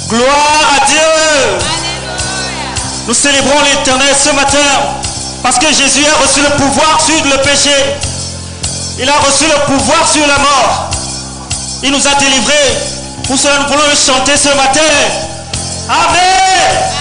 Gloire à Dieu. Nous célébrons l'Éternel ce matin parce que Jésus a reçu le pouvoir sur le péché. Il a reçu le pouvoir sur la mort. Il nous a délivrés. Pour cela, nous voulons le chanter ce matin. Amen.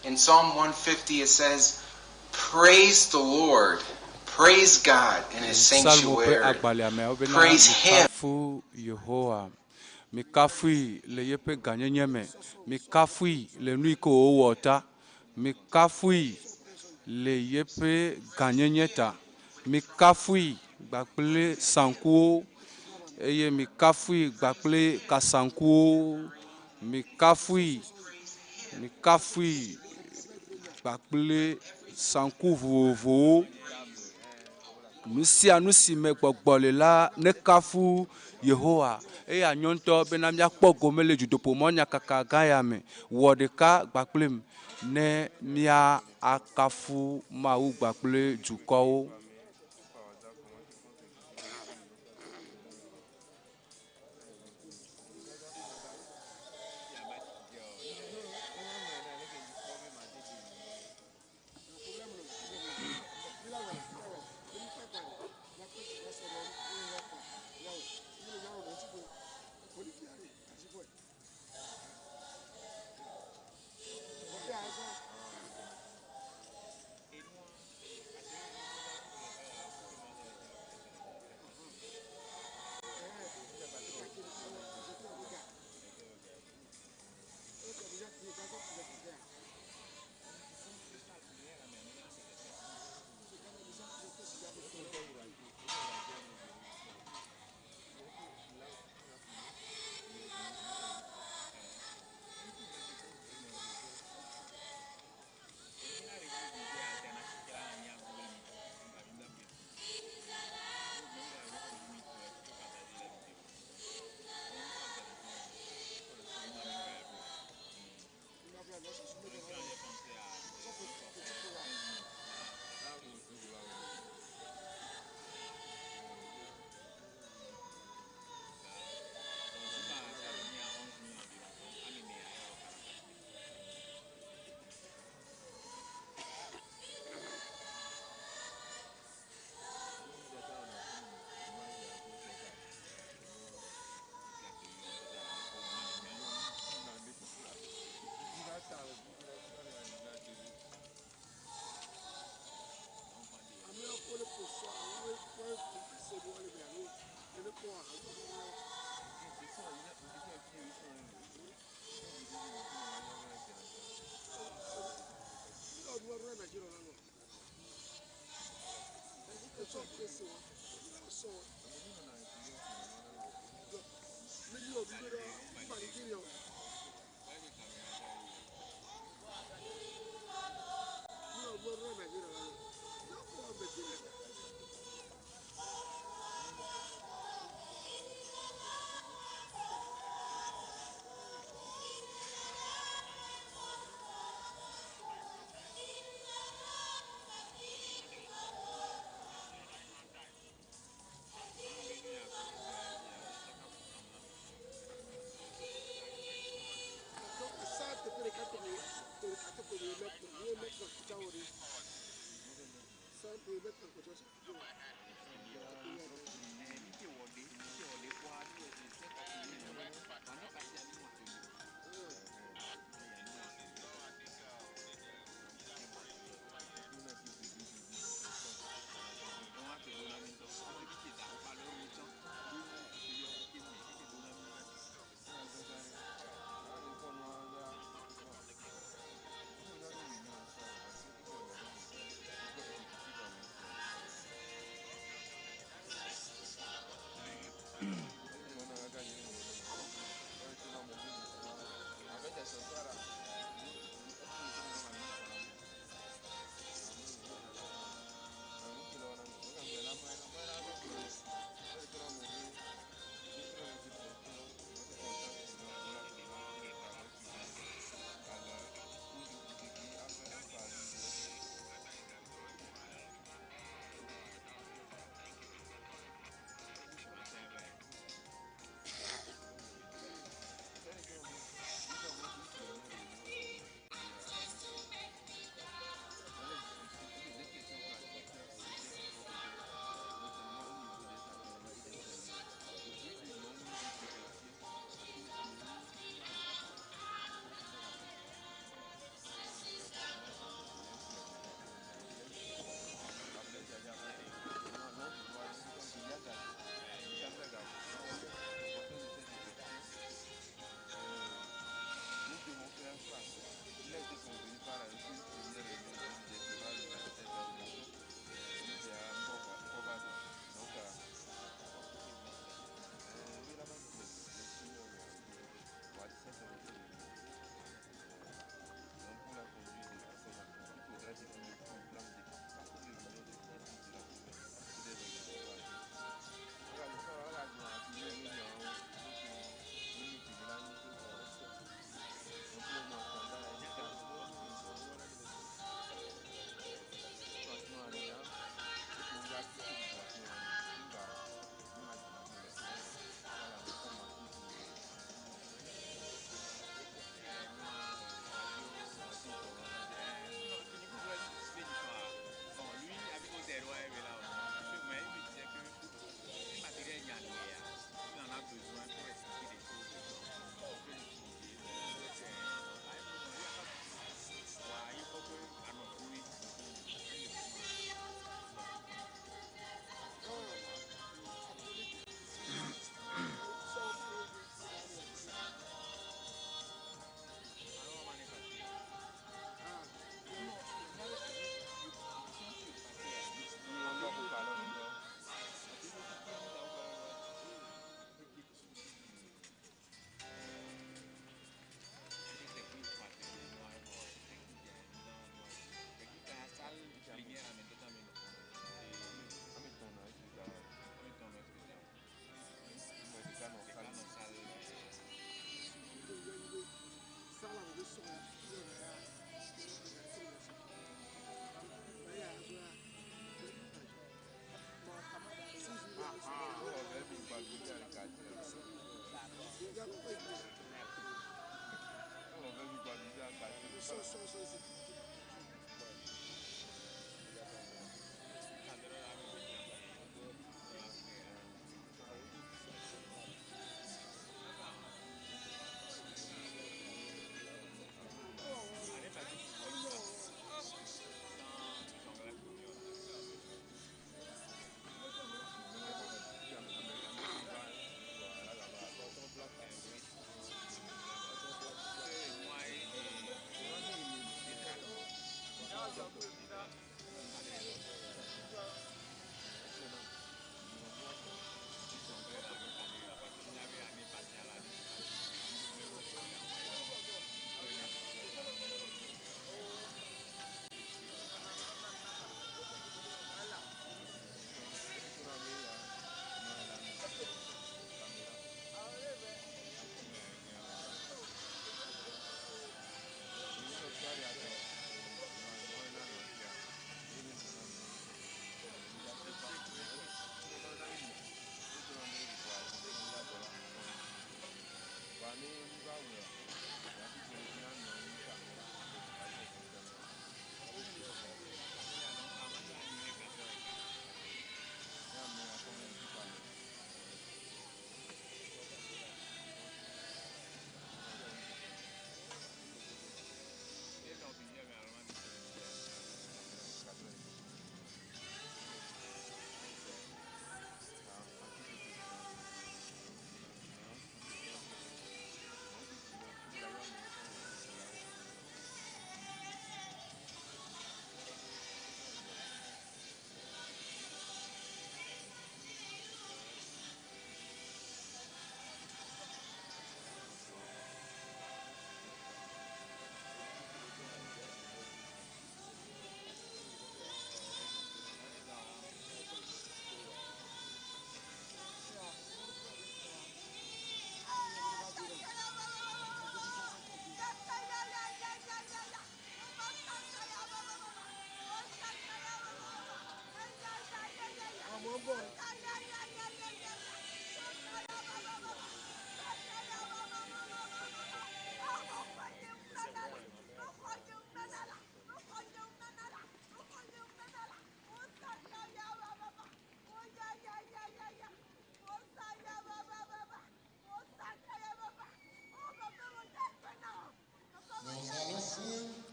In Psalm 150, it says, Praise the Lord, praise God in his Psalmo ƒe sanctuary. agbalẽa me wobena Praise him. mikafu Yehowa. Mikafui le yeƒe gãnyenye me. Mikafui le nu yi ke wòwɔ ta. Mikafui le yeƒe gãnyenye ta. Mikafui kpakple sankuwo eye mikafui kpakple kasankuwo. Mikafui, mikafui kpakple sanku vovovowo. Nu sia nu si me gbɔgbɔ le la nekafu Yehowa eye anyo ŋutɔ bena míakpɔ gome le dutoƒomɔ nyakaka gã ya me. Wɔ ɖeka kpakplim ne mía akafu Mawu kpakple dukɔwo.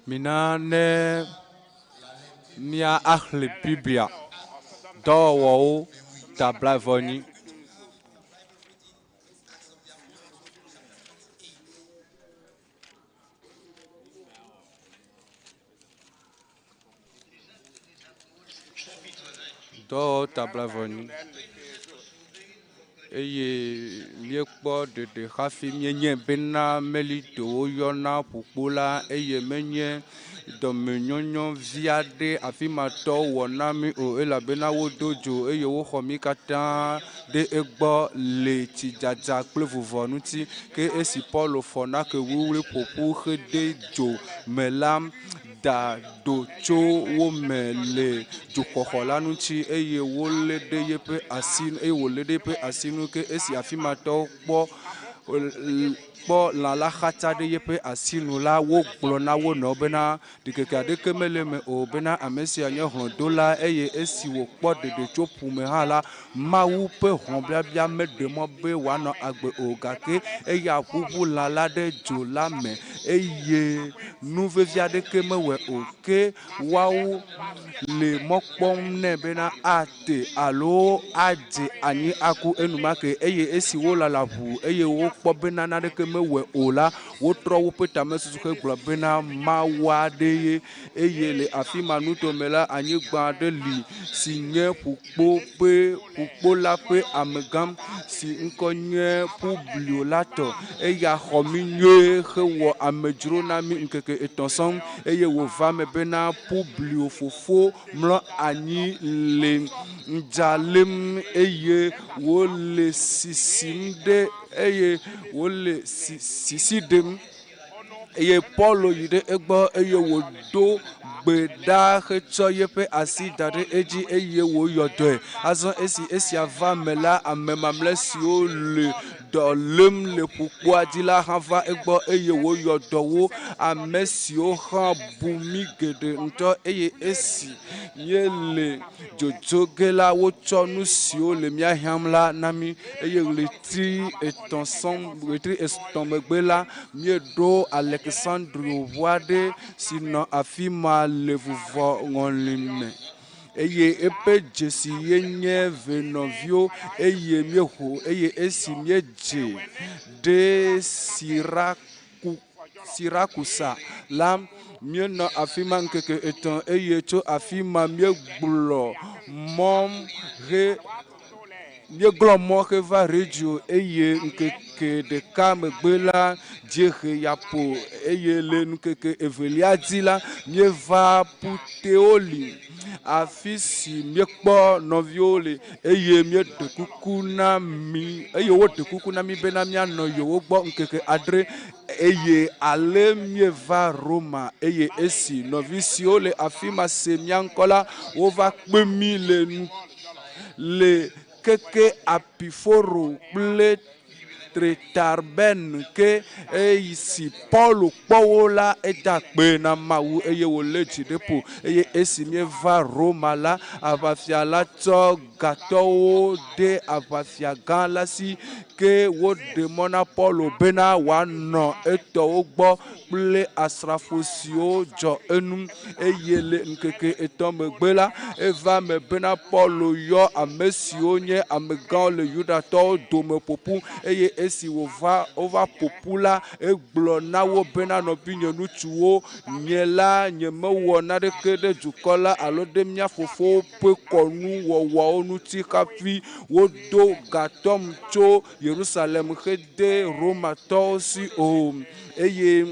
Mina ne mía axlẽ Biblia dɔwɔwɔwo ta blaeve-enyi. Dɔwɔwɔwo ta blaeve-enyi eye míekpɔ ɖeɖe hafi míenye bena Melito woyɔna ƒukpo la eye menye dɔmenyonyo vi aɖe afi ma tɔwo wɔ na mí o elabena wodo dzo eye woxɔ mí katã ɖe egbɔ le tsidzadza kple vuvɔ ŋuti. Ke esi Paulo fɔ nake wuwlui ƒoƒu hede dzo me la, da do tso wo me le dzoxɔxɔ la ŋuti eye wolé ɖe yeƒe asi eye wòlé ɖe eƒe asi ŋu. Ke esi afi ma tɔwo kpɔ kpɔ lã la xatsa ɖe yeƒe asi nu la, wogblɔ na wo nɔewo bena, Ɖikeke aɖeke mele eme o bena ame sia nye hlɔ̃dola eye esi wòkpɔ ɖeɖe tso ƒu me hã la, Mawu ƒe hlɔ̃biabia meɖe mɔ be wòanɔ agbe o, gake eya ʋuʋu lã la ɖe dzo la me eye nu vevi aɖeke mewɔe o. Ke woawo le mɔ kpɔm nɛ bena ate alo adze anyi aku enumake. Eye esi wolala ʋuu eye wokpɔ bena naneke mewɔe o la, wotrɔ woƒe tamesusu hegblɔ bena, Mawu aɖe ye. Eye le afi ma nutome la, anyigba aɖe li si nye ƒukpo ƒe ƒukpo la ƒe amegã si ŋkɔ nye Publio la tɔ. Eya xɔ mí nyuie hewɔ amedzro na mí ŋkeke etɔ̃ sɔŋ. Eye wòva eme bena Publio fofo mlɔ anyi le ŋdza lém eye wòle sisim ɖe eye wòle sisi ɖem. Eye Paulo yi ɖe egbɔ eye wòdo gbe ɖa hetsɔ yeƒe asi da ɖe edzi eye wòyɔ dɔe. Azɔ esi esia va me la, ame mamlɛ siwo le dɔ lém le ƒukpoa dzi la hã va egbɔ eye wòyɔ dɔ wo. Ame siwo hã bu mí geɖe ŋutɔ eye esi míele dzodzo ge la, wotsɔ nu siwo le mía hiãm la na mí eye ɣleti Ɣleti etɔ̃ sɔŋ, ɣleti etɔ̃ megbe la, míeɖo Aleksandrio ʋu aɖe si nɔ afi ma le vuvɔŋɔli me eye eƒe dzesi ye nye venɔviwo eye míeho eye esi míedze ɖe Siraku, Sirakusa la, míenɔ afi ma ŋkeke etɔ̃ eye tso afi ma míegblɔ mɔ he Míeglɔ̃ mɔ heva Regio eye ŋkeke ɖeka megbe la, dziehe ya ƒo eye le ŋkeke evelia dzi la, míeva Puteoli, afi si míekpɔ nɔviwo le eye míeɖe kuku na mí eye woɖe kuku na mí bena míanɔ yewo gbɔ ŋkeke adre. Eye ale míeva Roma eye esi nɔvi siwo le afi ma se mía ŋkɔ la, wova kpe mí le nu Le keke Apiforo kple Tretarben ke esi Paulo kpɔ wo la, eda akpe na Mawu eye wòlé dzi ɖe ƒo. Eye esi míeva Roma la, aʋafia la tsɔ gatɔwo de aʋafia gã la si, ke woɖe mɔ na Paulo bena wòanɔ etɔwo gbɔ kple asrafo siwo dzɔ enu. Eye le ŋkeke etɔ̃ megbe la, eva eme bena Paulo yɔ ame siwo nye amegãwo le Yudatɔwo dome ƒo ƒu, eye esi wòva wova ƒo ƒu la, egblɔ na wo bena, Nɔvinye ŋutsuwo, nye la nyemewɔ naneke ɖe dukɔ la alo ɖe mía fofowo ƒe kɔnuwɔwɔawo ŋuti hafi wodo gatɔm tso Yerusalem hede Romatɔwo si o. Eye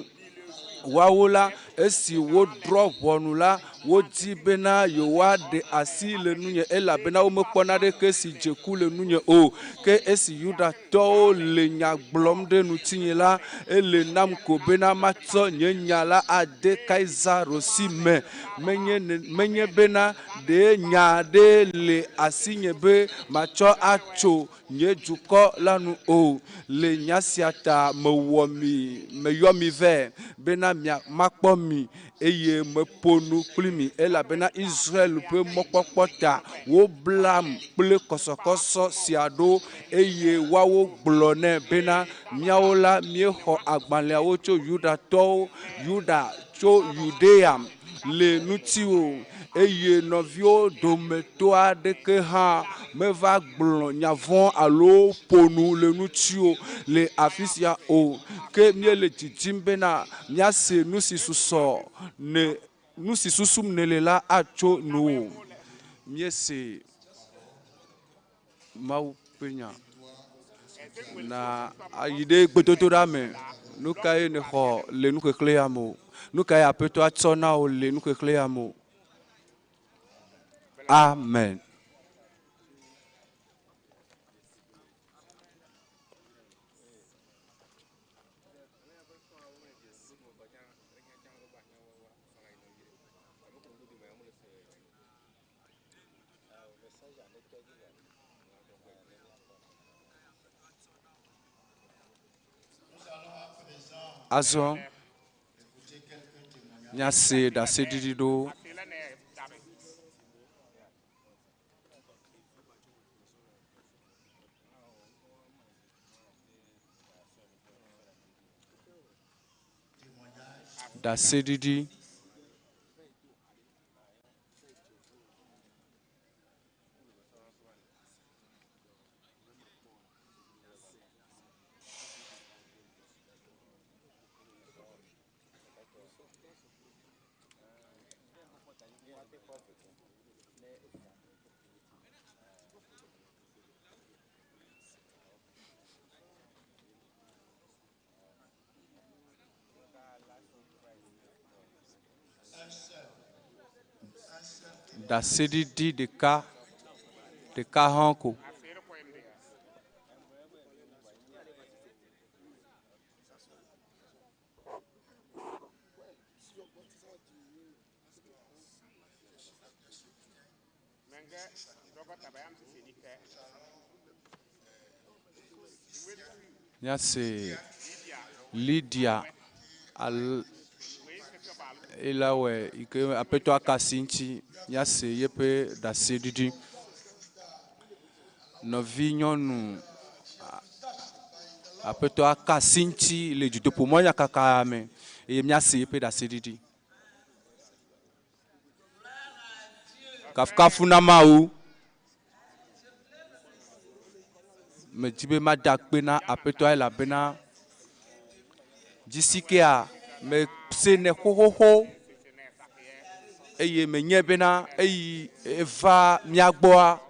woawo la, esi wodrɔ̃ ʋɔnu la, wodi bena yewoaɖe asi le nunye, elabena womekpɔ naneke si dze ku le nunye o. Ke esi Yudatɔwo le nya gblɔm ɖe ŋutinye la, ele nam ko bena matsɔ nye nya la ade Kaisaro si me. Menye, menye bena ɖe nya aɖe le asinye be matsɔ atso nye dukɔ la nu o. Le nya sia ta mewɔ mi, meyɔ mi vɛ, bena mia, makpɔ mi, eye meƒo nu kpli mi, elabena Israel ƒe mɔkpɔkpɔ ta woblam kple kɔsɔkɔsɔ sia ɖo. Eye woawo gblɔ nɛ bena, Míawo la, míexɔ agbalẽawo tso Yudatɔwo, Yuda. tso Yudea le ŋutiwò eye nɔviwo dometɔ aɖeke hã meva gblɔ nya vɔ̃ alo ƒo nu le ŋutiwò le afi sia o. Ke míele didim bena míase nu si susɔ ne nu si susum nèle la atso nuwò. Míese Mawu ƒe nya na ayi ɖe gbedodoɖa me. Nu kae nèxɔ le nuxexlẽ ya me o? Nu kae Aƒetɔa tsɔ na wò le nuxexlẽ ya me o? Amen. Azɔ míase ɖaseɖiɖi ɖewo. Ɖaseɖiɖi. Ɖaseɖiɖi ɖeka ɖeka hã ko. Míase Lydia al elawɔe yi ke aƒetɔ aka asi ŋuti míase yeƒe ɖaseɖiɖi. Nɔvinyɔnu aƒetɔ aka asi ŋuti le dutoƒo mɔnyakaka me eye míase yeƒe ɖaseɖiɖi. Kafukafu na Mawu. Medi be mada akpe na Aƒetɔa elabena dzisikea mesenɛ xoxoxo eye menyae bena eyi eva mía gbɔa,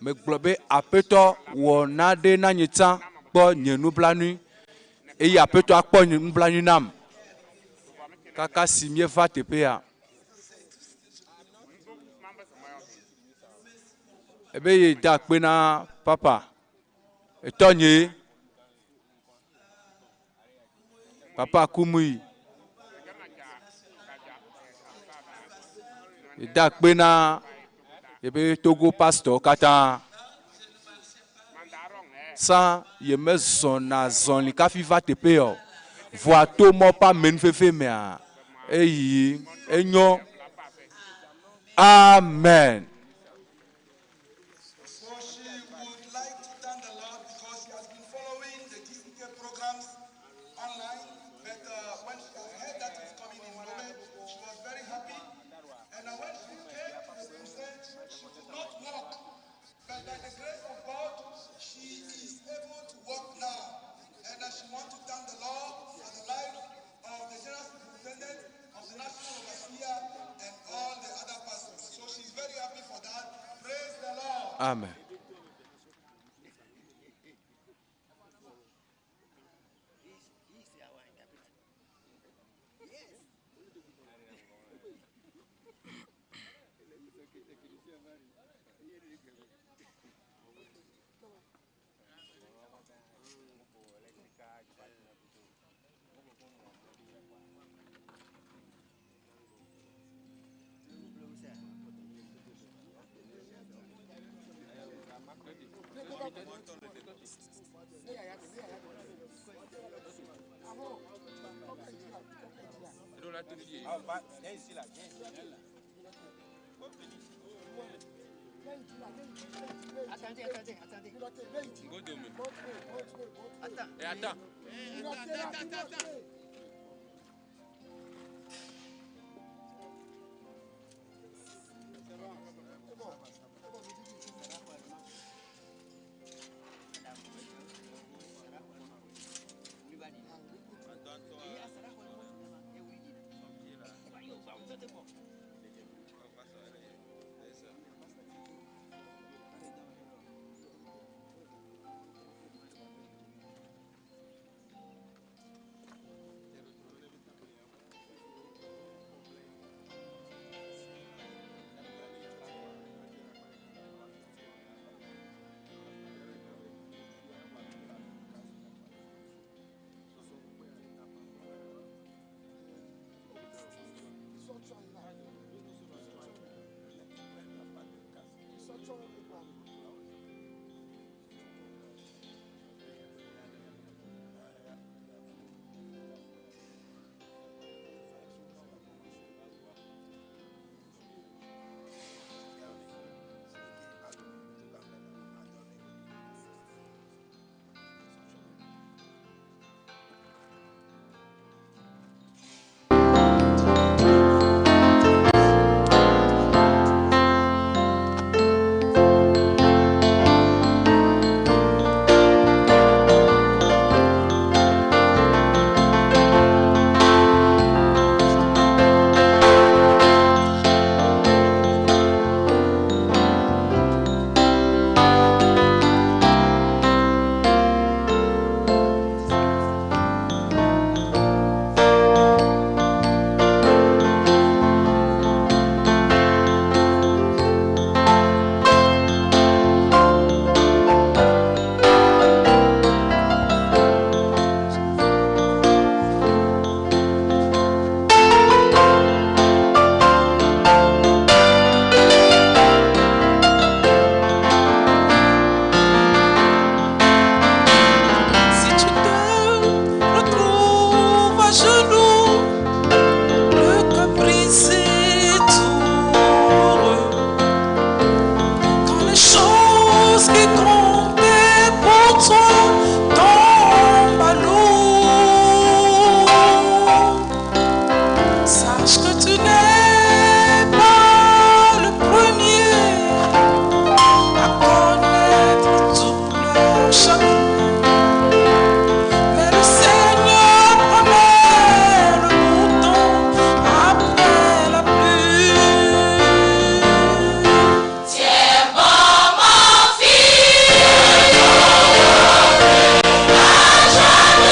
megblɔ be Aƒetɔ wɔ naɖe na nye tsã kpɔ nye nublanui eye Aƒetɔa kpɔ nye nublanui nam kaka si míeva teƒea. Ebe ye da akpe na papa etɔnye papa Kumui. Ye da akpe na yebe Togo pastor katã. Sã yemezɔna zɔli kafi va teƒe o. Vɔa to mɔ ƒe amenuveve mea eyi enyo. Amen. So she would like to thank the Lord because she has been following the GCK programs online. But when she has heard that it's coming in Lome, she was very happy. And when she came to the crusade, she could not walk. But by the grace of God, she is able to walk now. And she wants to thank the Lord for the life of the General Superintendent, of the National Overseer, and all the other pastors. So she's very happy for that. Praise the Lord. Amen. Si tu te retrouves à genoux, le cœur brisé, douloureux, quand les choses qui comptaient pour toi tombent à l'eau, sache que tu n'es pas le premier à connaître tout le chagrin. Mais le Seigneur promet le mouton après la pluie. Tiens bon, mon fils, la joie de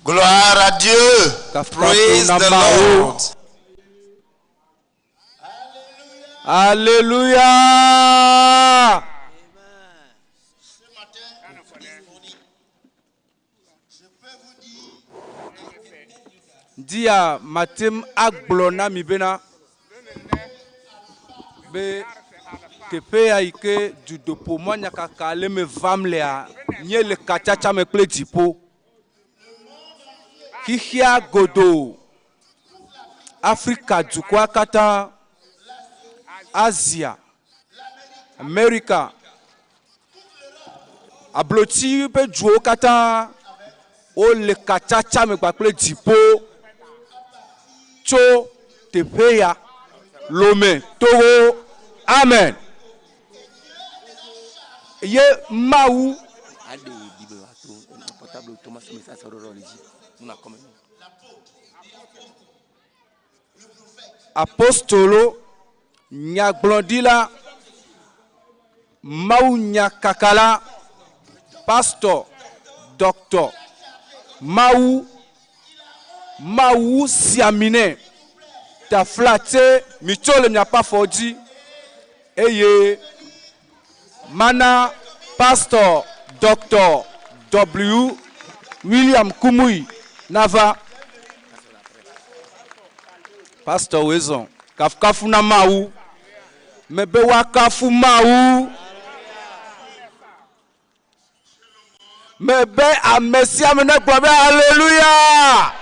Gloire à Dieu. Kafukafu Praise na the Mawu. Lord. Alléluia. Dia matem agblɔ na mi bena be teƒe ya yi ke dudoƒo mɔnyakaka le me vam lea míele katsatsa me kple dziƒo. Xixia godoo Afrika dukɔa katã, Asia, Amerika, ablotsi ƒe duwo katã wole katsatsa me kpakple dziƒo tso teƒe ya Lome, Togo. Amen. Ye Mawu Aɖe Biblia to portable Thomas Mesa sɔ ɖe dzi nuna kɔme. Apostolo, nyagblɔɖila, mawunyakakala, pastor, doctor, Mawu, Mawu si ami nɛ. Taflatse mitso le miaƒe afɔ dzi eye mana pastor Doctor W. William Kumuyi nava. Pastor woe zɔ. Kafukafu na Mawu. Mebe woakafu Mawu. Mebe ame sia ame negblɔ be Aleluya!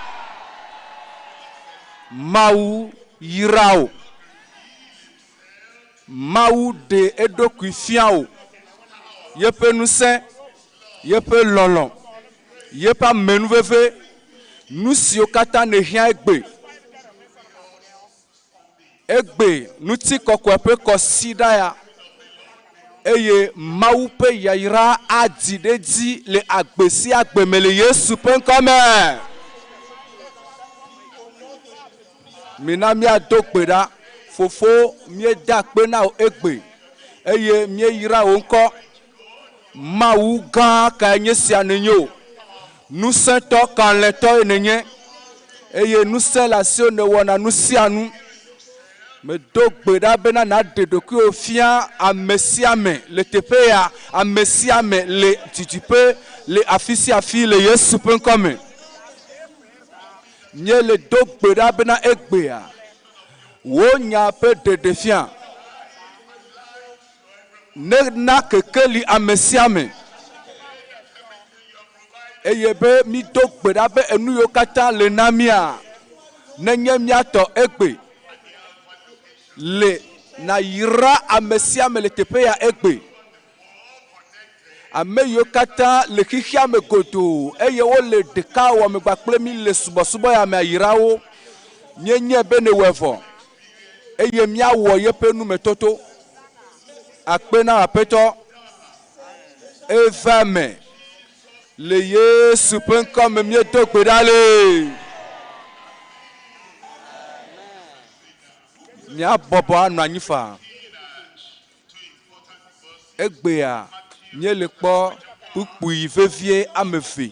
Mawu yra wò. Mawu ɖe eɖokui fia wò. Yeƒe ŋusẽ, yeƒe lɔlɔ̃, yeƒe amenuveve, nu siwo katã nèhiã egbe. Egbe ŋutikɔkɔe ƒe kɔsiɖa ya eye Mawu ƒe yayra adzi ɖe edzi le agbe sia agbe me le Yesu ƒe ŋkɔ me. Mina míado gbe ɖa. Fofo, míeda akpe na wò egbe eye míeyra wò ŋkɔ. Mawu gã kae nye sia nènye o. Ŋusẽtɔ kalẽtɔe nènye eye ŋusẽ le asiwò nèwɔna nu sia nu. Medo gbe ɖa bena nàɖe ɖokuiwò fia ame sia ame le teƒe ya, ame sia ame le didiƒe le afi sia afi le Yesu ƒe ŋkɔ me. Míele do gbe ɖa bena egbea wò nya ƒe ɖeɖefia nena kekeli ame sia ame eye be mído gbe ɖa be enu yiwo katã le na mía nenye míatɔ egbe le nayra ame sia ame le teƒe ya egbe. Ame yiwo katã le xexea me godoo eye wole ɖeka wɔme kpakple mí le subɔsubɔ ya me ayra wo. Míenye be nèwɔe vɔ eye míawɔ yeƒe numetoto. Akpe na Aƒetɔ. Eva eme le Yesu ƒe ŋkɔ me míedo gbe ɖa le. Míabɔbɔ anɔ anyi faa. Egbea míele kpɔ kpukpui vevie ame eve.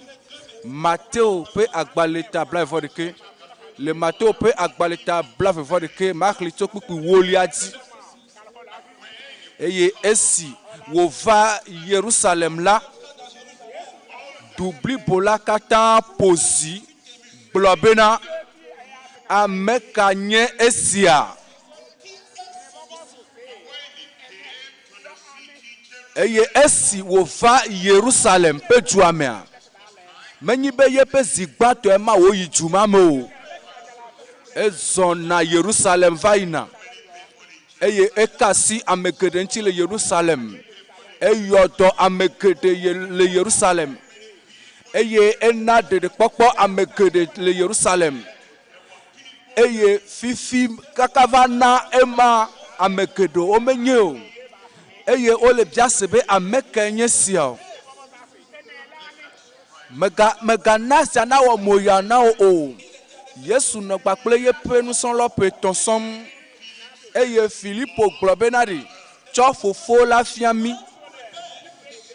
Mateo ƒe agbalẽ ta blaeve-vɔ-ɖekɛ. Le Mateo ƒe agbalẽ ta blaeve-vɔ-ɖekɛ, maxlẽ tso kpukpui wolia dzi. Eye esi wòva Yerusalem la, du blibo la katã ƒo zi gblɔ bena, Ame ka nye esia? Eye esi wòva Yerusalem ƒe dua mea, menye be yeƒe zi gbãtɔe ma wòyi du ma me o. Ezɔna Yerusalem va yina eye eka asi ame geɖe ŋuti le Yerusalem. Eyɔ dɔ ame geɖe le Yerusalem eye ena ɖeɖekpɔkpɔ ame geɖe le Yerusalem. Eye fifi kaka va na ema ame geɖewo menye o. Eye wole bia se be ame kae nye sia o. Mega megana sia nawɔ moya na wò o. Yesu nɔ kpakple yeƒe nusrɔ̃lawo ƒe etɔ̃ sɔŋ eye Filipo gblɔ bena ɖi, tsɔ fofo la fia mí.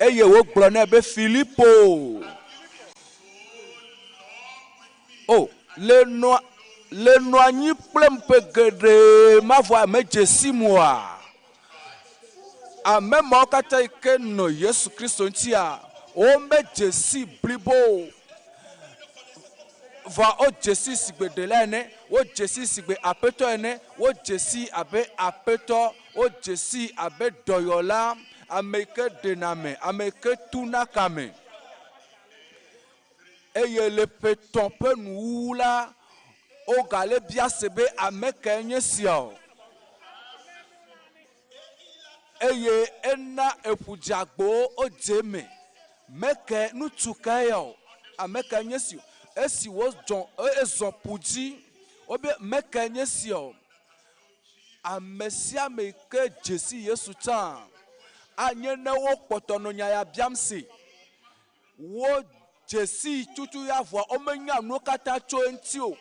Eye wògblɔ nɛ be, Filipo, O, le nɔa, le nɔ anyi kplem ƒe geɖe ma vɔa medze sim oa? Ame mawo katã yi ke nɔ Yesu Kristo ŋutia, womedze sii blibo o. Vɔa wodze sii sigbe Ɖela ene, wodze sii sigbe Aƒetɔ ene, wodze sii abe Aƒetɔ, wodze sii abe Dɔyɔla, ame yi ke ɖena ame, ame yi ke tuna kame. Eye le ƒe etɔ̃ ƒe nuwuwu la, wogale bia se be, Ame kae nye sia o? Eye ena eƒu dzeagbowo wodze eme. Meke ŋutsu kae ya o? Ame kae nye esi o? Esi wòdzɔ, ezɔ ƒu dzi, wobe, Mekae nye sia o? Ame sia ame yi ke dze si Yesu tsã, anye ne wokpɔtɔ nɔ nya ya biam se. Wodze sii tutu ya vɔa womenya nuwo katã tso eŋuti o.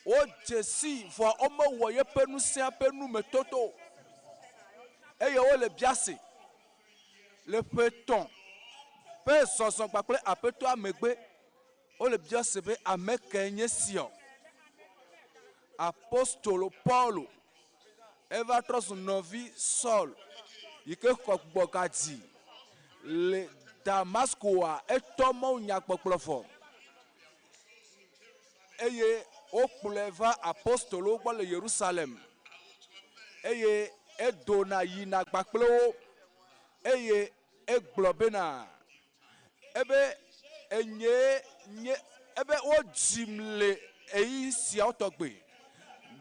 Wodze sii vɔa womewɔ yeƒe ŋusẽa ƒe numetoto o. Eye wole bia se le ƒe etɔ̃ ƒe zɔzɔ kpakple Aƒetɔa megbe. Wole bia se be, Ame kae nye sia? Apostolo Paulo eva trɔ zu nɔvi Saul yi ke xɔ gbugbɔgadzi le Damaskoa, etɔ mawunyagbɔgblɔ vɔ eye wokplɔe va apostolowo gbɔ le Yerusalem eye edona yina kpakple wo eye egblɔ bena, Ebe enyee nye, ebe wodzim le ɣeyiɣi siawo tɔgbe,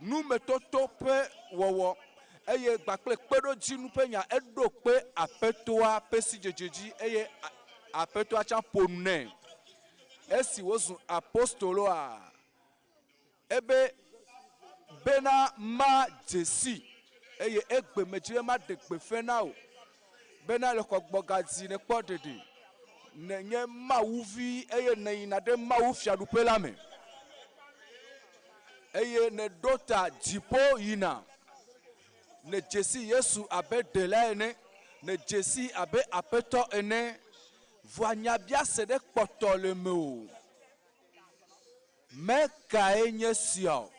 numetoto ƒe wɔwɔ, eye kpakple kpeɖodzinu ƒe nya, eɖo kpe Aƒetɔa ƒe sidzedze dzi, eye Aƒetɔa tsã ƒo nu nɛ. Esi wòzu apostoloa, Ebe, Bena madze sii, eye egbe medzi be maɖe gbeƒẽ na wò, bena le xɔgbɔgadzi nèkpɔ ɖeɖe, nènye Mawuvi, eye nèyina ɖe Mawu fiaɖuƒe la me, eye nèɖo ta dziƒo yina. Nèdze si Yesu abe Ɖela ene, nèdze sii abe Aƒetɔ ene, vɔa nyabiase ɖe kpɔtɔ le mewò. Me kae nye sia o?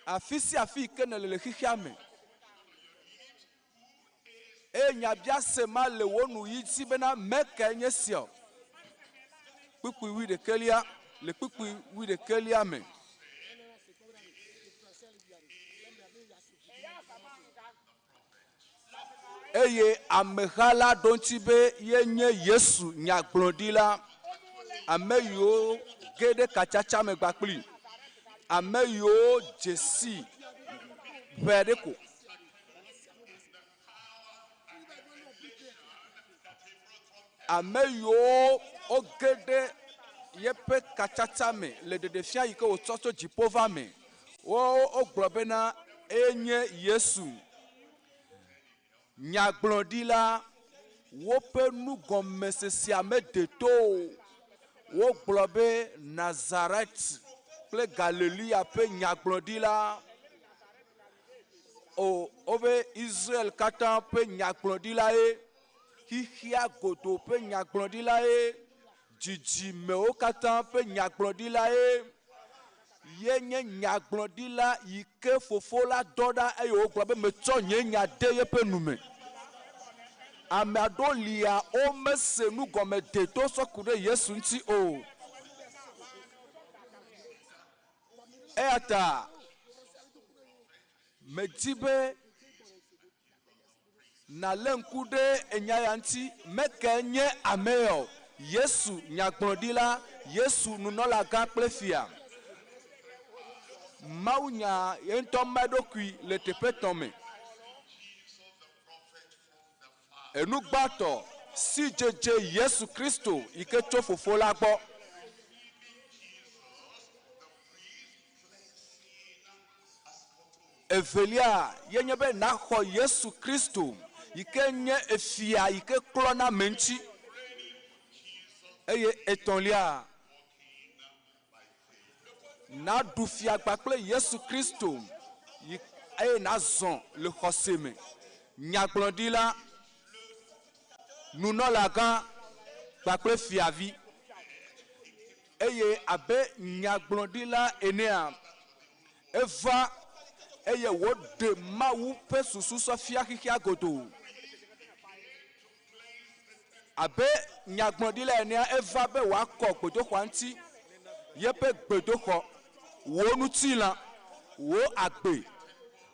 Afi sia afi yi ke nèle le xexea me, eye nyabiase ma le wò nuyi dzi bena, Me kae nye sia o? Kpukpui wuiɖekɛlia, le kpukpui wuiɖekɛlia me. Eye ameha la ɖo eŋuti be yenye Yesu nyagblɔɖila, ame yiwo ge ɖe katsatsa me kpakpli ame yiwo dze sii ʋɛ aɖe ko. Ame yiwo woge ɖe yeƒe katsatsa me le ɖeɖefia yi ke wòtsɔ tso dziƒo va me, wo wogblɔ bena enye Yesu. Nyagblɔɖila, woƒe nugɔmesesea mede to o. Wogblɔ be Nazaret kple Galilea ƒe nyagblɔɖila. O, wobe Israel katã ƒe nyagblɔɖilae, xexea godoo ƒe nyagblɔɖilae, dzidzimewo katã ƒe nyagblɔɖilae. Ye nye nyagblɔɖila yi ke Fofo la dɔ ɖa eye wògblɔ be, Metsɔ nye nya de yeƒe nu me. Ame aɖewo lia womese nu gɔme deto sɔ ku ɖe Yesu ŋuti o. Eya ta medi be nàlé ŋku ɖe nya ya ŋuti, Mekae nye ame ya o? Yesu nyagblɔɖila, Yesu nunɔlagã kple fia. Mawunya ye ŋutɔ ma eɖokui le teƒe etɔ̃ me. Enu gbãtɔ, sidzedze Yesu Kristo yi ke tso Fofo la gbɔ. Evelia ye nye be nàxɔ Yesu Kristo yi ke nye Efia yi ke klɔna ame ŋuti. Eye etɔ̃lia, nàɖu fia kpakple Yesu Kristo yi eye nàzɔ le xɔse me. Nyagblɔɖila, nunɔlagã kpakple fiavi. Eye abe nyagblɔɖila enea, eva eye wòɖe Mawu ƒe susu sɔ fia xexea godoo. Abe nyagblɔɖila enea, eva be wòakɔ gbedoxɔa ŋuti, yeƒe gbedoxɔ, wò ŋutilã, wò agbe.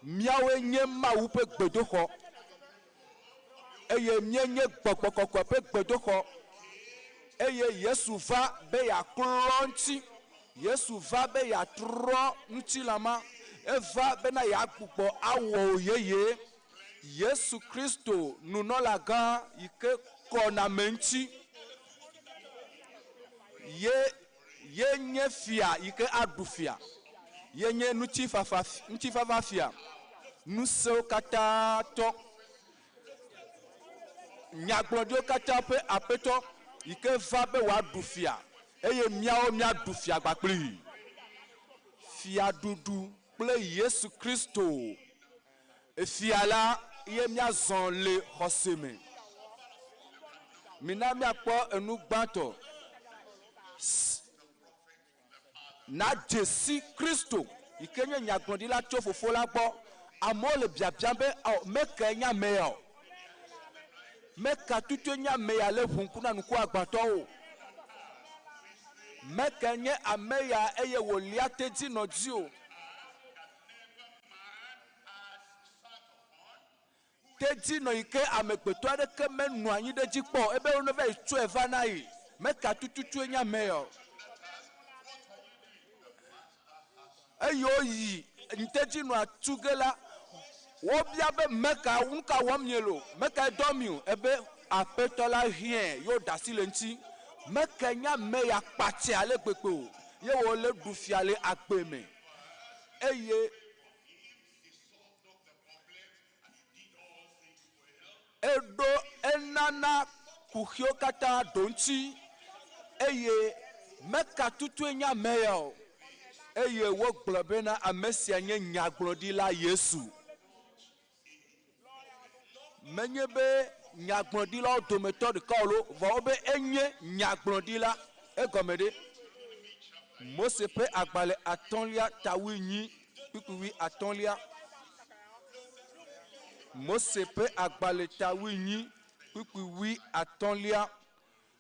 Míawoe nye Mawu ƒe gbedoxɔ eye míenye Gbɔgbɔ Kɔkɔe ƒe gbedoxɔ. Eye Yesu va be yeaklɔ ŋuti. Yesu va be yeatrɔ ŋutilã ma. Eva bena yeagbugbɔ awɔ wò yeye. Yesu Kristo, nunɔlagã yi ke kɔna ame ŋuti, ye ye nye fia yi ke aɖu fia. Ye nye ŋutifafa ŋutifafa fia, ŋusẽwo katã tɔ, nyagblɔɖiwo katã ƒe aƒetɔ yi ke va be wòaɖu fia eye míawo míaɖu fia kpakplii. Fiaɖuɖu kple Yesu Kristo Efia la ye míazɔ le xɔse me. Mina míakpɔ enu gbãtɔ. Nadze si Kristo yi ke nye nyagblɔɖila tso Fofo la gbɔ. Amewo le biabiam be, Ao, mekae nye ame ya o? Meka tutue nye ame ya le ʋu ŋku na ŋkuagbãtɔwo? Mekae nye ame ya eye wòlia tedzinɔ dzi o? Tedzinɔ yi ke amegbetɔ aɖeke menɔ anyi ɖe edzi kpɔ o, ebe woneva yi tsɔe va na yi. Meka tututue nye ame ya o. Eye woyi tedzinɔa tu ge la, wobia be, Meka, nu ka wɔm miele o? Mekae dɔ mi o? Ebe, Aƒetɔ la hiãe ye woɖe asi le eŋuti. Mekae nye ame ya kpatse ale gbegbe o, ye wòle ɖu fia le agbe me. Eye Eɖo enana kuxiwo katã ɖoŋtsi eye meka tutue nye ame ya o. Eye wogblɔ bena ame sia nye nyagblɔɖila Yesu. Menye be nyagblɔɖilawo dometɔ ɖeka o loo, vɔ wobe enye nyagblɔɖila. Egɔme ɖe? Mose ƒe agbalẽ atɔ̃lia ta wuienyi kpukpui wuiatɔ̃lia. Mose ƒe agbalẽ ta wuienyi kpukpui wuiatɔ̃lia.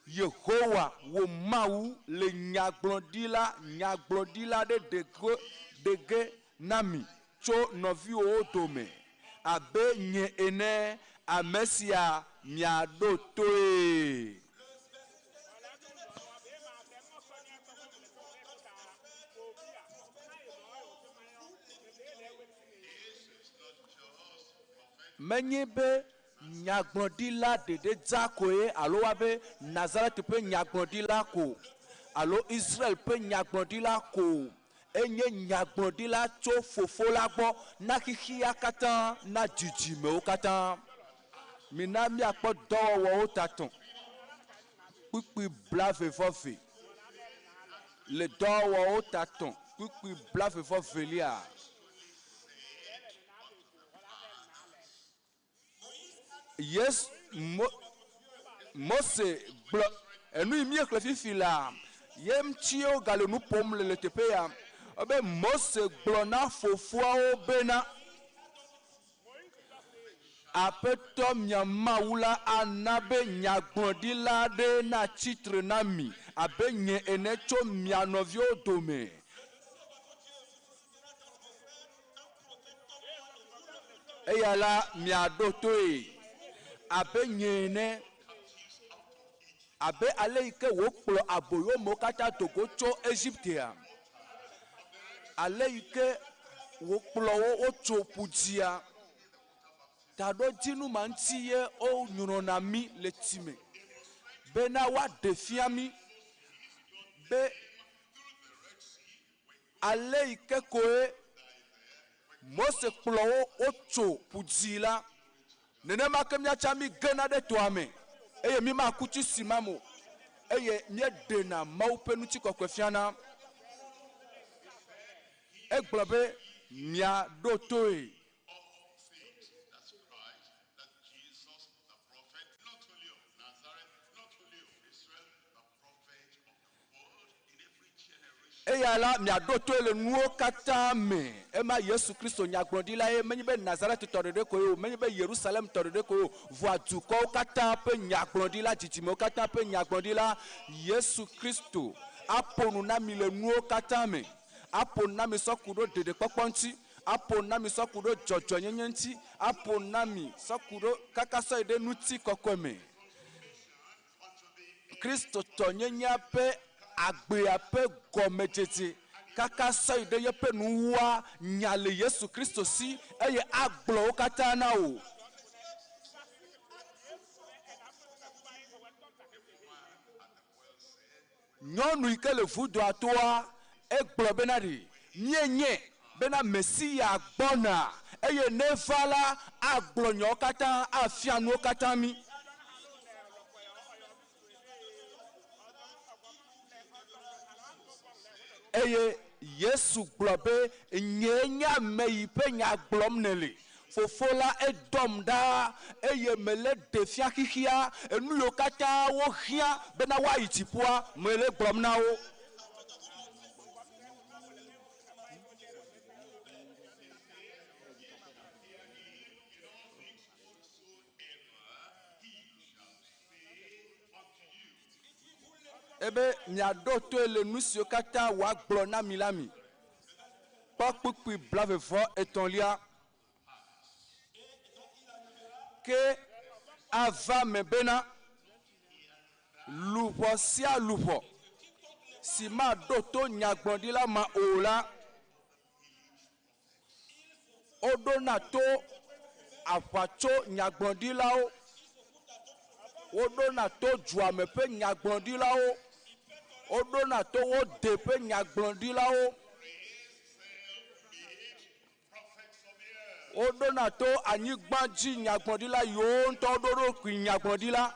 Yehowa, wò Mawu, le nyagblɔɖila, nyagblɔɖila aɖe ɖe ge, ɖe ge na mi tso nɔviwòwo dome, abe nye ene, ame sia miaɖo toe. Menye be nyagblɔɖila ɖeɖe dzaa koe alo woabe Nazaret ƒe nyagblɔɖila ko alo Israel ƒe nyagblɔɖila ko o. Enye nyagblɔɖila tso Fofo la gbɔ na xexea katã, na dzidzimewo katã. Mina míakpɔ Dɔwɔwɔwo tatɔ̃ kpukpui blaeve-vɔ-eve. Le Dɔwɔwɔwo tatɔ̃ kpukpui blaeve-vɔ-velia. Yesu, Mo, Mose gblɔ enu yi míexlẽ fifi laa, ye ŋuti wogale nu ƒom le le teƒe ya. Ebe Mose gblɔ na fofoawo bena, Aƒetɔ mia Mawu la ana be nyagblɔɖila aɖe natsi tre na mi abe nye ene tso mia nɔviwo dome. Eya la miaɖo toe abe nye ene, abe ale yi ke wòkplɔ aboyomewo katã do go tso Egiptea, ale yi ke wòkplɔ wo wotso ƒu dzia. Taɖodzinu ma ŋuti ye wonyrɔna mí le tsi me, bena woaɖe fia mí be Ale yi ke koe Mose kplɔ wo wotso Ƒu Dzĩ la, nenema ke míatsã mígena ɖe tɔa me, eye mímaku tsi si ma me o, eye míeɖena Mawu ƒe ŋutikɔkɔe fiana. Egblɔ be, Miaɖo toe. Eya la miaɖo toe le nuwo katã me. Ema Yesu Kristo nyagblɔɖila ye menye be Nazaretitɔ ɖeɖe koe o, menye be Yerusalemtɔ ɖeɖe koe o, vɔa dukɔwo katã ƒe nyagblɔɖila, dzidzimewo katã ƒe nyagblɔɖila Yesu Kristo aƒo nu na mi le nuwo katã me. Aƒo nu na mi sɔ ku ɖo ɖeɖekpɔkpɔ ŋuti, aƒo nu na mi sɔ ku ɖo dzɔdzɔenyenye ŋuti, aƒo nu na mi sɔ ku ɖo kaka sɔ yi ɖe ŋutikɔkɔe me. Kristotɔnyenyea ƒe agbea ƒe gɔmedzedze kaka sɔ yi ɖe yeƒe nuwuwua nya le Yesu Kristo si eye agblɔ wo katã na wò. Nyɔnu yi ke le vudoa toa, egblɔ bena ɖe míenye bena Mesia gbɔna eye ne eva la, agblɔ nyawo katã, afia nuwo katã mí. Eye Yesu gblɔ be, Nyee nye ame yi ƒe nya gblɔm nèle. Fofo la edɔm ɖa eye mele ɖe fia xexea, enu yiwo katã wohiã bena woayi dziƒoa, mele gblɔm na wo. Ebe miaɖo toe le nu siwo katã wòagblɔ na mi la mi. Kpɔ kpukpui blaeve-vɔ-etɔ̃lia. Ke ava me bena, luʋɔ sia luʋɔ, si maɖo to nyagblɔɖila ma o la, woɖona to aʋatso nyagblɔɖilawo, woɖona to dzuame ƒe nyagblɔɖilawo, woɖona to wo de ƒe nyagblɔɖilawo. Woɖona to anyigba dzi nyagblɔɖila yiwo ŋutɔ ɖo ɖokui nyagblɔɖila.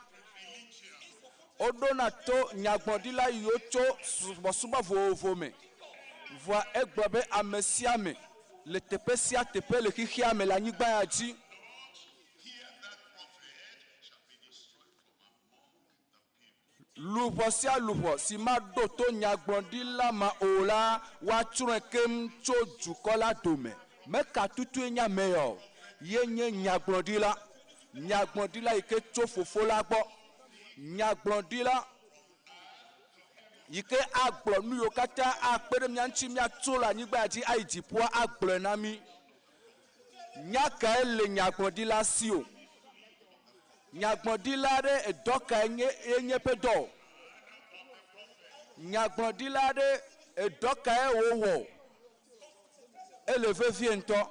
Woɖona to nyagblɔɖila yiwo tso subɔsubɔ vovovo me. Vɔa egblɔ be ame sia ame le teƒe sia teƒe le xexea me le anyigba ya dzi. Luʋɔ sia luʋɔ si maɖo to nyagblɔɖila ma o la, woatsrɔ̃e keŋ tso dukɔ la dome. Meka tutue nye ame ya o. Ye nye nyagblɔɖila. Nyagblɔɖila yi ke tso Fofo la gbɔ. Nyagblɔɖila yi ke agblɔ nu yiwo katã akpe ɖe mía ŋuti míatso le anyigba ya dzi ayi dziƒoa agblɔe na mí. Nya kae le nyagblɔɖila si o? Nyagblɔɖila aɖe edɔ kae nye ye nye eƒe dɔ? Nyagblɔɖila aɖe edɔ kae wòwɔ? Ele vevie ŋutɔ.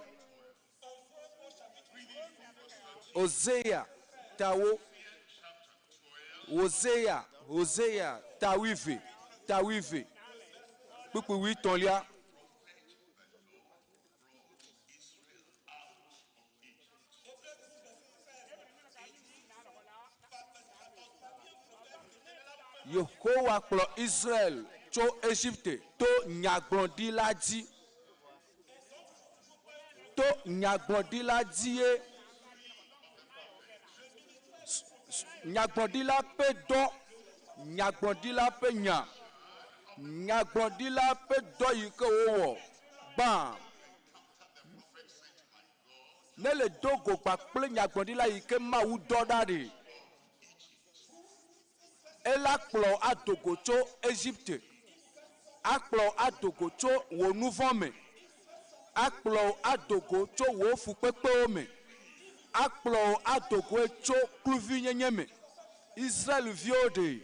Hosea tawo. Hosea, Hosea ta wuieve, ta wuieve, kpukpui wuietɔ̃lia. Yehowa kplɔ Israel tso Egipte to nyagblɔɖila dzi. To nyagblɔɖila dzie nyagblɔɖila ƒe dɔ, nyagblɔɖila ƒe nya, nyagblɔɖila ƒe dɔ yi ke wowɔ gbã. Ne le do go kpakple nyagblɔɖila yi ke Mawu dɔ ɖa ɖe, ela kplɔ wò ado go tso Egipte, akplɔ wò ado go tso wò nuvɔ̃ me, akplɔ wò ado go tso wò fukpekpewo me, akplɔ wò ado goe tso kluvinyenye me. Israel-viwo ɖe,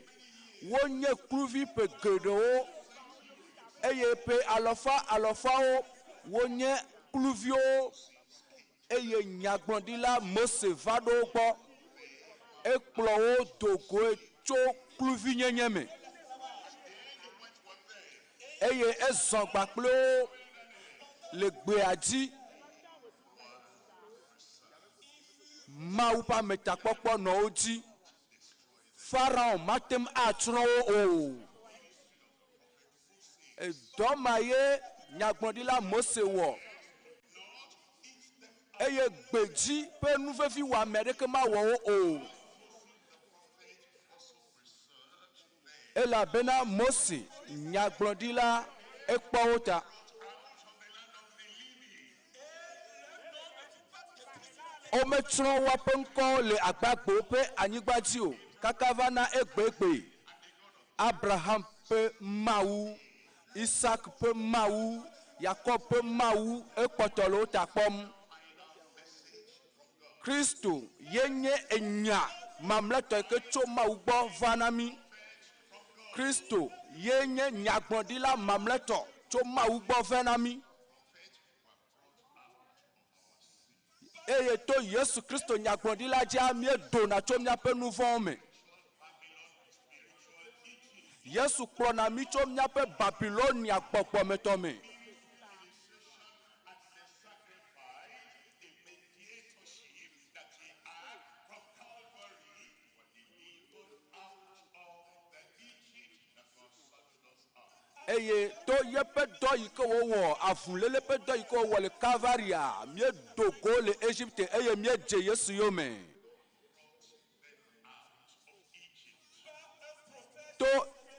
wonye kluvi ƒe geɖewo eye ƒe alafa alafawo wonye kluviwo eye nyagblɔɖila Mose va ɖo wo gbɔ. Ekplɔ wo do goe tso kluvinyenye me eye ezɔ kpakple wo le gbea dzi. Mawu ƒe ametakpɔkpɔ nɔ wo dzi. Farao mate ŋu atsrɔ̃ wo o. Edɔ ma ye nyagblɔɖila Mose wɔ, eye gbedzi ƒe nuvevi wɔame aɖeke mawɔ wo o. Elabena Mose, nyagblɔɖila, Ekpɔ wo ta. Wometsrɔ̃ woaƒe ŋkɔwo le agbagbewo ƒe anyigba dzi o, kaka va na egbegbe. Abraham ƒe Mawu, Isak ƒe Mawu, Yakob ƒe Mawu ekpɔtɔ le wo ta kpɔm. Kristo ye nye enya mamlɛtɔ yi ke tso Mawu gbɔ va na mí. Kristo ye nye nyagblɔɖila mamlɛtɔ tso Mawu gbɔ vɛ na mí. Eye to Yesu Kristo nyagblɔɖila dzia míedona tso míaƒe nu vɔ̃wo me. Yesu kplɔna mí tso míaƒe Babilonia gbɔgbɔmetɔ me. Eye to yeƒe dɔ yi ke wòwɔ, avuléle ƒe dɔ yi ke wòwɔ le Kalvaria, míedo go le Egipte eye míedze Yesu yome. To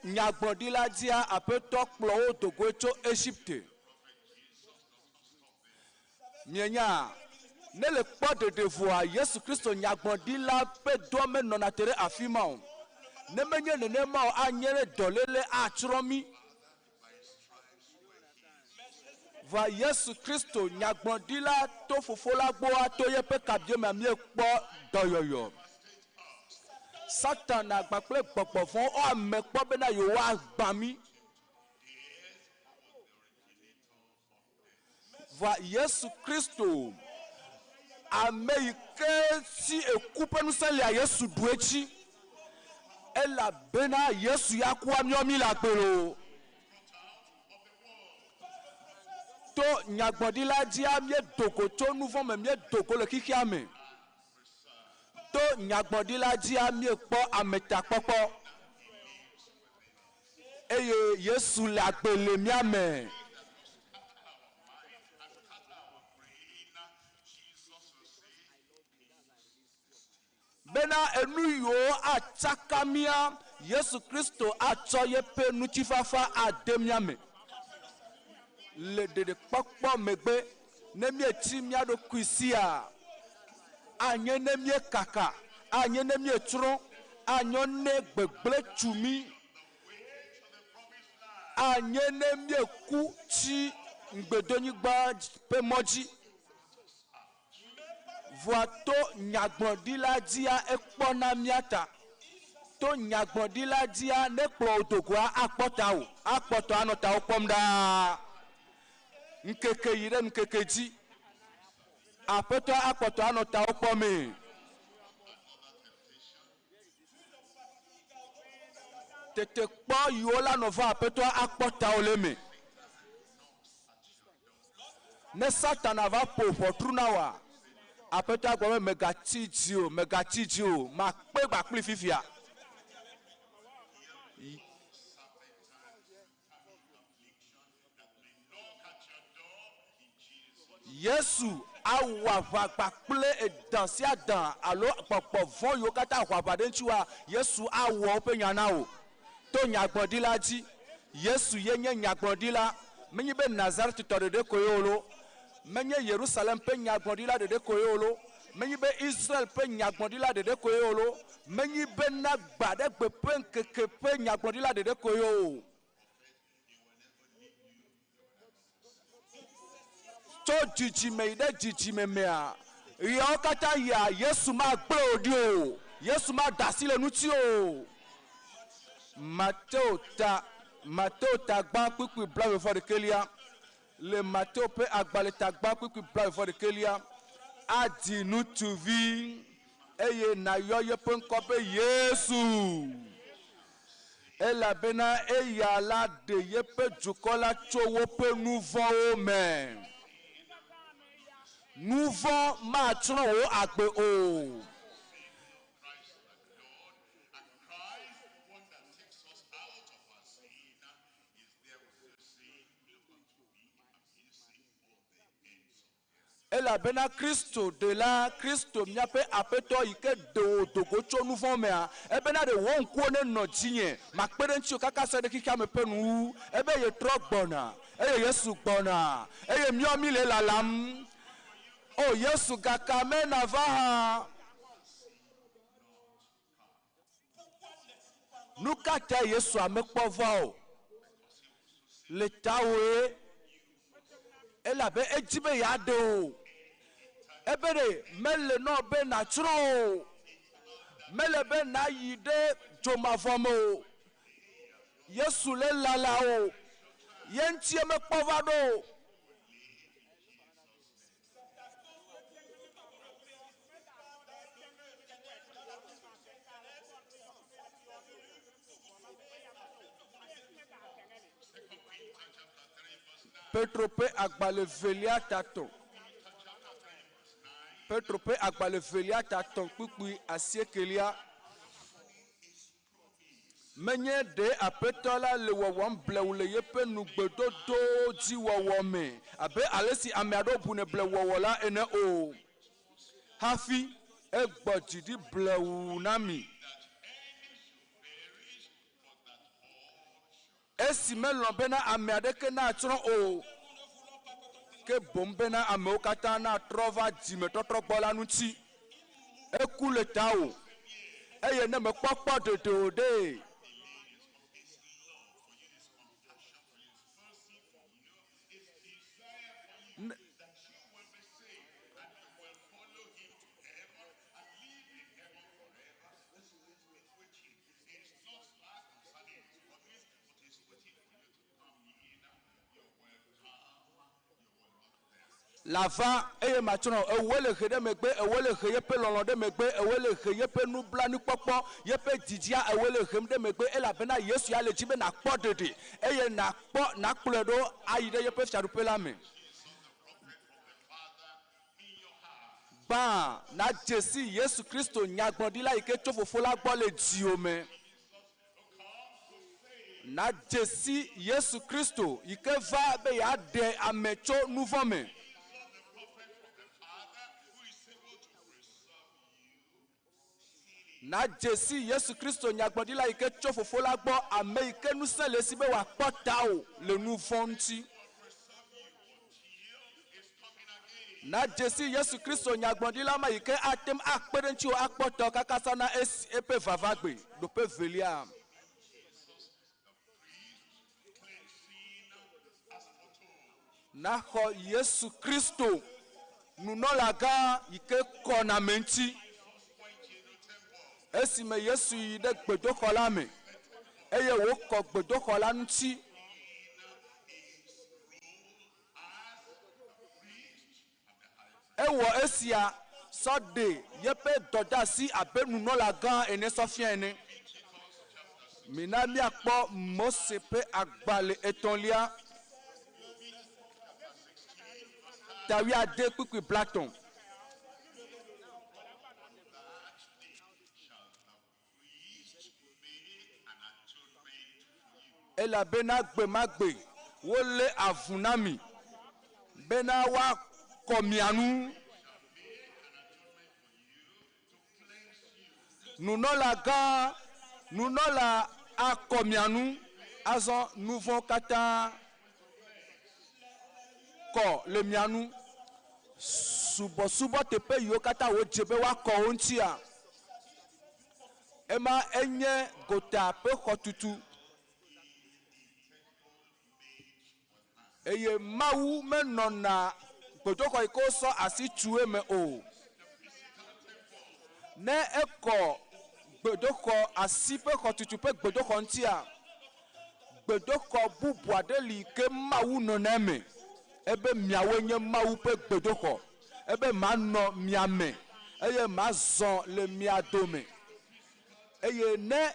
nyagblɔɖila dzia, Aƒetɔ kplɔ wo do goe tso Egipte. Mienya, ne le kpɔ ɖeɖe vɔa, Yesu Kristo nyagblɔɖila ƒe dɔ menɔna te ɖe afi ma o. Ne menye nenema o, anye ne dɔléle atsrɔ̃ mí. Vɔa Yesu Kristo nyagblɔɖila to Fofo la gbɔa to yeƒe kabie mea míekpɔ dɔyɔyɔ. Satana kpakple gbɔgbɔ vɔ̃wo ame kpɔ bena yewoagbã mí. Vɔa Yesu Kristo, ame yi ke si eku ƒe ŋusẽ lia, Yesu ɖu edzi. Elabena Yesu ya kua míawo mí le agbe loo. To nyagblɔɖila dzia míedo go tso nu vɔ̃ me, míedo go le xexea me. To nyagblɔɖila dzia míekpɔ ametakpɔkpɔ. Eye Yesu le agbe le mía me. Bena enu yiwo atsaka mía, Yesu Kristo atsɔ yeƒe ŋutifafa ade mía me. Le ɖeɖekpɔkpɔ megbe, ne míetsi mía ɖokui sia, anye ne míekaka, anye ne míetsrɔ̃, anyo ne gbegblẽ tsu mí, anye ne míeku tsi ŋugbedonyigba ƒe mɔ dzi. Vɔa to nyagblɔɖila dzia ekpɔna mía ta. To nyagblɔɖila dzia ne kplɔ wò do goa akpɔ tawò, akpɔtɔ anɔ tawò kpɔm ɖaa. Ŋkeke yi ɖe ŋkeke dzi. Aƒetɔ akpɔtɔ anɔ tawò kpɔmee. Tetekpɔ yiwo la nɔ va Aƒetɔa akpɔ tawò le eme. Ne Satana va ƒo ʋɔtru na wòa, Aƒetɔa gblɔ be, Mègatsi dzi o, mègatsi dzi o, makpe gba kpli fifia. Yesu awɔ aʋa kpakple edã sia dã alo gbɔgbɔ vɔ̃ yiwo katã ho aʋa ɖe ŋutiwòa, Yesu awɔ woƒe nya na wò to nyagblɔɖila dzi. Yesu ye nye nyagblɔɖila. Menye be Nazaretitɔ ɖeɖe koe o lo. Menye Yerusalem ƒe nyagblɔɖila ɖeɖe koe o lo. Menye be Israel ƒe nyagblɔɖila ɖeɖe koe o lo. Menye be na gbaɖegbe ƒe ŋkeke ƒe nyagblɔɖila ɖeɖe koe o. Tso dzidzime yi ɖe dzidzime mea, ɣeawo katã yia, Yesu magblẽ wò ɖi o. Yesu maɖe asi le ŋuti o. Mateo ta, Mateo ta gbã kpukpui blaeve vɔ ɖekɛlia. Le Mateo ƒe agbalẽ ta gbã kpukpui blaeve vɔ ɖekɛlia, adzi ŋutsuvi eye nàyɔ yeƒe ŋkɔ be Yesu, elabena eya la ɖe yeƒe dukɔ la tso woƒe nu vɔ̃wo me. Nu vɔ̃ matsrɔ̃ wò agbe o. Elabena Kristo Ɖela, Kristo míaƒe Aƒetɔ yi ke ɖe wò do go tso nu vɔ̃ mea, ebena ɖe wò ŋkuwo nenɔ dzinye, makpe ɖe ŋutiwò kaka se ɖe xexea me ƒe nuwuwu. Ebe yetrɔ gbɔna, eye Yesu gbɔna, eye míawo míle lalam. O Yesu, gaka me nàva hã? Nu ka tae Yesua mekpɔ va o? Le tawòe. Elabe edzi be yeaɖe wò. Ebe ɖe mele nɔ be nàtsrɔ̃ o. Mele be nàyi ɖe dzomavɔ me o. Yesu le lala o. Ye ŋutie mekpɔ va ɖo o. Petro ƒe agbalẽ evelia tatɔ. Petro ƒe agbalẽ evelia tatɔ kpukpui asiekelia. Menye ɖe Aƒetɔ la le wɔwɔm blewu le yeƒe nugbedodowo dzi wɔwɔ me abe ale si ame aɖewo bunɛ blewuwɔwɔ la ene o. Hafi egbɔ dzi ɖi blewu na mi. Esi melɔ̃ bena ame aɖeke natsrɔ̃ o, ke boŋ bena amewo katã natrɔ va dzimetɔtrɔ gbɔ la ŋuti. Eku le tawò, eye ne mèkpɔ kpɔ ɖeɖe o ɖee? Ne. Lava, eye matsrɔ̃ wò. Ewòe le he ɖe megbe, ewòe le he yeƒe lɔlɔ̃ ɖe megbe, ewòe le he yeƒe nublanuikpɔkpɔ, yeƒe didia, ewòe le hem ɖe megbe, elabena Yesu ya le dzi be nàkpɔ ɖeɖe, eye nàkpɔ, nàkplɔe ɖo ayi ɖe yeƒe fiaɖuƒe la me. Gbã, nàdze si Yesu Kristo, nyagblɔɖila yi ke tso Fofo la gbɔ le dziwò me. Nàdze si Yesu Kristo yi ke va be yeaɖe ame tso nu vɔ̃ me. Nàdze si Yesu Kristo, nyagblɔɖila yi ke tso Fofo la gbɔ, ame yi ke ŋusẽ le esi be wòakpɔ tawò le nu vɔ̃ ŋuti. Nàdze si Yesu Kristo, nyagblɔɖila ma yi ke ate ŋu akpe ɖe ŋutiwò akpɔ tawò kaka sana esi eƒe vavagbe ɖoƒe evelia. Nàxɔ Yesu Kristo, Nunɔlagã yi ke kɔna ame ŋuti. Esime Yesu yi ɖe gbedoxɔ la me eye wòkɔ gbedoxɔ la ŋuti. Ewɔ esia sɔ ɖe yeƒe dɔdeasi abe nunɔlagã ene sɔ fia ene. Mina míakpɔ Mose ƒe agbalẽ etɔ̃lia, ta wuiade kpukpui blatɔ̃. Elabena gbe ma gbe wolé avu na mi, bena woakɔ mia ŋu. Nunɔlagã, nunɔla akɔ mia ŋu, azɔ nu vɔ̃ katã kɔ le mia ŋu. Subɔsubɔ teƒe yiwo katã wòdze be woakɔ wo ŋutia, Ema enye gota ƒe xɔtutu. Eye Mawu menɔna gbedoxɔ yi ke wosɔ asi tue me o. Ne ekɔ gbedoxɔ asi ƒe xɔtutu ƒe gbedoxɔ ŋutia, gbedoxɔ bubu aɖe li ke Mawu nɔna eme. Ebe miawoe nye Mawu ƒe gbedoxɔ. Ebe manɔ mia me eye mazɔ le mia dome. Eye ne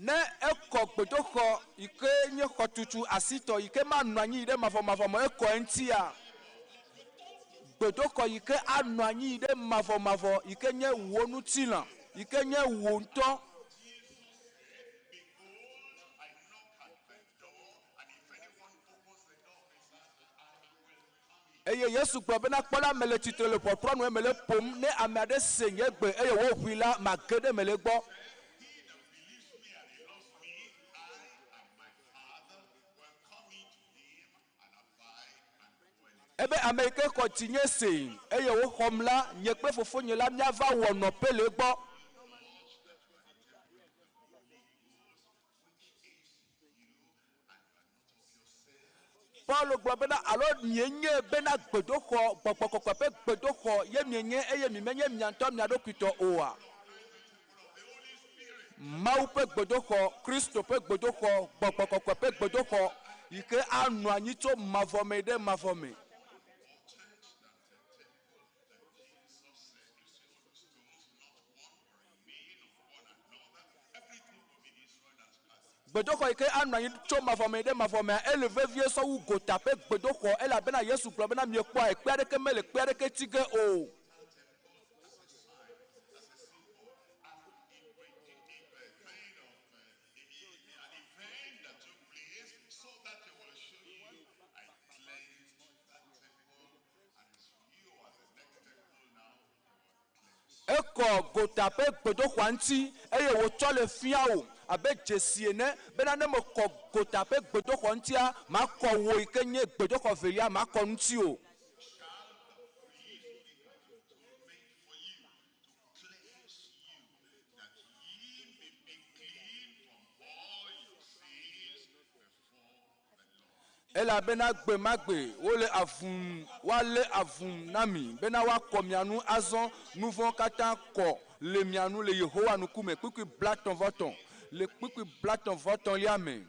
ne ekɔ gbedoxɔ yi ke nye xɔtutu asitɔ yi ke manɔ anyi yi ɖe mavɔmavɔ me ekɔ eŋutia, gbedoxɔ yi ke anɔ anyi yi ɖe mavɔmavɔ yi ke nye wò ŋutilã, yi ke nye wò ŋutɔ. Eye Yesu gblɔ bena, Kpɔ ɖa, mele tsitre le ʋɔtrua nu eye mele eƒom. Ne ame aɖe se nye gbe eye wòʋui la, mage ɖe eme le egbɔ. Ebe ame yi ke xɔ dzinye se eye wòxɔm la, nye kple Fofonye la míava wɔ nɔƒe le egbɔ. Paulo gblɔ bena, Alo mienye bena gbedoxɔ, Gbɔgbɔ Kɔkɔe ƒe gbedoxɔ ye mienye eye mi menye mia ŋutɔ mia ɖokui tɔ oa? Mawu ƒe gbedoxɔ, Kristo ƒe gbedoxɔ, Gbɔgbɔ Kɔkɔe ƒe gbedoxɔ yi ke anɔ anyi tso mavɔ me ɖe mavɔ me. Gbedoxɔ yi ke anɔ anyi tso mavɔ me ɖe mavɔ mea, ele vevie sɔ wu gota ƒe gbedoxɔ, elabena Yesu gblɔ bena, Miekpɔa, ekpe aɖeke mele kpe aɖeke ti ge o. Ekɔ gota ƒe gbedoxɔa ŋuti, eye wòtsɔ le fia wò abe dzesi ene bena ne mekɔ gota ƒe gbedoxɔ ŋutia, makɔ wò yi ke nye gbedoxɔ velia, makɔ ŋutiwò. Elabena gbe ma gbe wole avu, woalé avu na mi, bena woakɔ mia ŋu azɔ nu vɔ̃wo katã kɔ le mia ŋu le Yehowa ŋkume. Kpukpui blaetɔ̃-vɔ-etɔ̃ le kpukpui blaetɔ̃-vɔ-etɔ̃lia me.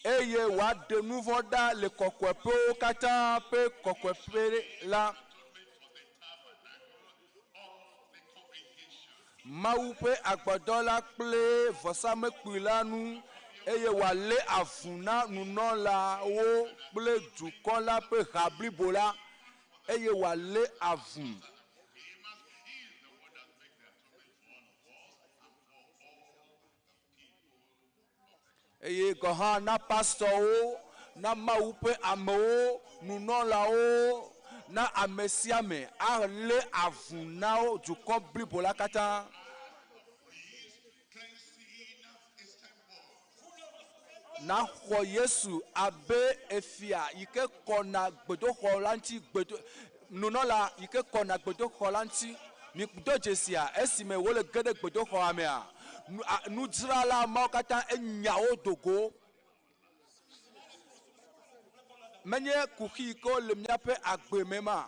Eye wòaɖe nu vɔ̃ ɖa le kɔkɔeƒewo katã ƒe kɔkɔeƒe la. Mawu ƒe agbadɔ la kple vɔsamlekpui la nu, eye wòalé avu na nunɔlawo kple dukɔ la ƒe ha blibo la, eye wòalé avu. Eye gɔ̃ hã na pastɔwo, na Mawu ƒe amewo, nunɔlawo, na ame sia ame alé avu na wo dukɔ blibo la katã. Naxɔ Yesu abe efia yi ke kɔna gbedoxɔ la ŋuti, gbedo, nunɔla yi ke kɔna gbedoxɔ la ŋuti. Mido dzesia esime wole ge ɖe gbedoxɔa mea, nudzrala mawo katã enya wo do go. Menye kuxi yi ke le míaƒe agbe me ma.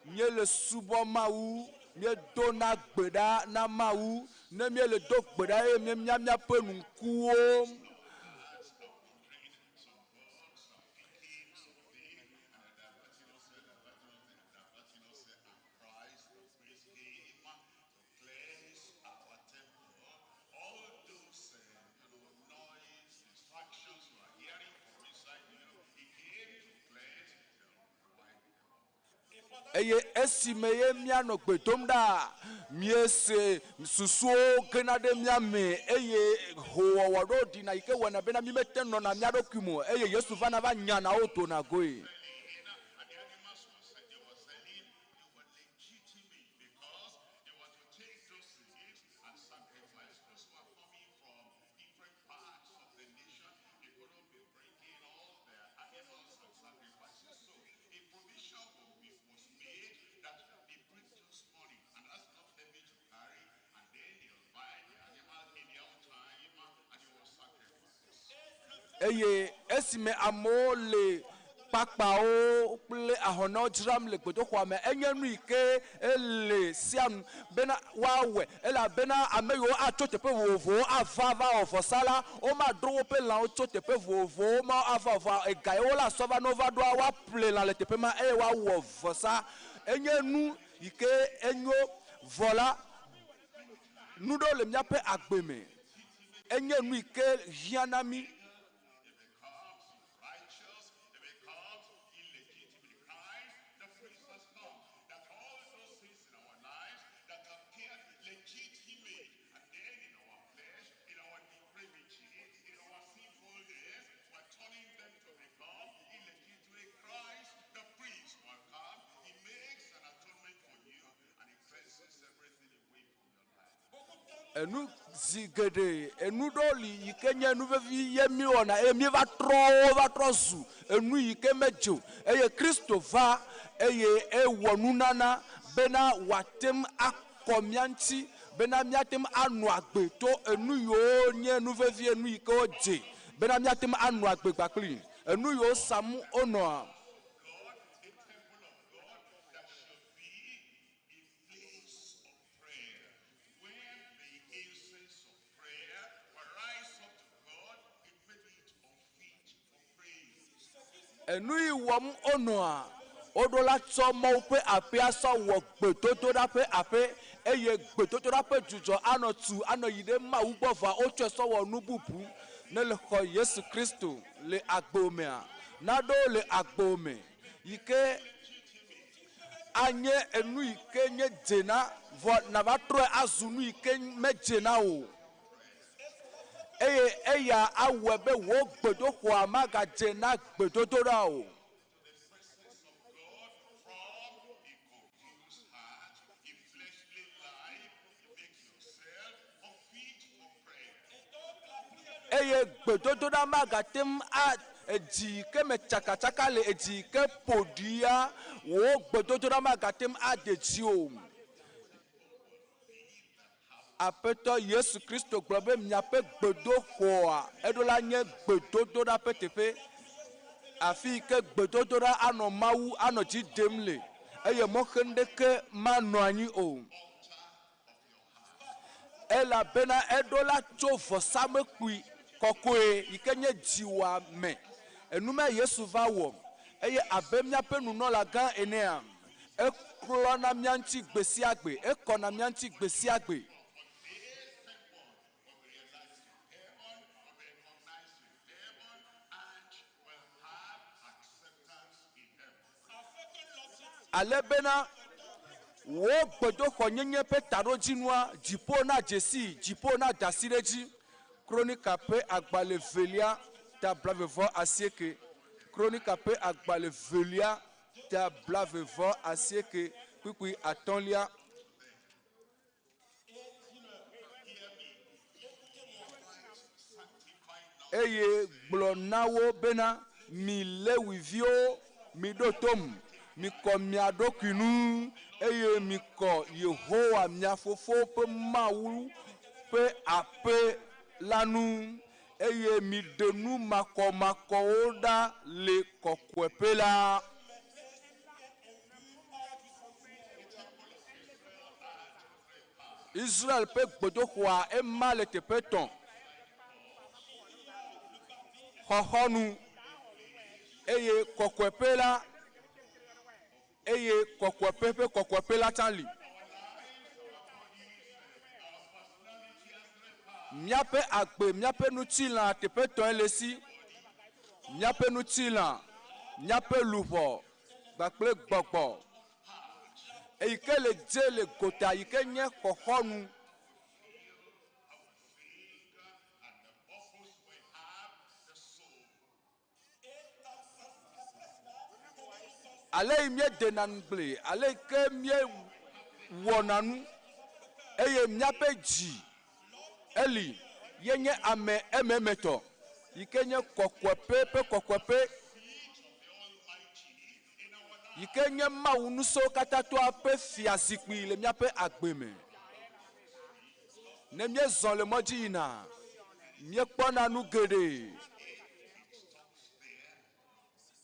Míele subɔ Mawu, míedona gbe ɖa na Mawu. Ne míele do gbe ɖa eye míemia míaƒe ŋkuwo, Eye esime ye míanɔ gbe dom ɖa, míese susuwo gena ɖe mía me eye howɔwɔ ɖewo ɖina yi ke wɔna bena mímete ŋu nɔna mía ɖokui me o eye Yesu vana va nyana wo dona goe. Eye esime amewo le kpakpawo kple ahɔnɛwo dzram le gbedoxɔa me, enye nu yi ke ele sia nu bena woawɔe, elabena ame yiwo atso teƒe vovovowo ava va wɔ vɔsa la, womaɖo woƒe lãwo tso teƒe vovovowo ma ava o, vɔa ega yi wola sɔ va ne wova ɖoa, woaƒle lã le teƒe ma eye woawɔ vɔsa. Enye nu yi ke enyo. Vɔ la, nu ɖewo le míaƒe agbe me, enye nu yi ke hiã na mí. Enu zi geɖe enu ɖewo li yi ke nye nu vevi ye míewɔna eye míeva trɔ wo va trɔ zu enu yi ke medze o. Eye Kristo va eye ewɔ nunana bena wòate ŋu akɔ mía ŋuti bena míate ŋu anɔ agbe to enu yiwo nye nu vevi, enu yi ke wodze bena míate ŋu anɔ agbe kpakpli enu yiwo sam wonɔa. Enu yi wɔm wonɔa, woɖo la tsɔ Mawu ƒe aƒea sɔ wɔ gbedodoɖa ƒe aƒe eye gbedodoɖa ƒe dzudzɔ anɔ tu anɔ yi ɖe Mawu gbɔ vɔa wotsɔe sɔ wɔ nu bubu. Ne le xɔ Yesu Kristo le agbewò mea, naɖewo le agbewò me yi ke anye enu yi ke nye dzena vɔ nava trɔe azu nu yi ke medze na o. Eye eya awɔe be wò gbedoxɔa magadze na gbedodoɖa o. Eye gbedodoɖa magate ŋu a edzi yi ke me tsakatsaka le edzi yi ke ƒo ɖia, wò gbedodoɖa magate ŋu ade dzi o. Aƒetɔ Yesu Kristo gblɔ be miaƒe gbedoxɔa eɖo la nye gbedodoɖa ƒe teƒe. Afi yi ke gbedodoɖa anɔ Mawu anɔ dzi dem le eye mɔxenu ɖeke manɔ anyi o. Elabena eɖo la tso vɔsamlekpui kɔkɔe yi ke nye dziwòa me. Enumae Yesu va wɔ eye abe míaƒe nunɔlagã enea, Eklɔna mía ŋuti gbe sia gbe, ekɔna mía ŋuti gbe sia gbe. Ale bena wò gbedoxɔnyenye ƒe taɖodzinua, dziƒo nadze sii, dziƒo nada asi ɖe edzi. Kronika ƒe agbalẽ evelia, ta blaeve vɔ asieke. Kronika ƒe agbalẽ evelia, Ta blaeve-vɔ-asieke kpukpui atɔ̃lia. Eye gblɔ na wo bena, Mi Lewi-viwo, miɖo tom, mikɔ mia ɖokui ŋu, eye mikɔ Yehowa, mia fofowo ƒe Mawu ƒe aƒe la ŋu, eye miɖe nu makɔmakɔwo ɖa le kɔkɔeƒe la. Israel ƒe gbedoxɔa ema le teƒe etɔ̃, xɔxɔnu, eye kɔkɔeƒe la, eye kɔkɔeƒe ƒe kɔkɔeƒe la tsã li. Míaƒe agbe, míaƒe ŋutilã teƒe etɔ̃e le esi, míaƒe ŋutilã, míaƒe luʋɔ kpakple gbɔgbɔ. Eyi ke le dze le gota yi ke nye xɔxɔnu. Ale yi míedena ŋugble, ale yi ke míewɔna nu eye míaƒe dzi eli ye nye ame ememetɔ yi ke nye kɔkɔeƒe ƒe kɔkɔeƒe yi ke nye Mawu Ŋusẽwokatãtɔa ƒe fiazikpui le míaƒe agbe me. Ne míezɔ le mɔ dzi yina, míekpɔna nu geɖe.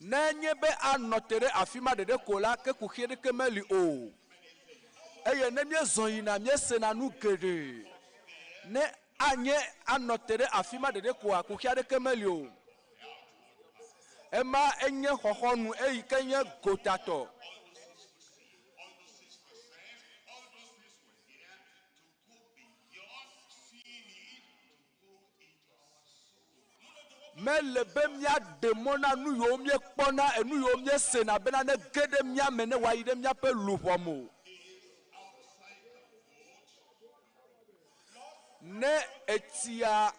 Ne enye be anɔ te ɖe afi ma ɖeɖe ko la, ke kuxi aɖeke meli o. Eye ne míezɔ yina, míesena nu geɖe. Ne anye anɔ te ɖe afi ma ɖeɖe koa, kuxi aɖeke meli o. Ema enye xɔxɔnu eyi ke nye gotatɔ. Mele be míaɖe mɔ na nu yiwo míekpɔna, enu yiwo míesena bena nege ɖe mía me ne wòayi ɖe míaƒe luʋɔ me o. Ne etsia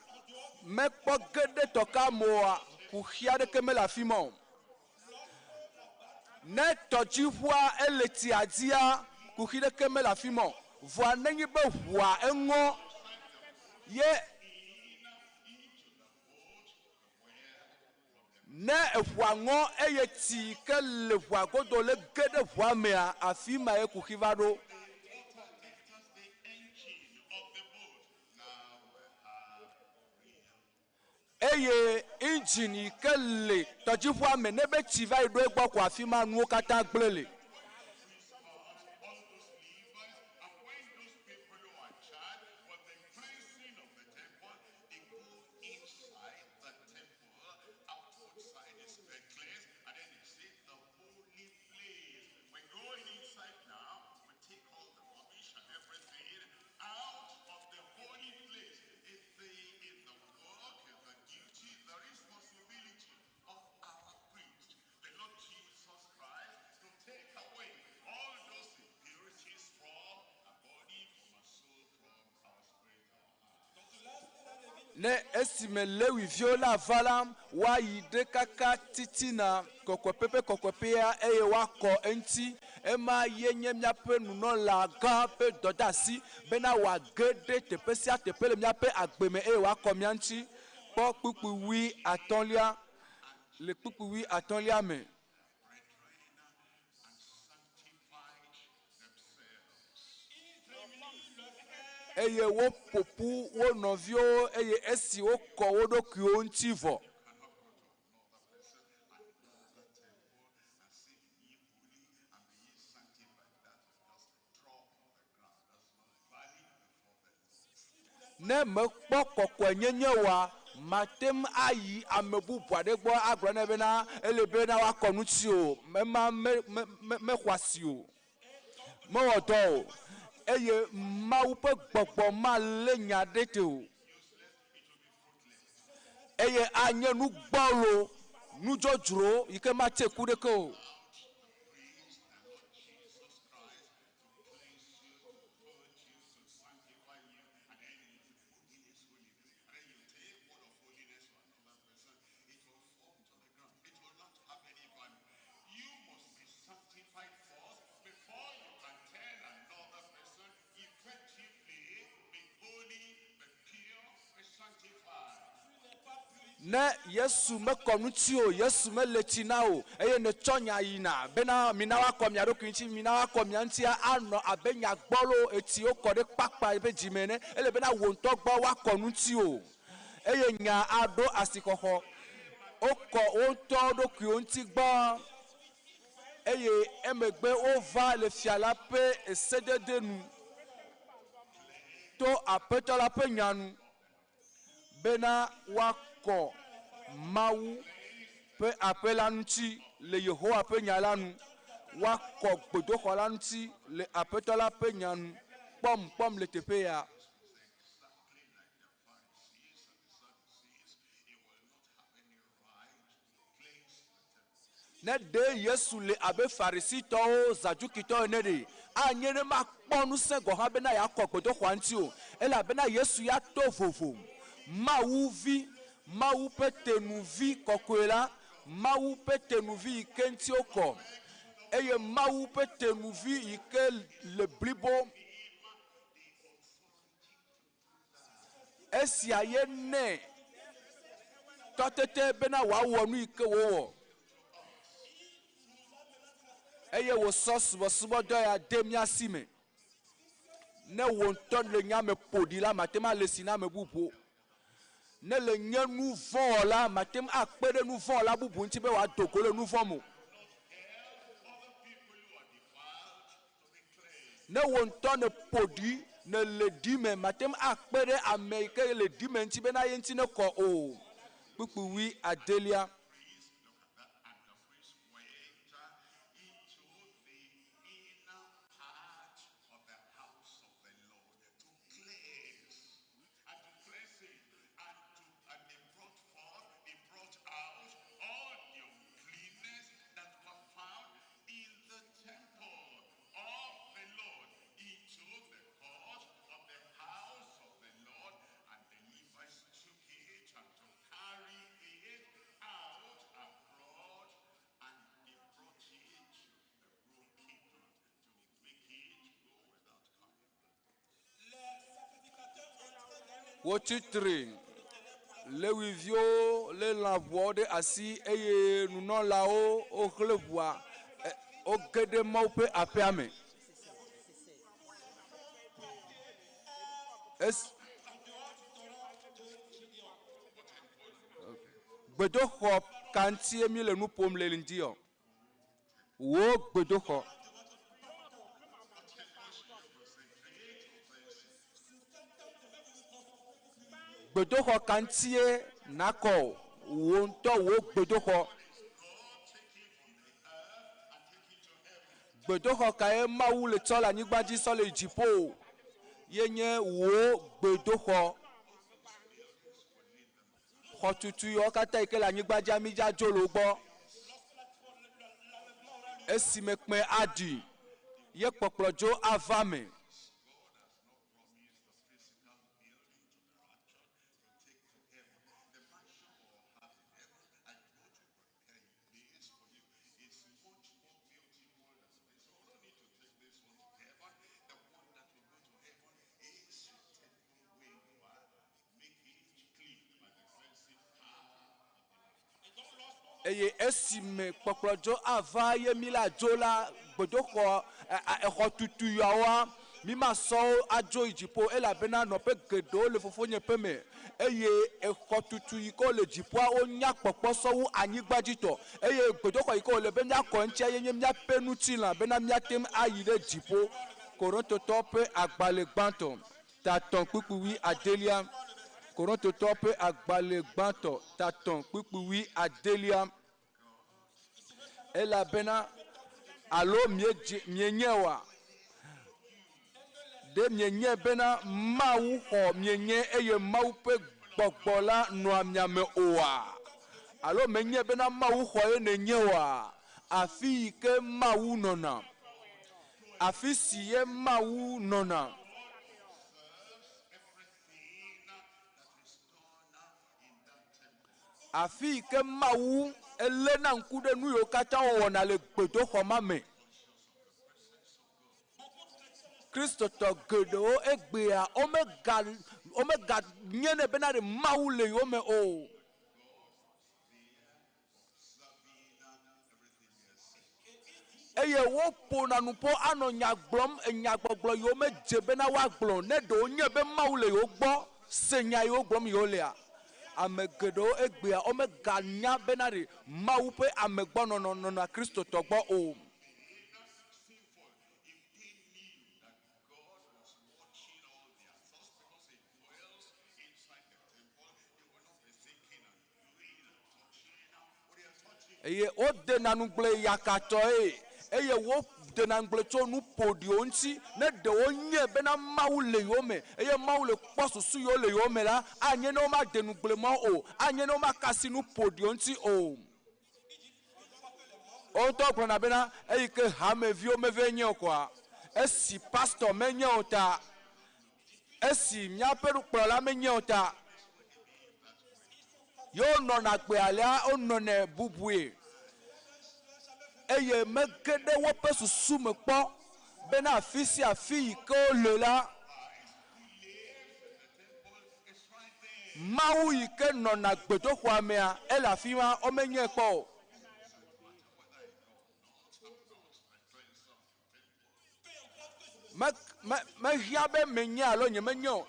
mekpɔ ge ɖe tɔka me oa, kuxi aɖeke mele afi ma o. Ne tɔdziʋua ele tsia dzia, kuxi ɖeke mele afi ma o. Vɔa nenye be ʋua eŋɔ Ye ne eƒua ŋɔ eye tsi yi ke le ʋua godo le ge ɖe ʋua mea, afi ma ye kuxi va ɖo. Eye engine yi ke le tɔdziʋua me ne be tsi va yi ɖo egbɔ ko afi ma nuwo katã gblẽ le. Ne esime Lewi viwo la va la, woayi ɖe kaka titina kɔkɔeƒe ƒe kɔkɔeƒea eye woakɔ eŋuti. Ema ye nye míaƒe nunɔlagã ƒe dɔdeasi bena wòage ɖe teƒe sia teƒe le míaƒe agbe me eye wòakɔ mía ŋuti. Kpɔ kpukpui wuiatɔ̃lia le kpukpui wuiatɔ̃lia me. Eye woƒo ƒu wo nɔviwo eye esi wokɔ wo ɖokuiwo ŋuti vɔ. Ne mekpɔ kɔkɔenyenye oa, mate ŋu ayi ame bubu aɖe gbɔ agblɔ nɛ bena ele bena woakɔ ŋuti o. Ema me, me, me, mexɔ asi o. Mewɔ dɔ o. Eye Mawu ƒe gbɔgbɔ malé nya ɖe te o. Eye anye nu gbɔlo, nu dzodzro yi ke matse ku ɖeke o. Ne Yesu mekɔ ŋuti o, Yesu mele tsi na o, eye nètsɔ nya yina bena mina woakɔ mia ɖokui ŋuti, mina woakɔ mia ŋutia, anɔ abe nya gbɔlo etsi wokɔ ɖe kpakpa ƒe dzime ene. Ele bena wò ŋutɔ gbɔ woakɔ ŋuti o, eye nya aɖo asixɔxɔ. Wokɔ wo ŋutɔ ɖokuiwo ŋuti gbã, eye emegbe wova le fia la ƒe sedede nu to Aƒetɔ la ƒe nya nu. bena woakɔ Mawu ƒe aƒe la ŋuti le Yehowa ƒe nya la nu, woakɔ gbedoxɔ la ŋuti le Aƒetɔ la ƒe nya nu. Kpɔm, kpɔm le teƒe ya. Ne ɖe Yesu le abe Farisitɔwo, Zadukitɔwo ene ɖe, anye ne makpɔ ŋusẽ gɔ̃ hã bena yeakɔ gbedoxɔa ŋuti o, elabena Yesu ya to vovo. Mawu Vi, Mawu ƒe Tenuvi kɔkɔe la, Mawu ƒe Tenuvi yi ke ŋuti wokɔ, eye Mawu ƒe Tenuvi yi ke le blibo. Esia ye nɛ tɔtete bena wòawɔ nu yi ke wòwɔ. Eye wòsɔ subɔsubɔdɔ ya de mía si me. Ne wò ŋutɔ le nya me ƒo ɖi la, mate ŋu ale si na ame bubu o. Ne le nye nu vɔ̃ la, mate ŋu akpe ɖe nu vɔ̃ la bubu ŋuti be wòado go le nu vɔ̃ me o. Ne wò ŋutɔ nèƒo ɖi, nèle ɖi me, mate ŋu akpe ɖe ame yi ke le ɖi me ŋuti bena ye ŋuti nekɔ o. Kpukpui wui adelia. Wotsitre Lewiviwo lé lãʋuawo ɖe asi eye nunɔlawo woxlẽ ʋua woge ɖe Mawu ƒe aƒea me. Es gbedoxɔ ka ŋutie mi le nu ƒom le ŋdi ɔ? Wò gbedoxɔ. Gbedoxɔ ka ŋutie nakɔ wò ŋutɔ wò gbedoxɔ? Gbedoxɔ kae Mawu le tsɔ le anyigba dzi sɔ le dziƒo ye nye wò gbedoxɔ. Xɔtutu yiwo katã yi ke le anyigba dzia mi dza dzo le wo gbɔ. Esime kpẽ aɖi ye kpɔkplɔdzo ava me. Eye esime kpɔkplɔdzo ava ye mi la dzo la gbedoxɔ exɔtutu yawoa, mi masɔ wo adzo yi dziƒo elabena nɔƒe geɖewo le fofonye ƒe me eye exɔtutu yi ke wole dziƒoa wonya kpɔkpɔ sɔwu anyigba dzi tɔ eye gbedoxɔ yi ke wòle be míakɔ ŋutia ye nye míaƒe ŋutilã bena míate ŋu ayi ɖe dziƒo. Korintotɔwo ƒe agbalẽ gbãtɔ tatɔ̃ kpukpui wui adelia. Korintotɔwo ƒe agbalẽ gbãtɔ tatɔ̃ kpukpui wui adelia. Elabena alo miedze mienye oa? Ɖe mienye bena Mawu xɔ mienye eye Mawu ƒe gbɔgbɔ la nɔa mia me oa? Alo menye bena Mawu xɔ ye nènye oa? Afi yi ke Mawu nɔna. Afi si ye Mawu nɔna. Afi yi ke Mawu eléna ŋku ɖe nu yiwo katã wowɔna le gbedoxɔ ma me. Kristotɔ geɖewo egbea womega womega nyenɛ bena ɖe Mawu le yewo me o. Eye woƒona nu ƒo anɔ nya gblɔm enyagbɔgblɔ yiwo medze bena woagblɔ o, ne ɖe wonye be Mawu le yewo gbɔ se nya yiwo gblɔm yewolea. Ame geɖewo egbea womeganya bena ɖe Mawu ƒe amegbɔnɔnɔ nɔna Kristotɔ gbɔ o. Eye wodena nugble yakatɔe, eye wodena nugble tso nu ƒoɖiwo ŋuti. Ne ɖe wonyae bena Mawu le yewo me, eye Mawu le kpɔ susu yiwo le yewo me la, anye ne womade nugble mawo o, anye ne womaka asi nu ƒoɖiwo ŋuti o. Wo ŋutɔ gblɔna bena, eyi ke hameviwo meve nye o koa, esi pastɔ menye o ta, esi míaƒe nukplɔla menye o ta, ye wonɔna agbe alea, wonɔnɛ bubue. Eye mege ɖe woƒe susu me kpɔ bena afi sia afi yi ke wole la, Mawu yi ke nɔna gbedoxɔa mea, ele afi ma, womenyae kpɔ o. Me, me, mehiã be menye alo nyemenye o.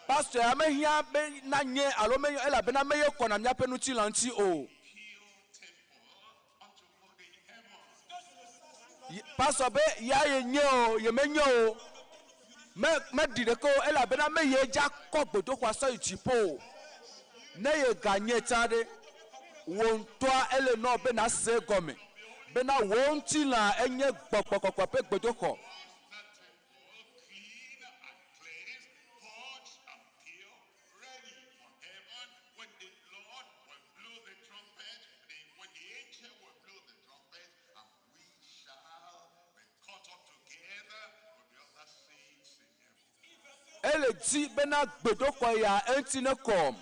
Pastor ya mehiã be nanye alo menye elabena meye kɔna míaƒe ŋutilã ŋuti o. Pastor be ya yenye o, yemenye o. Me, meɖi ɖeke o elabena meye dza kɔ gbedoxɔa sɔ yi dziƒo o. Ne yeganye tsã ɖe, wò ŋutɔa ele nɔ be nàse egɔme bena wò ŋutilã enye gbɔgbɔ kɔkɔe ƒe gbedoxɔ. Ele dzi bena gbedoxɔ ya eŋuti nekɔ,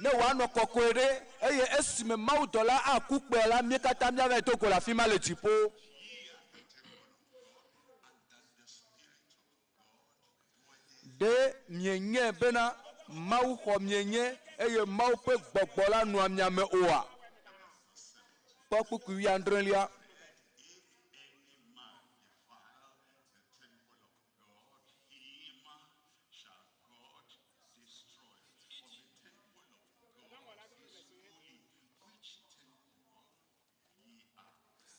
ne wòanɔ kɔkɔe ɖe, eye esime mawudɔla aku kpea la, mí katã míavae do go le afi ma le dziƒo. Ɖe mienyae bena. Mawu xɔ mienye eye Mawu ƒe gbɔgbɔ la nɔa mia me oa? Kpɔ kpukpui wuiadrelia.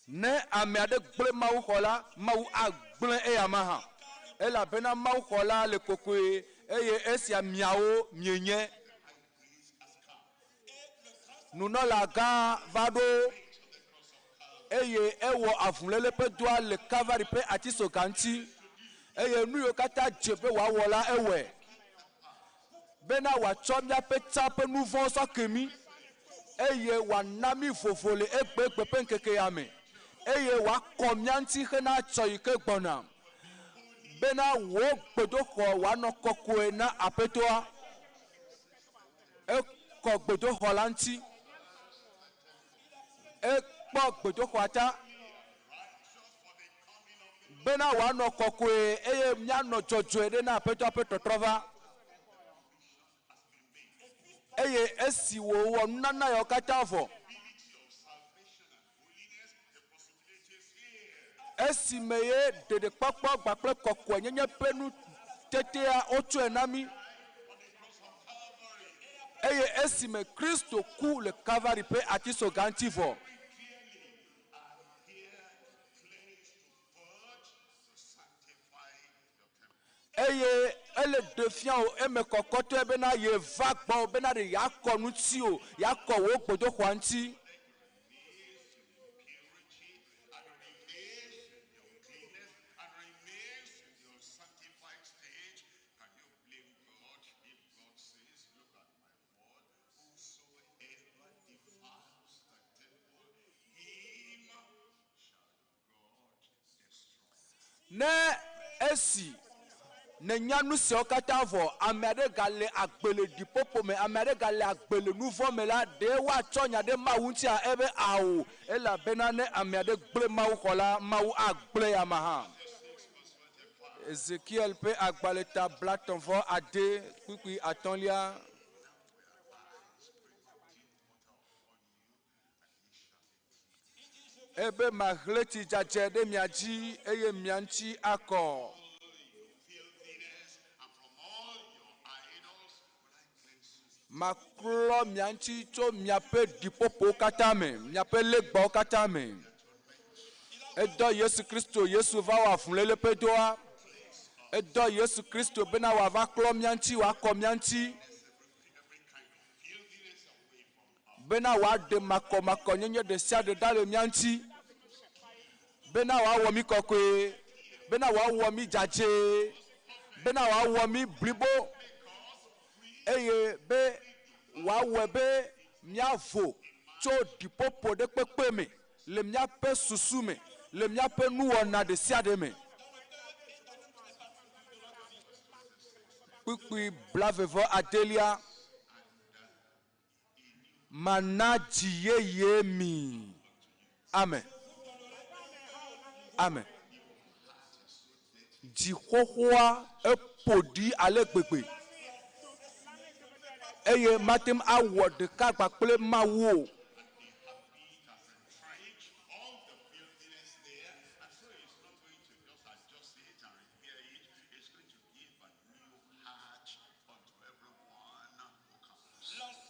Ne ame aɖe gblẽ Mawu xɔ la, Mawu agblẽ eyama hã, elabena Mawu xɔ la le kɔkɔe, eye esia miawo mienye. Nunɔlagã va ɖo eye ewɔ avuléle ƒe dɔa le Kalvari ƒe atisoga ŋuti, eye nu yiwo katã dze be wòawɔ la, ewɔe, bena wòatsɔ míaƒe tsã ƒe nu vɔ̃wo sɔ ke mí, eye wòana mí vovo le egbegbe ƒe ŋkeke ya me, eye wòakɔ mía ŋuti hena etsɔ yi ke gbɔna, bena wò gbedoxɔ wòanɔ kɔkɔe na Aƒetɔa. Ekɔ gbedoxɔ la ŋuti. Ekpɔ gbedoxɔa ta bena wòanɔ kɔkɔe eye míanɔ dzɔdzɔe ɖe na Aƒetɔa ƒe tɔtrɔva. Eye esi wòwɔ nunana yawo katã vɔ, esime ye ɖeɖekpɔkpɔ kpakple kɔkɔenyenye ƒe nutetea wotsɔe na mí, eye esime Kristo ku le Kalvari ƒe atisoga ŋuti vɔ, Eye ele ɖe fia wò eme kɔkɔtɔe bena yeva gbɔwò bena ɖe yeakɔ ŋutiwò, yeakɔ wò gbedoxɔa ŋuti. Ne esi nènya nu siawo katã vɔ, ame aɖe gale agbe le ɖiƒoƒo me, ame aɖe gale agbe le nu vɔ̃ me la, ɖe woatsɔ nya ɖe Mawu ŋutia? Ebe ao, elabena ne ame aɖe gblẽ Mawu xɔ la, Mawu agblẽ eya amea hã. Ezekiel ƒe agbalẽ ta blaetɔ̃ vɔ ade kpukpui atɔ̃lia. Ebe mahlẽ tsi dzadzɛ ɖe mia dzi eye mia ŋuti akɔ. Maklɔ mia ŋuti tso miaƒe ɖiƒoƒowo katã me, miaƒe legbawo katã me. Edɔ Yesu Kristo, Yesu va wɔ avuléle ƒe dɔa. Edɔ Yesu Kristo bena wòava klɔ mía ŋuti, wòakɔ mía ŋuti. Bena wòaɖe makɔmakɔnyenye ɖe sia ɖe ɖa le mía ŋuti, bena wòawɔ mí kɔkɔe, bena wòawɔ mí dzadzɛ, bena wòawɔ mí blibo, eye be wòawɔe be míavo tso ɖiƒoƒo ɖe kpekpe me le míaƒe susu me, le míaƒe nuwɔna ɖe sia ɖe me. Kpukpui blaeve vɔ adelia. Mana dzi yeye mi. Amen. Amen. Dzi xoxoa eƒo ɖi ale gbegbe eye mate ŋu awɔ ɖeka kpakple Mawu o.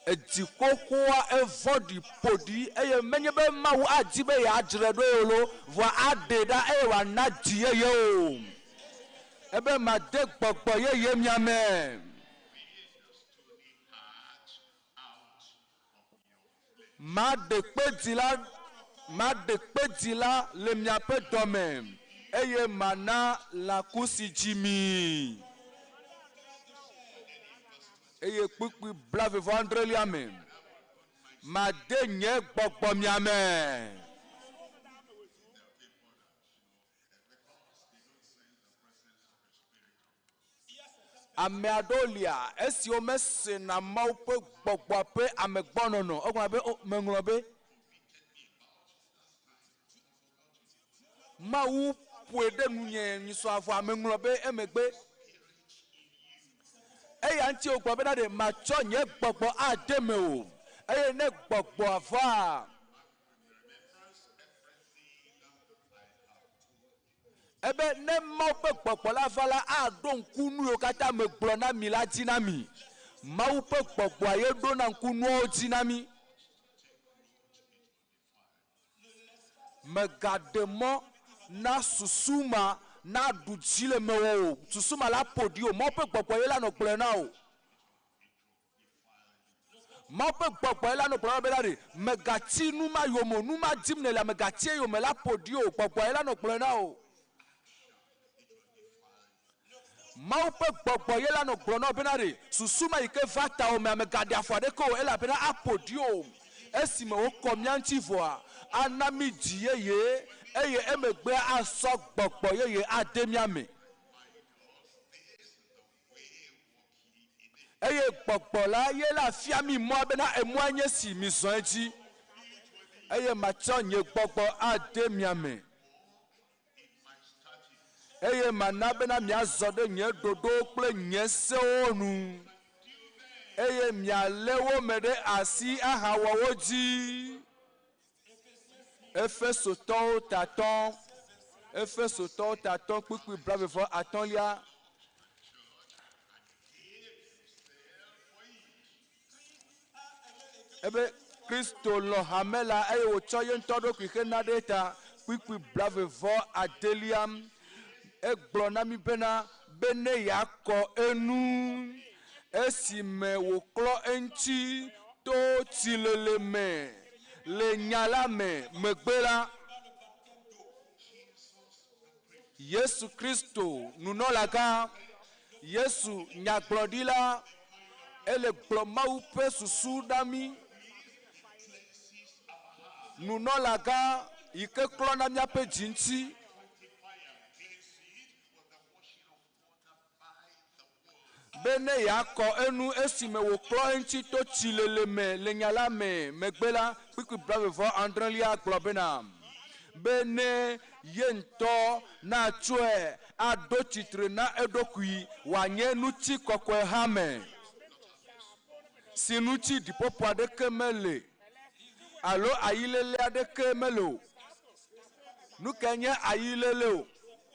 Edzi xoxoa evɔ̃ɖi ƒo ɖi eye menye be Mawu adi be yeadzrae ɖo o loo, vɔa aɖee ɖa eye wòana dzi yeye o. Ebe made gbɔgbɔ yeye mia me. Maɖe kpe dzi la, maɖe kpe dzi la le miaƒe dɔme, eye mana lãkusi dzi mi. Eye kpukpui blaeve-vɔ-adrelia me, made nye gbɔgbɔ mia me. Ame aɖewo lia esiwo mesena Mawu ƒe gbɔgbɔa ƒe amegbɔnɔnɔ. Egblɔ be, o, meŋlɔ be. Mawu ƒoe ɖe nunye nyisɔ avɔa meŋlɔ be emegbe. Eya Eya ŋuti wògblɔ bena ɖe matsɔ nye gbɔgbɔ ade mewò, eye ne gbɔgbɔa vaa, ebe ne Mawu ƒe gbɔgbɔ la va la, aɖo ŋku nu yiwo katã megblɔ na mi la dzi na mi. Mawu ƒe gbɔgbɔa ye ɖona ŋku nuawo dzi na mí. Mègaɖe mɔ na susu ma naɖu dzi le mewò o. Susu ma la ƒo ɖi wò. Mawu ƒe gbɔgbɔ ye la nɔ gblɔe na wò. Mawu ƒe gbɔgbɔ ye la nɔ gblɔ na wò bena ɖe mègatsi nu ma yome o. Nu ma dim nèlea, mègatsi eyome la ƒo ɖi wò. Gbɔgbɔ ye la nɔ gblɔe na wò. Mawu ƒe gbɔgbɔ ye la nɔ gblɔ na wò bena ɖe susu ma yi ke va tawò mea, mègaɖe afɔ aɖeke o, elabena aƒo ɖi wò. Esime wokɔ mía ŋuti vɔa, ana mí dzi yeye, eye emegbea asɔ gbɔgbɔ yeye ade mía me. Eye gbɔgbɔ la ye la fia mí mɔa bena emɔa nye si, mizɔ edzi. Eye matsɔ nye gbɔgbɔ ade mia me. Eye mana bena miazɔ ɖe nye ɖoɖowo kple nye sewo nu, eye mialé wo me ɖe asi ahawɔ wo dzi. Efesotɔwo tatɔ, Efesotɔwo tatɔ kpukpui blaeve vɔ atɔ̃lia. Ebe Kristo lɔ̃ hame la eye wòtsɔ ye ŋutɔ ɖokui hena ɖe eta. Kpukpui blaeve vɔ adelia egblɔ na mí bena, bene yeakɔ enu esime wòklɔ eŋuti to tsilele me le nya la me megbe la, Yesu Kristo, nunɔlagã, Yesu nyagblɔɖila, ele gblɔ Mawu ƒe susu na mí. Nunɔlagã yi ke klɔna míaƒe dzi ŋuti. Be ne yeakɔ enu esime wòklɔ eŋuti to tsilele me le nya la me megbe la, kpukpui blaeve vɔ adrelia gblɔ bena, Be ne ye ŋutɔ natsɔe aɖo tsitre na eɖokui wòanye ŋutikɔkɔe hame, si ŋuti ɖiƒoƒo aɖeke mele alo ayilele aɖeke mele o. Nu kae nye ayilele o?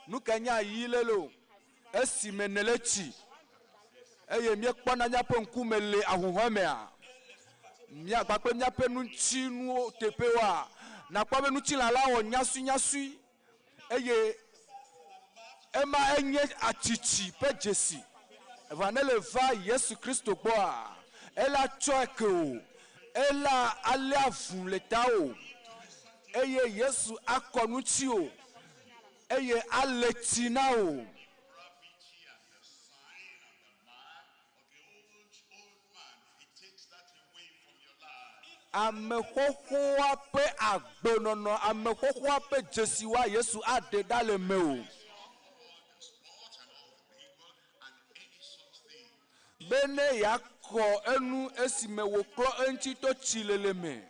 Nu kae nye ayilele o? Esime nèle tsi eye míekpɔna míaƒe ŋkume le ahuhɔ̃e mea, mía kpakple míaƒe ŋutinuwo teƒewoa, nàkpɔ be ŋutilã la wɔ nyasuinyasui eye ema enye atsitsi ƒe dzesi. Evɔa ne le va Yesu Kristo gbɔa, ela tsɔe ke wò, ela alé avu le tawò eye Yesu akɔ ŋutiwò. Eye ale tsi na wò. Ame xoxoa ƒe agbenɔnɔ, ame xoxoa ƒe dzesiwoa Yesu aɖe ɖa le mewò. Be ne yeakɔ enu esime wòklɔ eŋuti to tsilele me.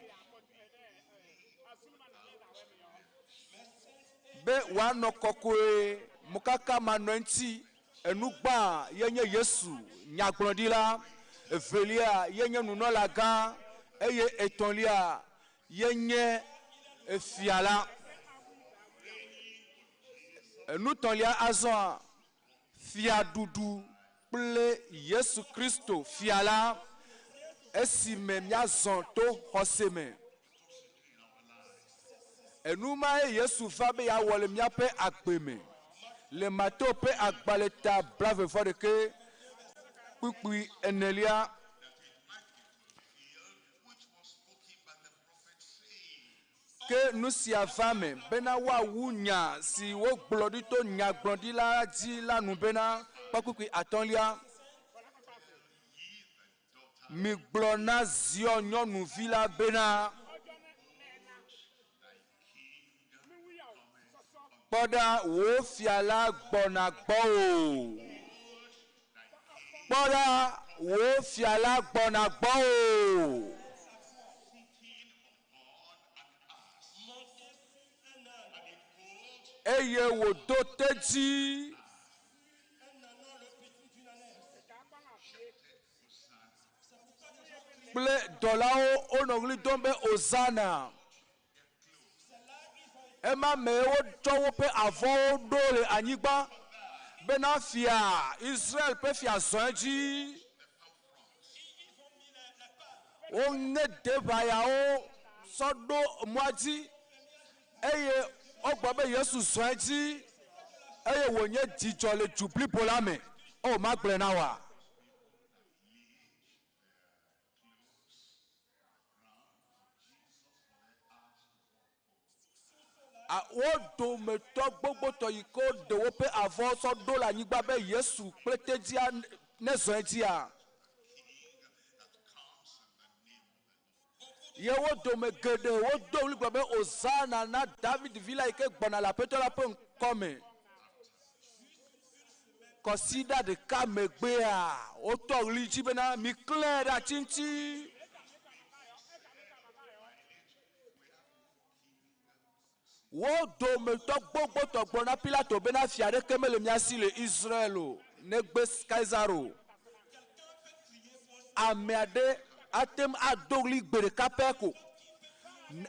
Be wòanɔ kɔkɔe, mokaka manɔ eŋuti. Enu gbã ye nye Yesu, nyagblɔɖila, evelia ye nye nunɔlagã, eye etɔ̃lia ye nye efia la. Enu tɔ̃lia azɔa, fiaɖuɖu kple Yesu Kristo, Fia la, esime míazɔ to xɔse me. Enu mae Yesu va be yeawɔ le míaƒe agbe me. Le Mateo ƒe agbalẽ ta blaeve-vɔ-ɖekɛ kpukpui enelia, Ke nu sia va eme bena woawu nya si wogblɔ ɖi to nyagblɔɖila dzi la nu bena, Kpɔkpukpui atɔ̃lia, Migblɔ na Zion nyɔnuvi la bena, Kpɔ ɖa, wò fia la gbɔna gbɔwò. Kpɔ ɖa, wò fia la gbɔna gbɔwò. Eye wòdo tedzi. kple dɔlawo wonɔ ɣli dom be Hosana. Ema mee wotsɔ woƒe avɔwo ɖo le anyigba bena fia Israel ƒe fia zɔ edzi. Woŋe deʋayawo sɔ ɖo mɔa dzi eye wogblɔ be Yesu zɔ edzi eye wònye dzidzɔ le du blibo la me. O, magblɔe na wòa? Wo dometɔ gbogbotɔ yi ke woɖe woƒe avɔwo sɔ ɖo le anyigba be Yesu kple tedzia nezɔ edzia, ye wo dome geɖe wodo ɣli gblɔ be, Hosana na David vi la yi ke gbɔna le Aƒetɔ la ƒe ŋkɔ me. Kɔsiɖa ɖeka megbea, wotɔ ɣli dzi bena, Miklãe ɖe ati ŋuti! Wo dometɔ gbogbotɔ gblɔ na Pilato bena, Fia aɖeke mele mía si le Israel o, negbe Kaisaro. Ame aɖe ate ŋu ado ɣli gbe ɖeka pɛ ko.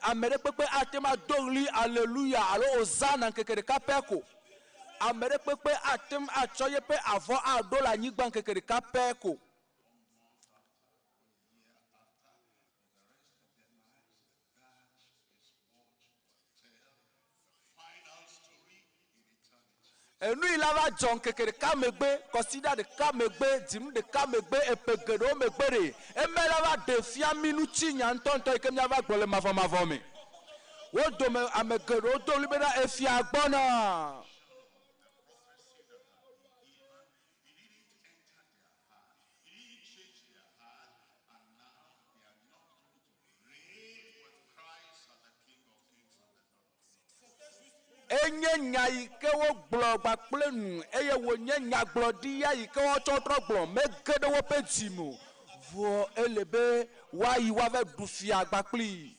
Ame ɖe kpekpe ate ŋu ado ɣli Aleluya alo Hosana ŋkeke ɖeka pɛ ko. Ame ɖe kpekpe ate ŋu atsɔ yeƒe avɔ aɖo le anyigba ŋkeke ɖeka pɛ ko. Enu yi la va dzɔ ŋkeke ɖeka megbe, kɔsiɖa ɖeka megbe, dzinu ɖeka megbe, eƒe geɖewo megbe ɖe, eme la va ɖe fia mí ŋuti nya ŋutɔŋutɔ yi ke míava gblɔ le mavɔmavɔ me. Wo dome ame geɖewo do ɣli bena, Efia gbɔna! Enye nya yi ke wogblɔ kpakple nu eye wònye nyagblɔɖi ya yi ke woatsɔ trɔ gblɔ mege ɖe woƒe dzi me o. Vɔ ele be woayi woava ɖu fia kpakplii.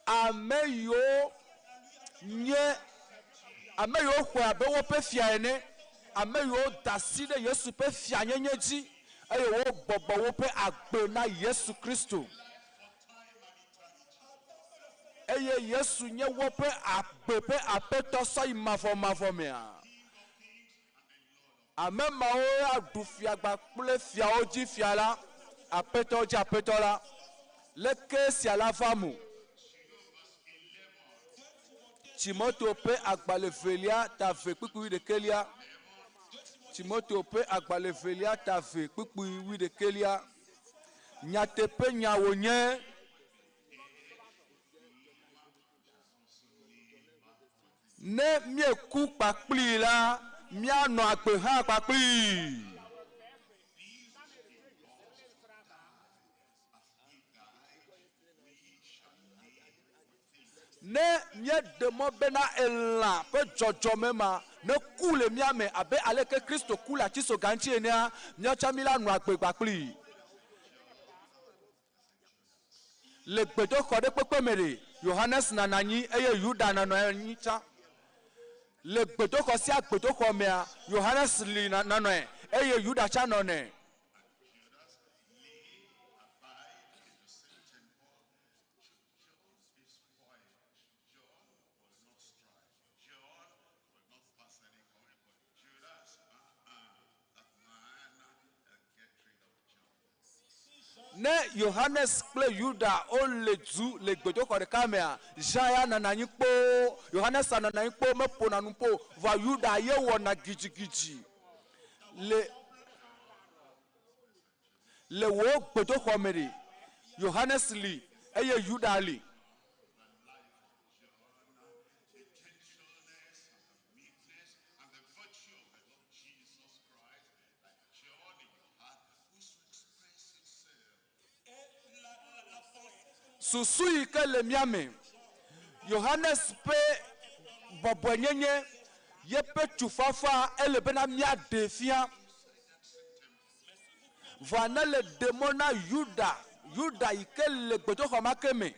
Ame yiwo nye ame yiwo xɔe abe woƒe fia ene, ame yiwo da asi ɖe Yesu ƒe fianyenye dzi eye wobɔbɔ woƒe agbe na Yesu Kristo. Eye Yesu nye woƒe agbe ƒe Aƒetɔ sɔyi mavɔmavɔ mea? Ame mawo aɖu fiagba kple fiawo dzi fia la, Aƒetɔwo dzi Aƒetɔ la. Leke esia la va mo? Timoteo ƒe agbalẽ evelia ta ve kpukpui wuiɖekɛlia. Timoteo ƒe agbalẽ evelia ta ve kpukpui wuiɖekɛlia. Nyateƒenya wònye. Ne míeku kpakplii la, míanɔ agbe hã kpakplii. Ne míeɖe mɔ bena elã ƒe dzɔdzɔme ma neku le mía me abe aleke Kristo ku le atisoga ŋuti enea, míawo tsã míla nɔ agbe kpakplii. Le gbedoxɔ ɖe kpekpe me ɖe, Yohanes nanɔ anyi eye Yuda nanɔ anyi tsã. Le gbedoxɔ sia gbedoxɔ mea, Yohanes li nanɔe eye Yuda tsã nɔnɛ. Ne Yohanes kple Yuda wole du le gbedoxɔ ɖeka mea, Jean ya nɔna anyi kpoo, Yohanes nɔna anyi kpoo meƒona nu kpoo o, vɔa Yuda ye wɔna gidigidi le le wò gbedoxɔ me ɖe. Yohanes li eye Yuda li. Susu yi ke le mía me, Yohanes ƒe bɔbɔenyenye, yeƒe tufafa ele bena míaɖee fia. Vɔa ne le ɖe mɔ na Yuda, Yuda yi ke le gbedoxɔ ma ke me,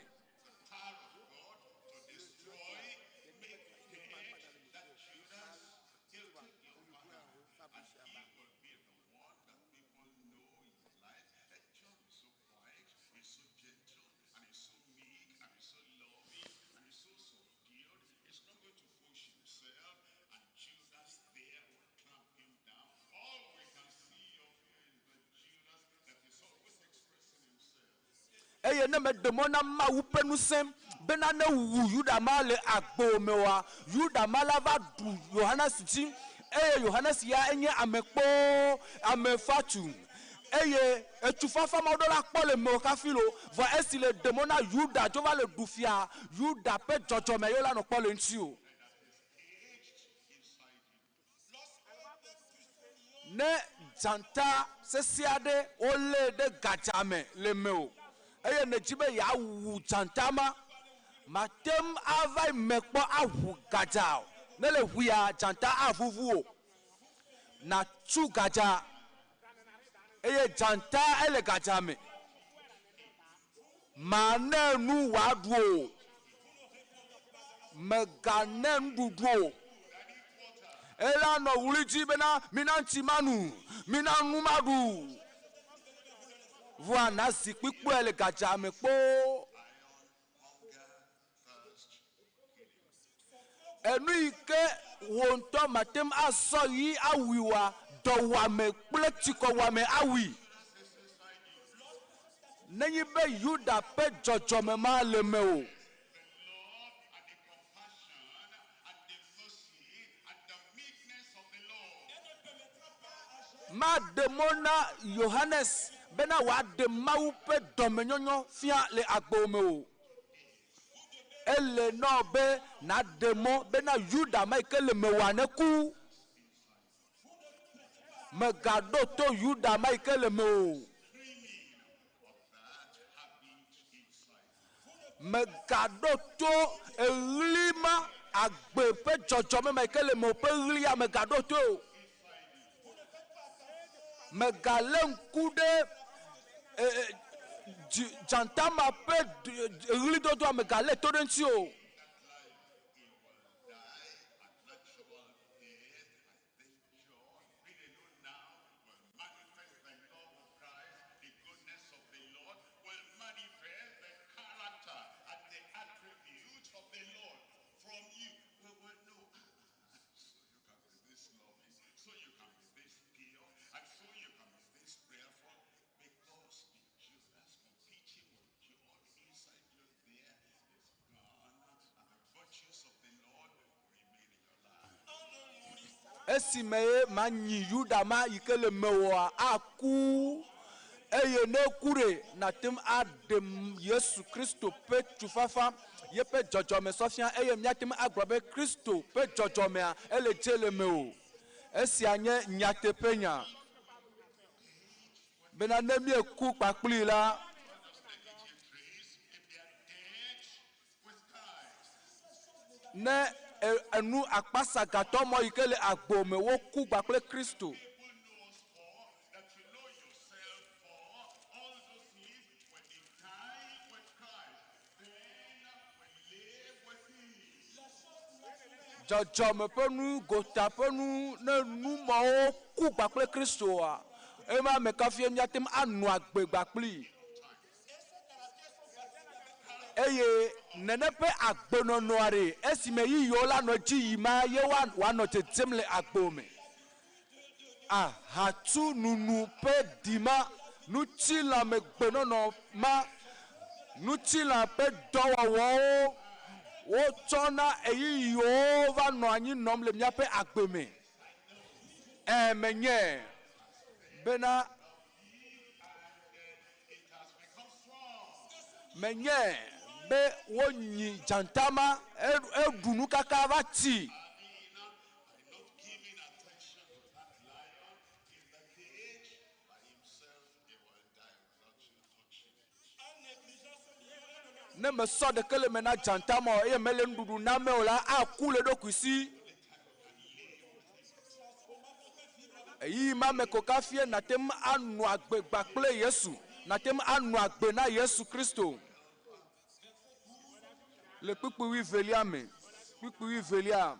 Eye ne meɖe mɔ na Mawu ƒe ŋusẽ bena newu Yuda ma le agbo me oa, Yuda ma la va ɖu Yohanes dzi, eye Yohanes ya enye ame kpoo, ame fatu. Eye etufafa ma woɖo la kpɔ le mewò hafi lo, vɔa esi le ɖe mɔ na Yuda dzo va le ɖu fia, Yuda ƒe dzɔdzɔme ye wola nɔ kpɔ le ŋutiwò. Ne dzata sesẽ aɖe wolée ɖe gadza me le mewò eye nèdi be yeawu dzata ma, màte ŋu ava yi me kpɔ aʋu gadza o. Ne le ʋuia, dzata avuvu wò. Nàtu gadza eye dzata ele gadza me. Màne nu wòaɖu o. Mègane nuɖuɖu o. Ela nɔ ɣli dzi bena, Mina ŋuti manu, mina nu maɖu. Vɔa nazi kpikpɔe le gadza me kpoo. Enu yi ke wò ŋutɔ màte ŋu asɔ ɣi awui oa, dɔwuame kple tsikɔwuame awui. Nenye be Yuda ƒe dzɔdzɔme ma le mewò. Maɖe mɔ na Yohanes bena wòaɖe Mawu ƒe dɔmenyonyo fia le agbewò me o. Ele nɔ be nàɖe mɔ bena Yuda ma yi ke le mewòa neku. Mègaɖo to Yuda ma yi ke le mewò o. Mègaɖo to eɣli ma, agbe ƒe dzɔdzɔme ma yi ke le mewò ƒe ɣlia, mègaɖo toe o. Mègalé ŋku ɖe e, e, dzata ma ƒe ɣlidodoa, mègalé to ɖe eŋuti o. Esime ye manyi Yuda ma yi ke le mewòa aku, eye ne eku ɖe, nàte ŋu aɖe Yesu Kristo ƒe tufafa, yeƒe dzɔdzɔme sɔ fia, eye míate ŋu agblɔ be Kristo ƒe dzɔdzɔmea ele dze le mewò. Esia nye nyateƒenya bena ne míeku kpakplii la, Ne enu akpasagatɔ mɔ yi ke le agbo me woku kpakple Kristo. Dzɔdzɔme ƒe nu, gota ƒe nu, ne nu mawo ku kpakple Kristoa, ema me kafie míate ŋu anɔ agbe kpakplii. Eye nene ƒe agbenɔnɔa ɖe, esime yiyiwo la nɔ edzi yim ma ye woanɔ dzedzem le agbo me. Ahatu nunu ƒe ɖi ma, ŋutilãmegbenɔnɔ ma, ŋutilã ƒe dɔwɔwɔwo, wotsɔna ɣeyiɣiwo va nɔ anyi nɔm le míaƒe agbe me. Ẽ, menyae bena Menyae be wonyi dzata ma, eɖu nu kaka va tsi. Ne mesɔ ɖeke le eme na dzata ma o eye mele nuɖuɖu namee o la, aku le eɖokui si. Ɣeyiɣi ma me ko kafie nàte ŋu anɔ agbe kpakple Yesu, nàte ŋu anɔ agbe na Yesu Kristo. Le kpukpui wuievelia me, kpukpui wuievelia,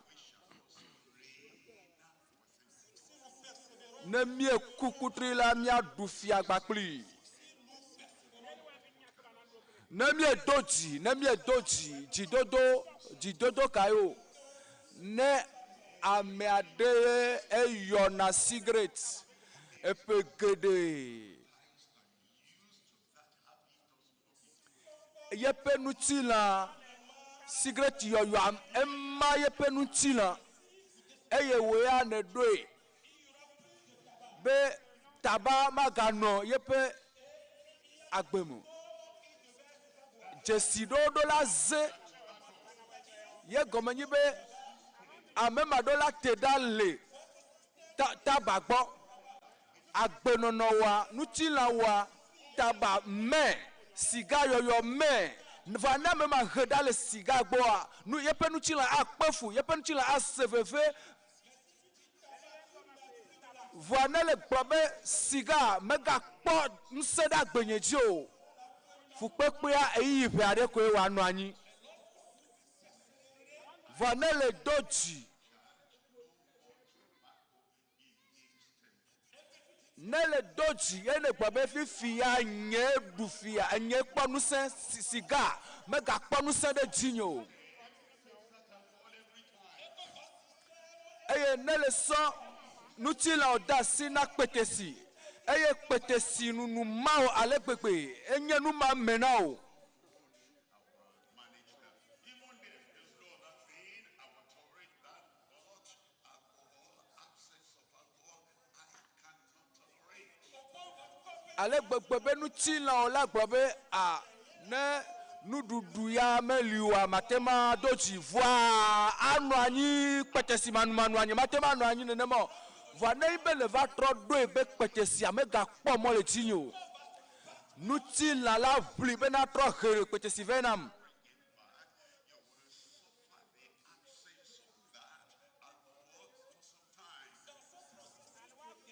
ne míeku kutri la, míaɖu fia kpakplii. Ne míedo dzi, ne míedo dzi, dzidodo, dzidodo kae o? Ne ame aɖe eyɔna sigaret eƒe geɖe. yeƒe ŋutilã sigreti yɔyɔa ema yeƒe ŋutilã eye wò ya nèɖoe be taba maganɔ yeƒe agbe me o. Dzesi ɖewo ɖo la ze ye gɔme nyi be ame ma ɖo la te ɖa le ta taba gbɔ. Agbenɔnɔ wɔa, ŋutilã wɔa, taba mɛ, siga yɔyɔ mɛ. Vɔa ne ame ma he ɖa le siga gbɔa, nu yeƒe ŋutilã akpe fu, yeƒe ŋutilã ase veve. Vɔa ne le gblɔ be siga megakpɔ ŋusẽ ɖe agbenye dzi o, fukpekpea ɣeyiɣi ʋɛ aɖe koe wòanɔ anyi. Vɔa ne le do dzi, Ne le do dzi ye nègblɔ be fifia nyee ɖu fia, nyee kpɔ ŋusẽ, siga megakpɔ ŋusẽ ɖe dzinye o. Eye ne le sɔ ŋutilã de asi na kpetesi, eye kpetesi nunu ma wò ale gbegbe enye nu ma me na wò. Ale gbegbe be ŋutilã o la gblɔ be, A, ne nuɖuɖu ya meli oa, mate ŋu ado dzi. Vɔa anɔ anyi kpetesi manumanua, nyemate ŋu anɔ anyi nenema o. Vɔa ne be nèva trɔ ɖoe be kpetesia megakpɔ mɔ le dzinye o, ŋutilã la ʋli be natrɔ he kpetesi vɛ nam.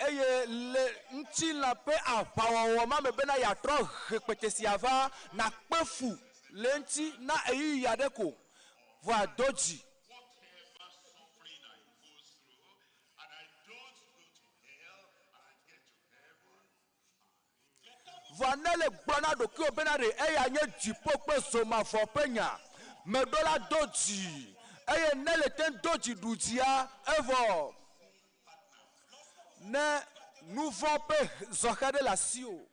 Eye le ŋutilã ƒe aʋawɔwɔ ma me bena yeatrɔ he kpetesia va, nakpe fu le eŋuti na ɣeyiɣi aɖe ko, vɔa do dzi. Vɔa ne èle gblɔ na ɖokuiwò bena ɖe eya nye dziƒo kple zomavɔ ƒe nya, meɖo la do dzi, eye ne èle te ŋu do dzi ɖu dzia, evɔ ne nuvɔ̃ ƒe zɔhɛ ɖe le asiwò.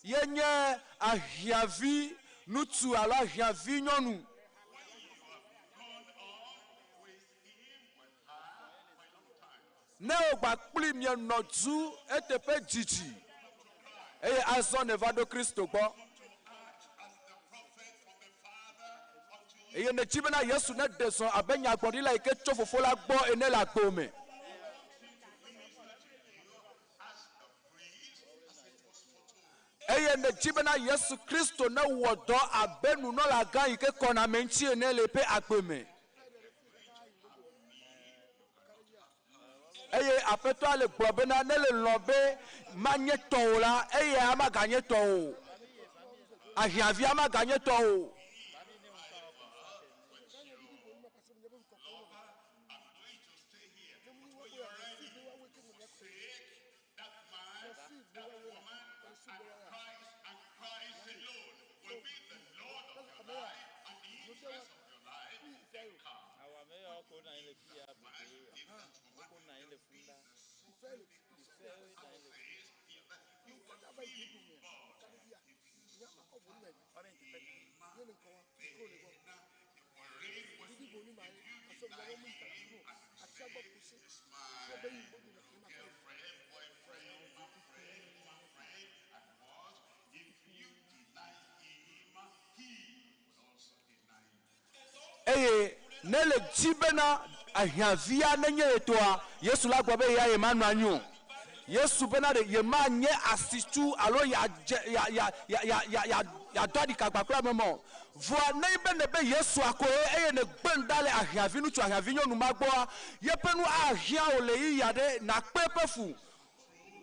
Ye nye ahiãvi ŋutsu alo ahiãvi nyɔnu. Ne wògba kpli mienɔ du eteƒe didi, eye azɔ nèva ɖo Kristo gbɔ, eye nèdi bena Yesu neɖe zɔ abe nyagblɔɖila yi ke tso Fofo la gbɔ ene le agbo me. Eye nèdi bena Yesu Kristo newɔ dɔ abe nunɔlagã yi ke kɔna ame ŋuti ene le eƒe agbe me. Eye Aƒetɔa le gblɔ bena, ne le lɔ̃ be manye tɔwò la, eya maganye tɔwò o. Ahiãvia maganye tɔwò o. Eye ne le di bena ahiãvia nenye ye tɔa, Yesu la gblɔ be eya yemanɔ anyi o. Yesu bena ɖe yemanye asitsu alo yeadze ya ya ya ya ya ya yeado aɖikagba kple ame ma o. Vɔa ne be nèbe Yesua koe eye nègbe nu ɖa le ahiãvi ŋutsu ahiãvi nyɔnu ma gbɔa, yeƒe nu ahiã wò le ɣeyiɣi aɖe, nàkpe eƒe fu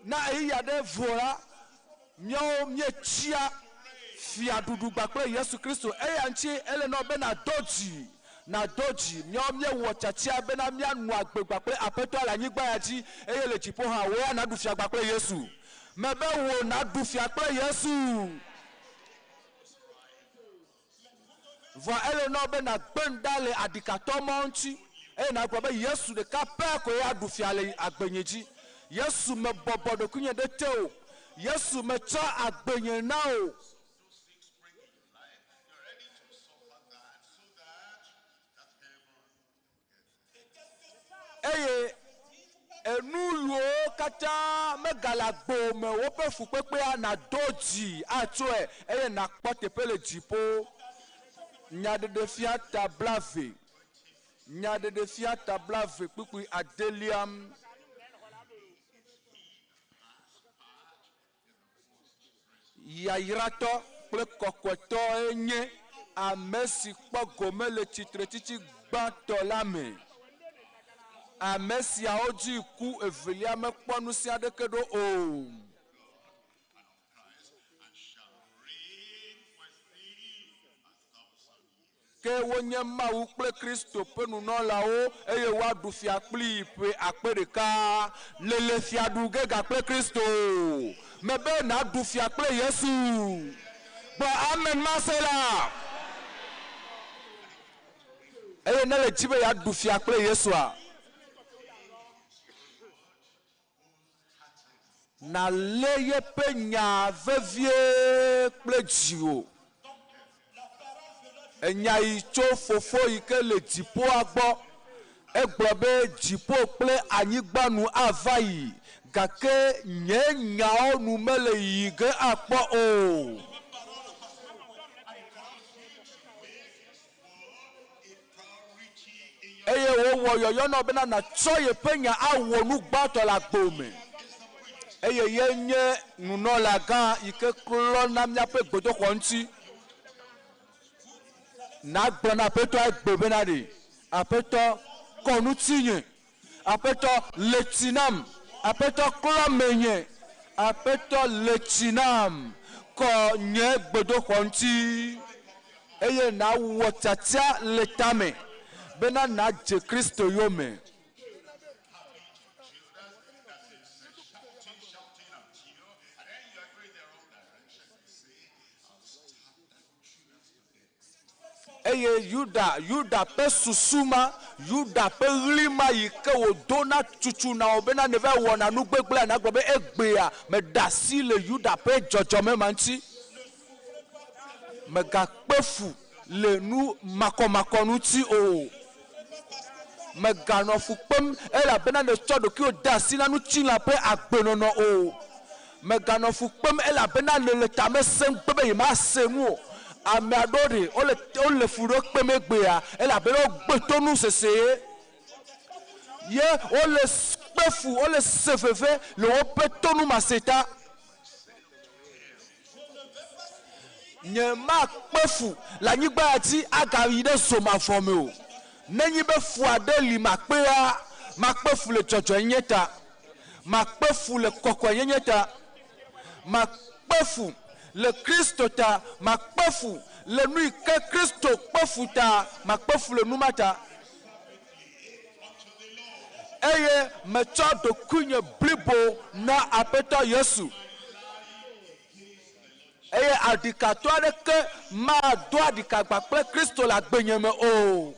na ɣeyiɣi aɖe vɔ la, míawo míetsia fiaɖuɖu kpakple Yesu Kristo. Eya ŋuti ele na wò be nàdo dzi, nàdo dzi. Míawo míewɔ tiatia bena míanɔ agbe kpakple Aƒetɔa le anyigba ya dzi eye le dziƒo hã. Wò ya nàɖu fia kpakple Yesu. Mebe wò nàɖu fia kple Yesu. Vɔa ele na wò be nàgbe nu ɖa le aɖikatɔ mawo ŋuti eye nàgblɔ be Yesu ɖeka pɛ koe aɖu fia le agbenye dzi. Yesu mebɔbɔ ɖokuinye ɖe tewò. Yesu metsɔ agbenye na wò. Eye enu yiwo katã megale agbo me o, woƒe fukpekpea nàdo dzi atsɔe eye nàkpɔ teƒe le dziƒo. Nyaɖeɖefia ta blave. Nyaɖeɖefia ta blave kpukpui adelia. Yayratɔ kple kɔkɔetɔe nye ame si kpɔ gome le tsitretsitsi gbãtɔ la me. Ame siawo dzi ku evelia mekpɔ ŋusẽ aɖeke ɖo o. Ke wonye Mawu kple Kristo ƒe nunɔlawo, eye woaɖu fia kplii ƒe akpe ɖeka. Lele fia ɖu ge gakple Kristo. Mebe nàɖu fia kple Yesu. Gblɔ amen mase la. Eye ne le dzi be yeaɖu fia kple Yesua, nàlé yeƒe nya vevie kple dziwò. Enya yi tso Fofo yi ke le dziƒoa gbɔ. Egblɔ be, Dziƒo kple anyigba nu ava yi, gake nye nyawo nu mele yiyi ge akpɔ o. Eye wòwɔ yɔyɔ nɔ bena nàtsɔ yeƒe nya awɔ nu gbãtɔ le agbo me. Eye ye nye nunɔlagã yi ke klɔna míaƒe gbedoxɔ ŋuti. Nàgblɔ na Aƒetɔa egbe bena ɖe, Aƒetɔ, kɔ ŋutinye. Aƒetɔ, le tsi nam. Aƒetɔ, klɔ menye. Aƒetɔ, le tsi nam. Kɔ nye gbedoxɔ ŋuti. Eye nàwɔ tiatia le tame bena nàdze Kristo yome. Eye Yuda, Yuda ƒe susu ma, Yuda ƒe ɣli ma yi ke wòdona tutu na wò bena nèva wɔna nu gbegblẽa, nàgblɔ be, Egbea, meɖe asi le Yuda ƒe dzɔdzɔme ma ŋuti. Mègakpe fu le nu makɔmakɔ ŋuti o. Mèganɔ fu kpem elabena nètsɔ ɖokuiwò de asi na ŋutilã ƒe agbenɔnɔ o. Mèganɔ fu kpem elabena nèle tame sẽm kpe be yemase nu o. Ame aɖewo ɖe, wole, wole fu ɖewo kpem egbea elabena wogbe to nusese ye wole kpe fu, wole se veve le woƒe tonumase ta. Nyemakpe fu le anyigba ya dzi agayi ɖe zo mavɔ me o. Nenye be fu aɖe li makpea, makpe fu le dzɔdzɔenyenye ta. Makpe fu le kɔkɔenyenye ta. Makpe fu le Kristo ta. Makpe fu le nu yi ke Kristo kpe fu ta. Makpe fu le nu ma ta. Eye metsɔ ɖokuinye blibo na Aƒetɔ Yesu. Eye aɖikatɔ aɖeke mado aɖikagba kple Kristo le agbenye me o.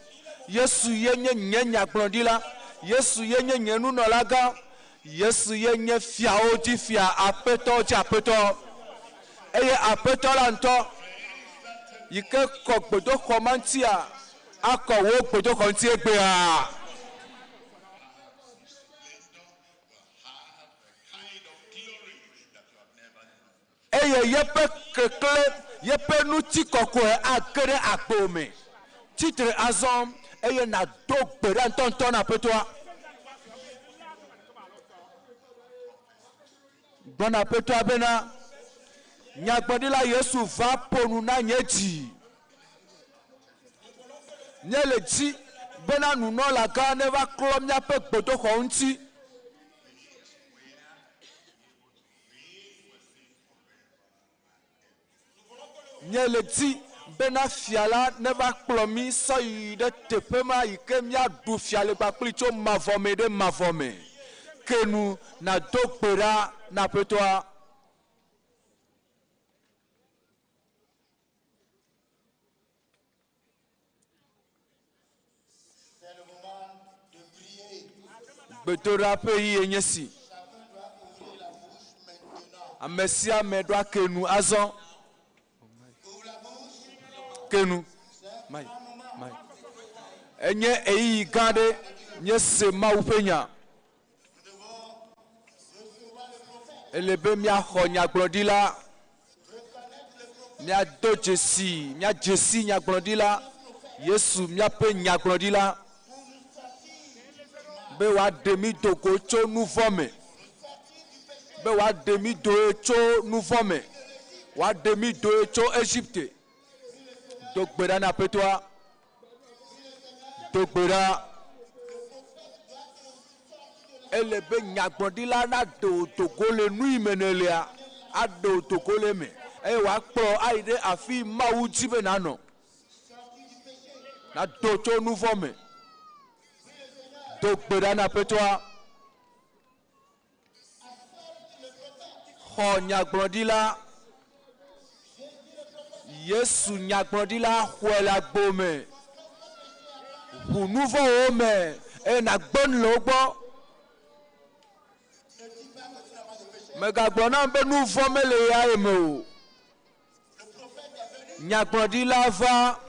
Yesu ye nye nye nyagblɔɖila. Yesu ye nye nye nunɔlagã. Yesu ye nye fiawo dzi fia, aƒetɔwo dzi aƒetɔ. Eye Aƒetɔ la ŋutɔ, yi ke kɔ gbedoxɔ ma ŋutia, akɔ wò gbedoxɔ ŋuti egbea. Eye yeƒe keklẽ, yeƒe ŋutikɔkɔe age ɖe agbo me. Tsi tre azɔ, eye nàdo gbe ɖa ŋutɔŋutɔ na Aƒetɔa. Gblɔ na Aƒetɔa bena, Nyagblɔɖila Yesu va ƒo nu na nye dzi. Míele dzi bena nunɔlagã neva klɔ míaƒe gbedoxɔ ŋuti. Míele di bena fia la neva kplɔ mí sɔ yi ɖe teƒe ma yi ke míaɖu fia le kpakpli tso mavɔ me ɖe mavɔ me. Ke nu nàdo gbe ɖa na Aƒetɔa. Gbedoɖa ƒe ɣeyiɣie nye esi. Ame sia ame ɖo ake nu azɔ. Ke nu. Mai, mai. Enye ɣeyiɣi gã aɖe míese Mawu ƒe nya. Ele be míaxɔ nyagblɔɖila, míado dzesi, míadze si nyagblɔɖila, Yesu míaƒe nyagblɔɖila, be wòaɖe mí do go tso nu vɔ̃ me, be wòaɖe mí doe tso nu vɔ̃ me, wòaɖe mí doe tso Egipte. Do gbe ɖa na Aƒetɔa. Do gbe ɖa. Ele be nyagblɔɖila naɖe wò do go le nu yi me nèlea, aɖe wò do go le eme eye wòakplɔ ayi ɖe afi yi Mawu di be nànɔ. Nado tso nu vɔ̃ me. Do gbe ɖa na Aƒetɔa. Xɔ nyagblɔɖila. Yesu nyagblɔɖila xɔe le agbo me. Ʋu nu vɔ̃wo me eye nàgbe nu le wo gbɔ. Mègagblɔ nam be nu vɔ̃ mele ya ye me o. Nyagblɔɖila va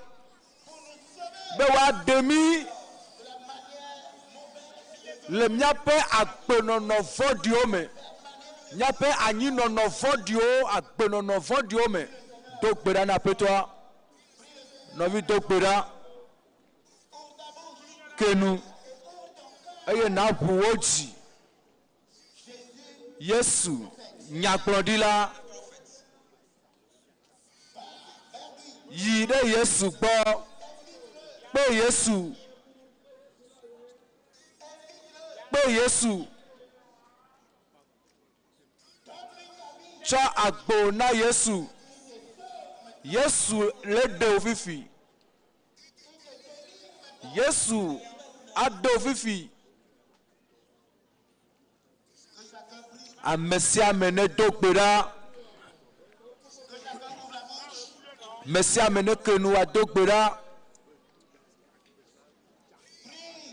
be woaɖe mí le míaƒe agbenɔnɔ vɔ̃ɖiwo me, míaƒe anyinɔnɔ vɔ̃ɖiwo, agbenɔnɔ vɔ̃ɖiwo me. Do gbe ɖa na Aƒetɔa. Nɔvi do gbe ɖa. Ke nu eye nàʋu wò dzi. Yesu, nyagblɔɖila, yi ɖe Yesu gbɔ, kpe Yesu, kpe Yesu, tsɔ agbo na Yesu. Yesu le ɖe wò fifi. Yesu aɖe wò fifi. Ame sia ame nedo gbe ɖa. Ame sia ame neke nu ado gbe ɖa.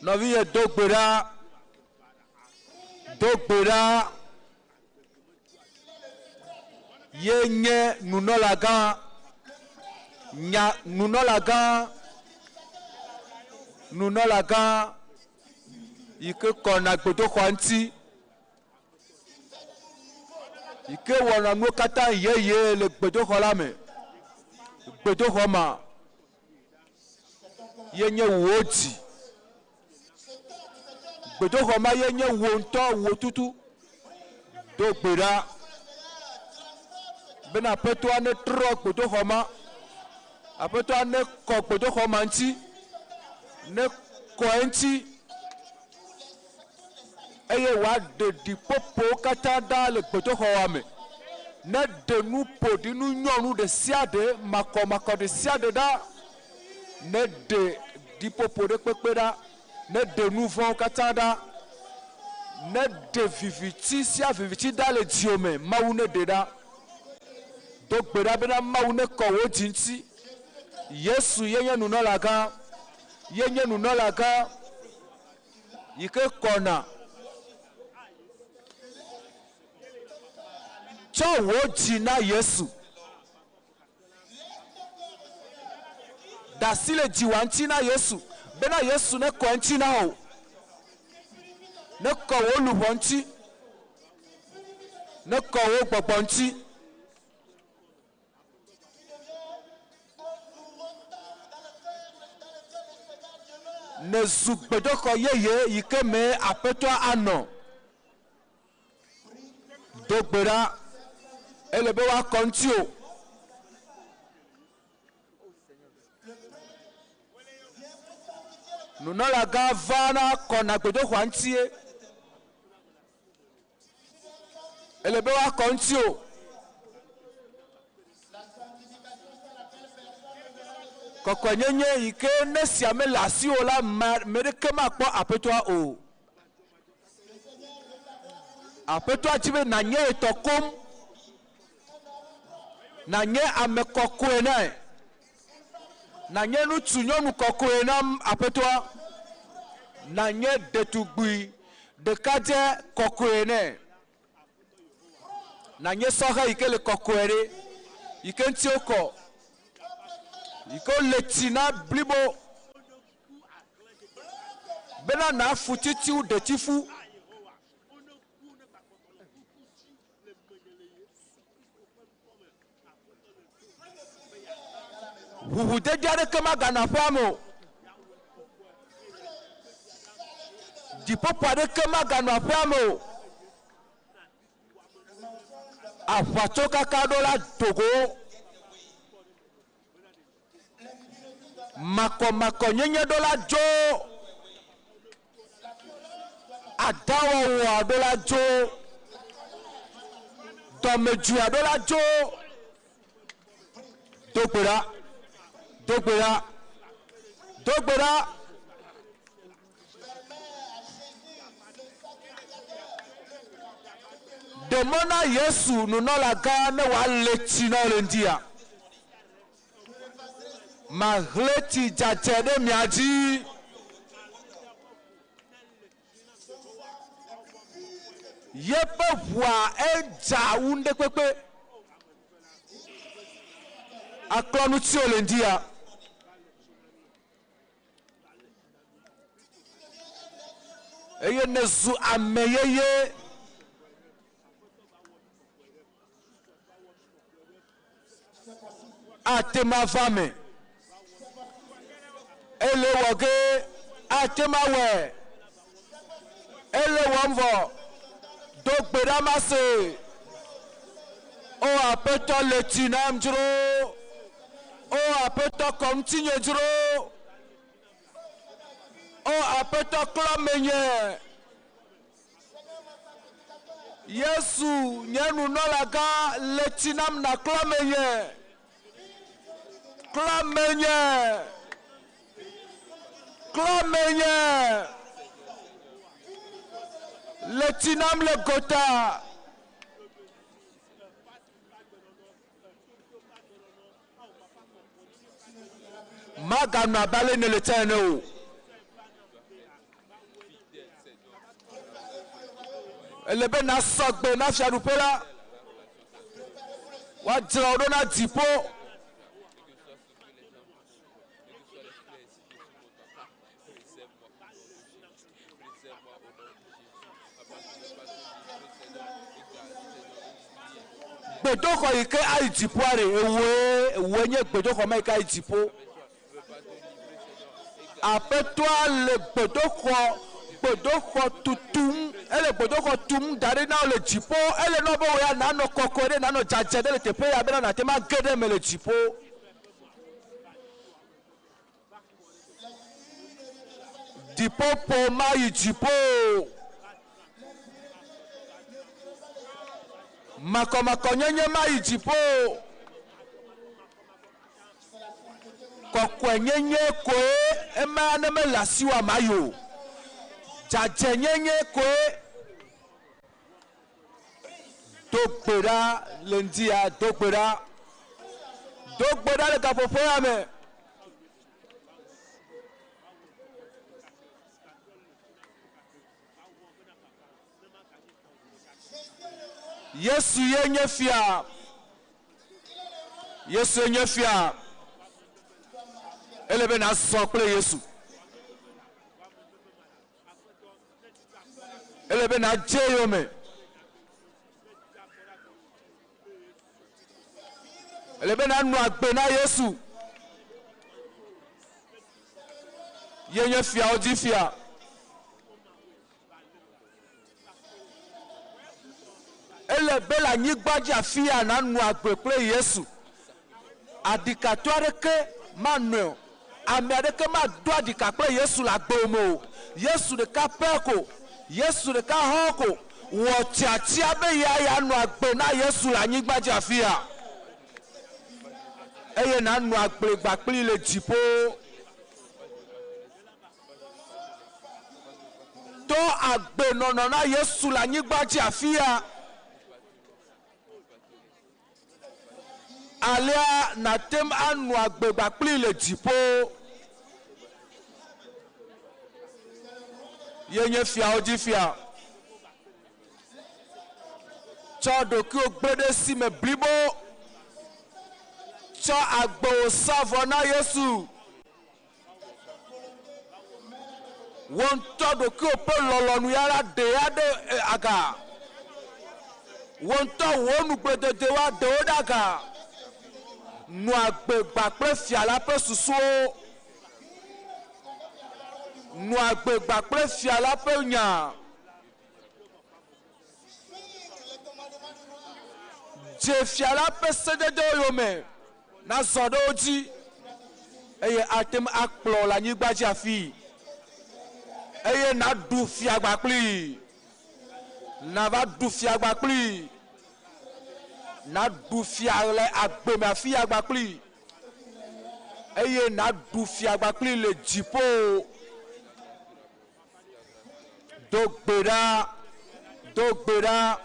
Nɔvinye do gbe ɖa. Do gbe ɖa. Ye nye nunɔlagã. Nya nunɔlagã. Nunɔlagã. Yi ke kɔna gbedoxɔa ŋuti, yi ke wɔna nuwo katã yeye le gbedoxɔ la me. Gbedoxɔ ma ye nye wò dzi. Gbedoxɔ ma ye nye wò ŋutɔ wò tutu. Do gbe ɖa bena Aƒetɔa netrɔ gbedoxɔ ma. Aƒetɔa nekɔ gbedoxɔ ma ŋuti. Nekɔ eŋuti eye wòaɖe ɖiƒoƒowo katã ɖa le gbedoxɔa me. Neɖe nu ƒoɖi, nu nyɔnu ɖe sia ɖe, makɔmakɔ ɖe sia ɖe ɖa. Neɖe ɖiƒoƒo ɖe kpekpe ɖa. Neɖe nu vɔ̃wo katã ɖa. Neɖe viviti sia viviti ɖa le dziwò me. Mawu neɖe ɖa. Do gbe ɖa bena Mawu nekɔ wò dzi ŋuti. Yesu ye nye nunɔlagã. Ye nye nunɔlagã yi ke kɔna. Tsɔ wò dzi na Yesu. Da asi le dziwòa ŋuti na Yesu bena Yesu nekɔ eŋuti na wò. Nekɔ wò luʋɔ ŋuti. Nekɔ wò gbɔgbɔ ŋuti. Nezu gbedoxɔ yeye yi ke me Aƒetɔa anɔ. Do gbe ɖa. Ele be woakɔ ŋutiwò. Nunɔlagã vana kɔna gbedoxɔa ŋutie. Ele be woakɔ ŋuti o. Kɔkɔenyenye yi ke ne sia mele asiwò la, ame ɖeke makpɔ Aƒetɔa o. Aƒetɔa di be nànye etɔ koŋ, nànye ame kɔkɔe nɛ, nànye ŋutsu nyɔnu kɔkɔe na Aƒetɔa, nànye ɖetugbui ɖekadze kɔkɔe nɛ. Nànye sɔhɛ yi ke le kɔkɔe ɖe, yi ke ŋuti wokɔ, yi ke wole tsi na blibo bena nàfu titiwu ɖetifu. Ʋuʋudedi aɖeke maganɔ aƒea me o. Ɖiƒoƒo aɖeke maganɔ aƒea me o. Aʋatsokaka ɖo la do go. Makɔmakɔnyenye ɖo la dzo. Adãwɔwɔ ɖo la dzo. Dɔmedzoea ɖo la dzo. Do gbe ɖa. Do gbe ɖa. Do gbe ɖa. Ɖe mɔ na Yesu nunɔlagã ne wòale tsi na wò le ŋdia. Mahlẽ tsi dzadzɛ ɖe mia dzi. Yeƒe ʋua edza wu ŋɖe kpekpe. Aklɔ nu tsi wò le ŋdia. Eye nèzu ame yeye. Ate ŋu ava eme. Ele wɔ ge ate ŋu awɔe. Ele wɔm vɔ. Do gbe ɖa mase. O Aƒetɔ le tsi nam dzro. O Aƒetɔ kɔ ŋutinye dzro. O Aƒetɔ klɔ menye. Yesu, nye nunɔlagã, le tsi nam nàklɔ menye. Klɔ menye. Klɔ menye. Le tsi nam le gota. Maganɔ abe ale nèle tsã ene o. Ele be nàsɔ gbe na fiaɖuƒe la. Woadzra wò ɖo na dziƒo. Gbedoxɔ yi ke ayi dziƒoa ɖe, ewòe, ewòe nye gbedoxɔ ma yi ke ayi dziƒo. Aƒetɔa le gbedoxɔ, gbedoxɔ tutum, ele gbedoxɔ tum da ɖi na wò le dziƒo. Ele na wò be wò ya nànɔ kɔkɔe ɖe, nànɔ dzadzɛ ɖe le teƒe ya bena nàte ŋu age ɖe eme le dziƒo. Ɖiƒoƒo mayi dziƒo o. Makɔmakɔnyenye mayi dziƒo o. Kɔkɔenyenye koe ema ne mele asiwòa mayi o. Dzadzɛnyenye koe. Do gbe ɖa le ŋdi ya, do gbe ɖa. Do gbe ɖa le gaƒoƒo ya me. Yesu ye nye fia. Yesu ye nye fia. Ele be nàzɔ kple Yesu. Ele be nàdze eyome. Ele be nànɔ agbe na Yesu. Ye nye fiawo dzi fia. Ele be le anyigba dzi afi ya nànɔ agbe kple Yesu. Aɖikatɔ aɖeke manɔe o. Ame aɖeke mado aɖika kple Yesu le agbewò me o. Yesu ɖeka pɛ ko, Yesu ɖeka hɔ̃ ko wɔ tiatia be ya yeanɔ agbe na Yesu le anyigba dzi afia. Eye nànɔ agblegba kplii le dziƒo. To agbenɔnɔ na Yesu le anyigba dzi afia. Alea nàte ŋu anɔ agbe kpakplii le dziƒo. Ye nye fiawo dzi fia. Tsɔ ɖokuiwò gblẽ ɖe esi me blibo. Tsɔ agbewò sa vɔ na Yesu. Wò ŋutɔ ɖokuiwò ƒe lɔlɔ̃nu ya la ɖe ya ɖe aga. Wò ŋutɔ wò nugblededewoa ɖe wo ɖe aga. Nɔ agbe gba kple fia la ƒe susuwo. Nɔ agbe gba kple fia la ƒe nya. Dze fia la ƒe sededewo yome, nazɔ ɖe wo dzi, eye ate ŋu akplɔ wò le anyigba dzi afii, eye nàɖu fiagba kplii. Nàva ɖu fiagba kplii. Nàɖu fia le agbe me afii agba kplii, eye nàɖu fiagba kplii le dziƒo. Do gbe ɖa, do gbe ɖa.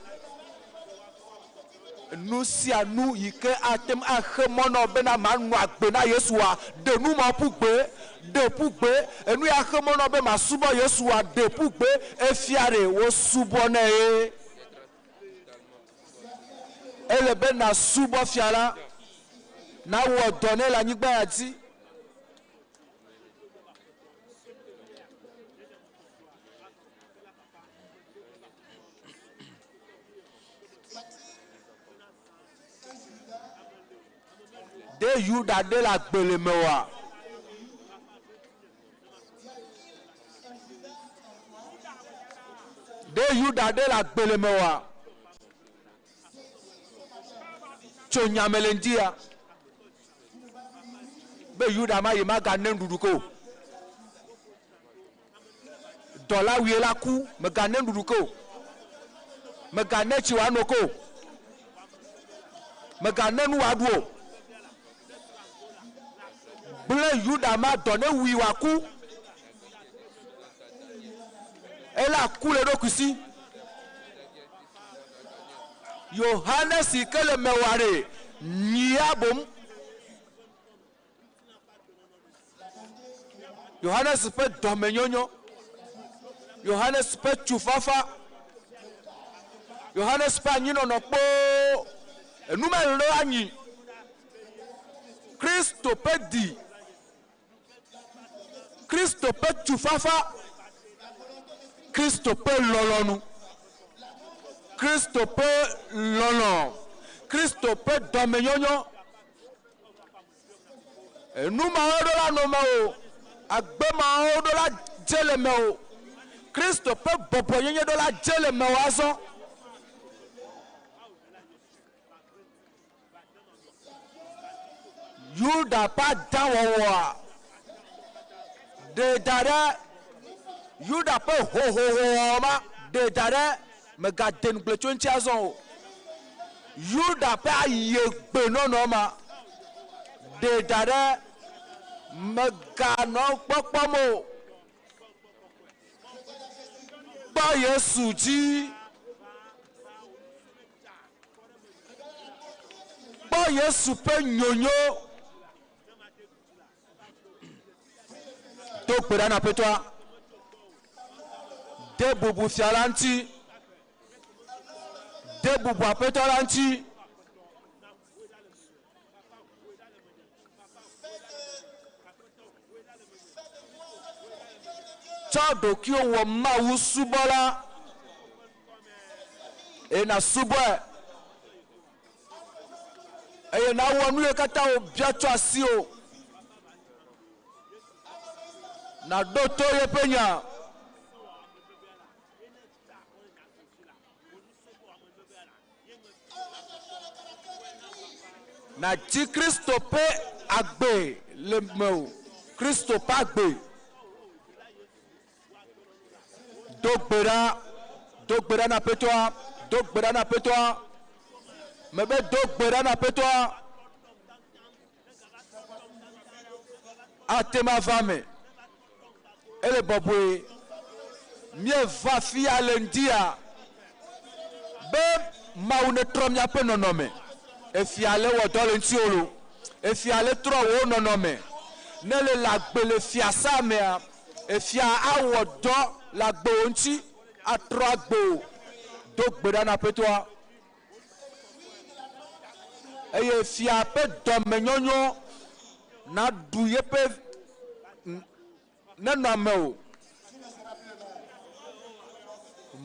Nu sia nu yi ke ate ŋu axe mɔ na wò bena mànɔ agbe na Yesua, ɖe nu ma ƒu gbe, ɖe ƒu gbe. Enu ya xe mɔ na wò be màsubɔ Yesua, ɖe ƒu gbe. Efia ɖe wosubɔnɛ ye. Ele be nàsubɔ Fia la, nàwɔ dɔ nɛ le anyigba ya dzi. Ɖe Yuda ɖe le agbe le mewòa? Ɖe Yuda ɖe le agbe le mewòa? Tso nya me le ŋdia. Be Yuda ma yi magane nuɖuɖu ke o. Dɔla wue la ku, megane nuɖuɖu ke o. Megane tsi wòano ke o. Megane nu wòaɖu o. Gblẽ Yuda ma dɔ ne wui wòaku. Ela ku le eɖokui si. Yohanes yi ke le mewòa ɖe, nyia boŋ. Yohanes ƒe dɔmenyonyo, Yohanes ƒe tufafa, Yohanes ƒe anyinɔnɔ kpoo, enu melɔ anyi. Kristo ƒe di, Kristo ƒe tufafa, Kristo ƒe lɔlɔ̃nu, Kristo ƒe lɔlɔ̃, Kristo ƒe dɔmenyonyo. Enu mawo ɖo la nɔ mewò, agbe mawo ɖo la dze le mewò, Kristo ƒe bɔbɔenyenye ɖo la dze le mewò azɔ. Yuda ƒe adãwɔwɔa ɖee da ɖe Yuda ƒe hohohowɔwɔ ma ɖee da ɖe mègade ŋugble tso eŋuti azɔ o. Yuda ƒe ayegbenɔnɔ ma ɖee da ɖe mèganɔ kpɔkpɔm o. Kpɔ Yesu dzi. Kpɔ Yesu ƒe nyonyo. Do gbe ɖa na Aƒetɔa. De bubu fia la ŋuti. De bubu Aƒetɔ la ŋuti. Tsɔ ɖokuiwò wɔ Mawu subɔla eye nàsubɔe eye nàwɔ nu yiwo katã wòbia tso asiwò. Nàɖo to yeƒe nya. Nàdi Kristo ƒe agbe le mewò. Kristo ƒe agbe. Do gbe ɖa. Do gbe ɖa na Aƒetɔa. Do gbe ɖa na Aƒetɔa. Mebe do gbe ɖa na Aƒetɔa. Ate ŋu ava eme. Ele bɔbɔe. Míeva afia le ŋdia be Mawu netrɔ míaƒe nɔnɔme. Efia le wɔ dɔ le ŋutiwò lo. Efia le trɔ wò nɔnɔme. Ne le le agbe le fiasa mea, efia awɔ dɔ le agbewò ŋuti, atrɔ agbewò. Do gbe ɖa na Aƒetɔa. Eye fia ƒe dɔmenyonyo naɖu yeƒe nenɔ ame o.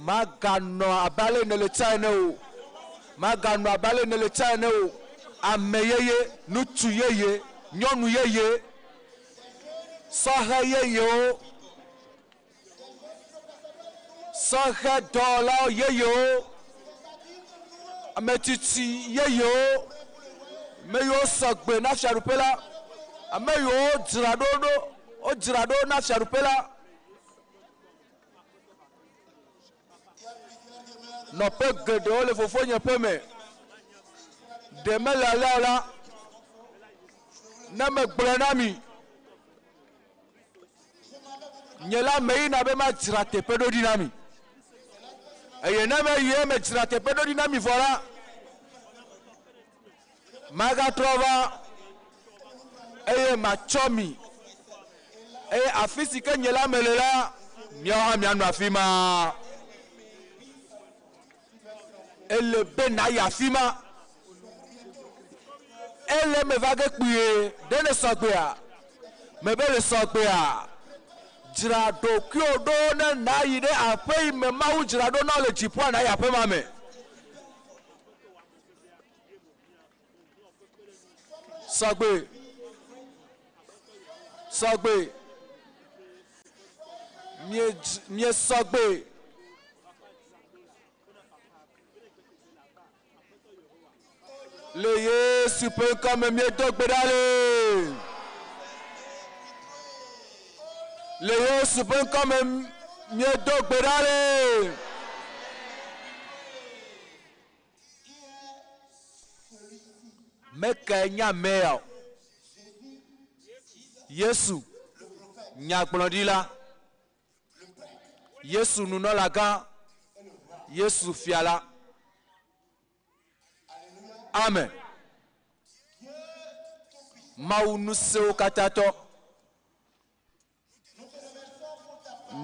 Maganɔ abe ale nèle tsã ene o. Maganɔ abe ale nèle tsã ene o. Ame yeye, ŋutsu yeye, nyɔnu yeye, sɔhɛ yeyewo, sɔhɛ dɔwɔlawo yeyewo, ame tsitsi yeyewo, ame yiwo sɔgbe na fiaɖuƒe la, ame yiwo dzra ɖo ɖo wodzra ɖo na fiaɖuƒe la. Nɔƒe geɖewo le fofonye ƒe me. Ɖe mele alea o la, ne megblɔe na mi, nye la meyina be madzra teƒe ɖo ɖi na mi. Eye ne meyi eye medzra teƒe ɖo ɖi na mi vɔ la, magatrɔ va eye matsɔ mi. Eye afi si ke nye la mele la, miawo hã mianɔ afi ma. Ele be nàyi afi ma. Ele eme va ge kpuie. Ɖe nèsɔgbea? Mebe le sɔgbea. Dzra ɖokuiwò ɖo ne nàyi ɖe aƒe yi me Mawu dzra ɖo na wò le dziƒoa nàyi aƒe ma me. Sɔgbe. Sɔgbe. Mie, mie sɔgbe. Le Yesu ƒe ŋkɔ me míedo gbe ɖa le. Le Yesu ƒe ŋkɔ me míedo gbe ɖa le. Mekae nye amea o? Yesu, nyagblɔɖila. Yesu nunɔlagã, Yesu fia la. Amen. Mawu ŋusẽwo katã tɔ.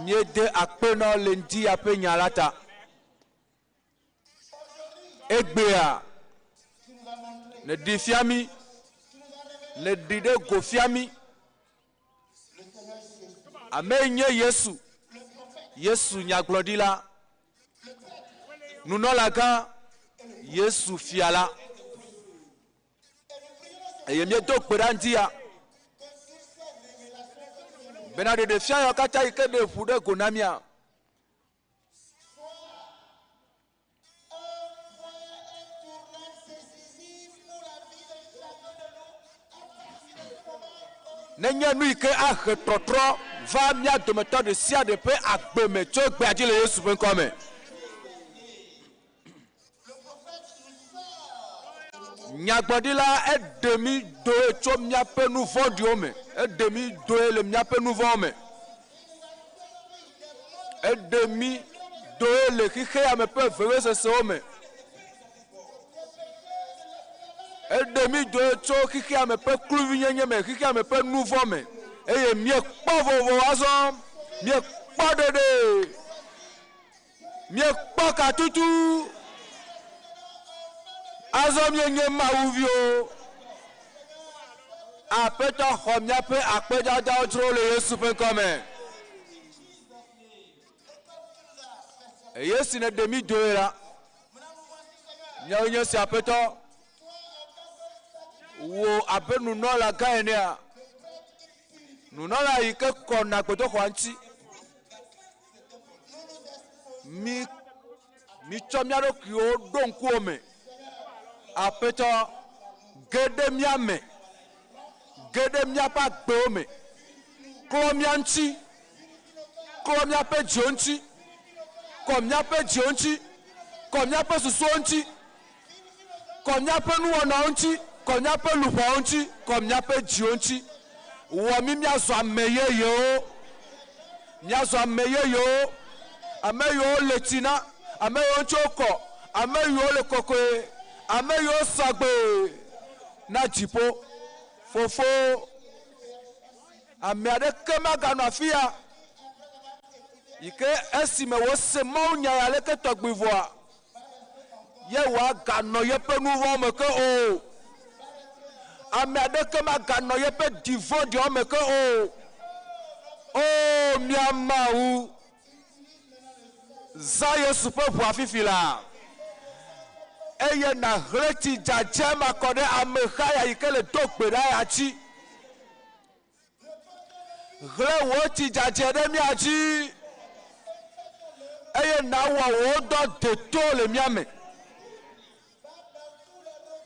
Míede akpe na wò le ŋdi ya ƒe nya la ta. Egbea, nèɖi fia mí, nèɖi ɖe go fia mí. Amee nye Yesu, Yesu nyagblɔɖila, nunɔlagã, Yesu fia la. Eye míedo gbe ɖa ŋdi ya bena ɖeɖefia yawo katã yi ke ɖe ʋu ɖe go na mía. Nenye nu yi ke ahe trɔtrɔ va mía dometɔ ɖe sia ɖe ƒe agbe me tso egbea dzi le Yesu ƒe ŋkɔ me. Nyagblɔɖila eɖe mí doe tso míaƒe nu vɔ̃ɖiwo me. Eɖe mí doe le míaƒe nu vɔ̃wo me. Eɖe mí doe le xexeame ƒe vevesesewo me. Eɖe mí doe tso xexeame ƒe kluvinyenye me, xexeame ƒe nu vɔ̃ me. Eye míekpɔ vovo azɔ. Míekpɔ ɖeɖe. Míekpɔ katutu. Azɔ míenye Mawuviwo. Aƒetɔ xɔ míaƒe akpedadawo dzro le Yesu ƒe ŋkɔ me. Eye esi nèɖe mí doe la, míawoe nye esi Aƒetɔ, wò abe nunɔla gã enea, nunɔla yi ke kɔna gbedoxɔa ŋuti. Mi, mitsɔ mía ɖokuiwo ɖo ŋkuwò me. Aƒetɔ, ge ɖe mía me. Ge ɖe míaƒe agbewo me. Klɔ mía ŋuti. Klɔ míaƒe dziwo ŋuti. Kɔ míaƒe dziwo ŋuti. Kɔ míaƒe susuwo ŋuti. Kɔ míaƒe nuwɔnawo ŋuti. Kɔ míaƒe luʋɔwo ŋuti. Kɔ míaƒe dziwo ŋuti. Wɔ mí míazɔ ame yeyewo. Míazɔ ame yeyewo, ame yiwo le tsi na, ame yiwo ŋuti wokɔ, ame yiwo le kɔkɔe, ame yiwo sɔ gbe na dziƒo. Fofo, ame aɖeke maganɔ afi ya yi ke esime wòse mawunya ya aleke tɔgbi vɔa, ye wòaganɔ yeƒe nu vɔ̃wo me ke o. Ame aɖeke maganɔ yeƒe dzi vɔ̃ɖiawo me ke o. O mía Mawu, zã Yesu ƒe ʋua fifi laa, eye nàhlẽ tsi dzadzɛ makɔ ɖe ameha ya yi ke le do gbe ɖa ya dzi. Hlẽ wò tsi dzadzɛ ɖe mía dzi, eye nàwɔ wò dɔ deto le mía me.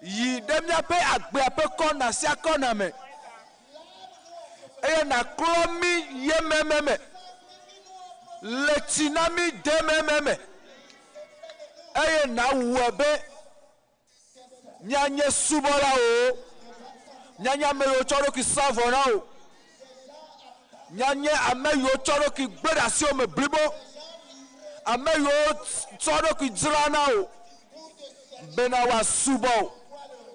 Yi ɖe míaƒe agbea ƒe kɔna sia kɔna me, eye nàklɔ mí yemememe le tsi na mí demememe, eye nàwɔe be Míanye subɔlawo, míanye ame yiwo tsɔ ɖokui sa vɔ na wò, míanye ame yiwo tsɔ ɖokui gbe ɖe asiwò me blibo, ame yiwo tsɔ ɖokui dzra na wò bena woasubɔ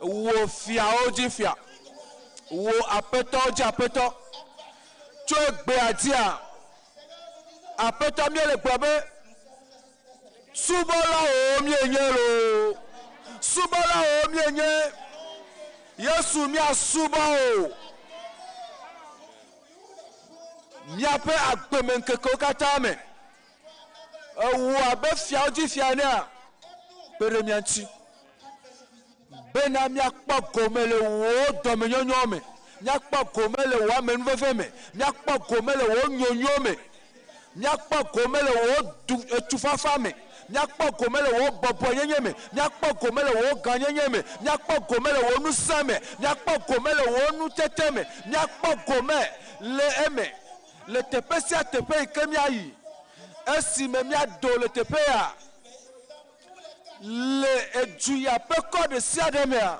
wò, wò fiawo dzi fia, wò aƒetɔwo dzi aƒetɔ. Tso egbea dzia, Aƒetɔ, míele gblɔ be, Subɔlawo míenye loo, subɔlawo míenye, Yesu míasubɔ o. Míaƒe agbemeŋkekewo katã me, ewɔ abe fiawo dzi fia enea, kpe ɖe mía ŋuti bena míakpɔ gome le wò dɔmenyonyo me, míakpɔ gome le wò amenuveve me, míakpɔ gome le wò nyonyo me. Míakpɔ gome le wò du, tufafa me. Míakpɔ gome le wò bɔbɔenyenye me. Míakpɔ gome le wò gãnyenye me. Míakpɔ gome le wò ŋusẽ me. Míakpɔ gome le wò nutete me. Míakpɔ gome le eme le teƒe sia teƒe yi ke míayi. Esime míado le teƒe ya le edu ya ƒe kɔ ɖe sia ɖe mea,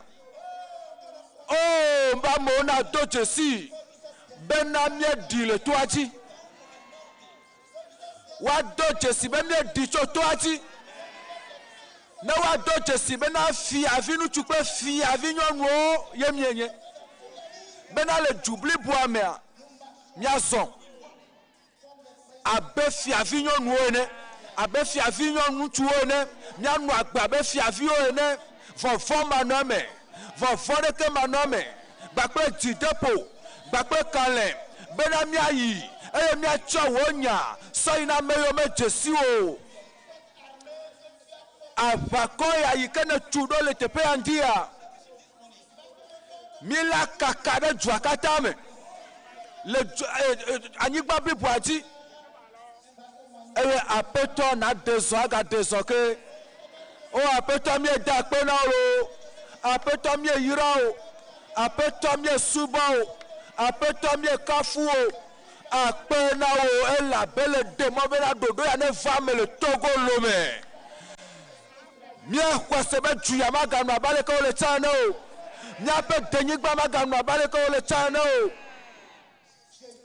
oo, be amewo nado dzesii bena míeɖi le toa dzi. Woado dzesi be míeɖi tso toa dzi. Ne woado dzesi bena fiaviŋutsu kple fiavinyɔnuwo ye míenye. Bena le du bliboa mea, míazɔ abe fiavinyɔnuwo ene, abe fiavinyɔnutsuwo ene, míanɔ agbe abe fiaviwo ene, vɔvɔ̃ manɔ eme, vɔvɔ̃ ɖeke manɔ eme, kpakple dzideƒo, kpakple kalẽ, bena míayi, eye míatsɔ wò nya sɔ yi na ame yiwo medze si wò o. Aʋakɔ ya yi ke nètu ɖo le teƒe ya ŋdia, Míla kaka ɖe dua katã me le du, e, e, anyigba bliboa dzi. Eye Aƒetɔ nàɖe zɔ agaɖe zɔ ke. O Aƒetɔ, míeda akpe na wò loo. Aƒetɔ, míeyra wò. Aƒetɔ, míesubɔ wò. Aƒetɔ, míekafu wò. Akpe na wò elabe le ɖe mɔ bena ɖoɖo ya neva eme le Togo lome. Míexɔe se be du ya maganɔ abe aleke wole tsã ene o. Míaƒe denyigba maganɔ abe aleke wole tsã ene o.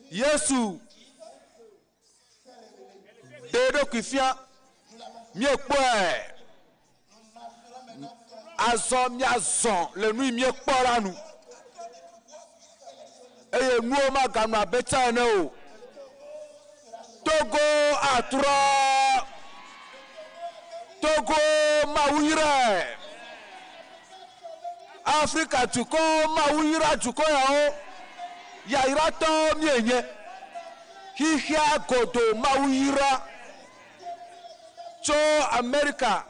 Yesu ɖe eɖokui fia. Míekpɔe. Azɔ míazɔ le nu yi míekpɔ la nu. Eye nuwo maganɔ abe tsã ene o. Togo atrɔ. Togo Mawu yrae. Afrika dukɔwo Mawu yra dukɔ yawo. Yayratɔwo míenye. Xexea godoo Mawu yra. Tso Amerika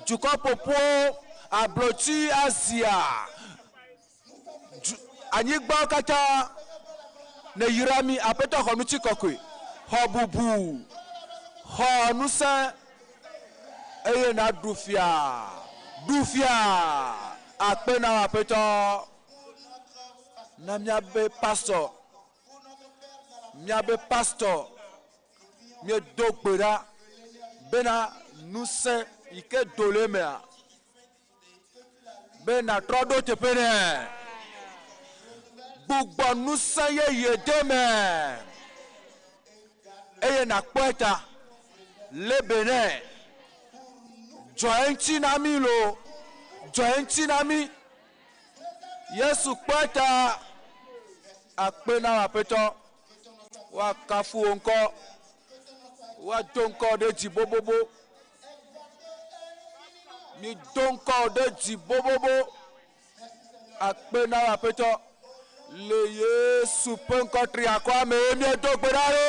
dukɔ ƒoƒuwo, ablotsi, Asia, Du, anyigbawo katã neyra mí. Aƒetɔ xɔ ŋutikɔkɔe, xɔ bubu, xɔ ŋusẽ, eye nàɖu fia. Ɖu fia! Akpe na wò, Aƒetɔ. Na míabe pastɔ, míabe pastɔ, míedo gbe ɖa bena ŋusẽ yi ke do le emea, be nàtrɔ ɖo teƒe nɛ. Gbugbɔ ŋusẽ yeye de eme eye nàkpɔ eta. Lé be nɛ. Dzɔ eŋuti na mí loo. Dzɔ eŋuti na mí. Yesu kpɔ eta. Akpe na wò Aƒetɔ. Woakafu wò ŋkɔ. Woado ŋkɔ ɖe dzi bobobo. Mido ŋkɔ ɖe dzi bobobo. Akpe na wò Aƒetɔ. Le Yesu ƒe ŋkɔ triakɔa me ye míedo gbe ɖa ɖo.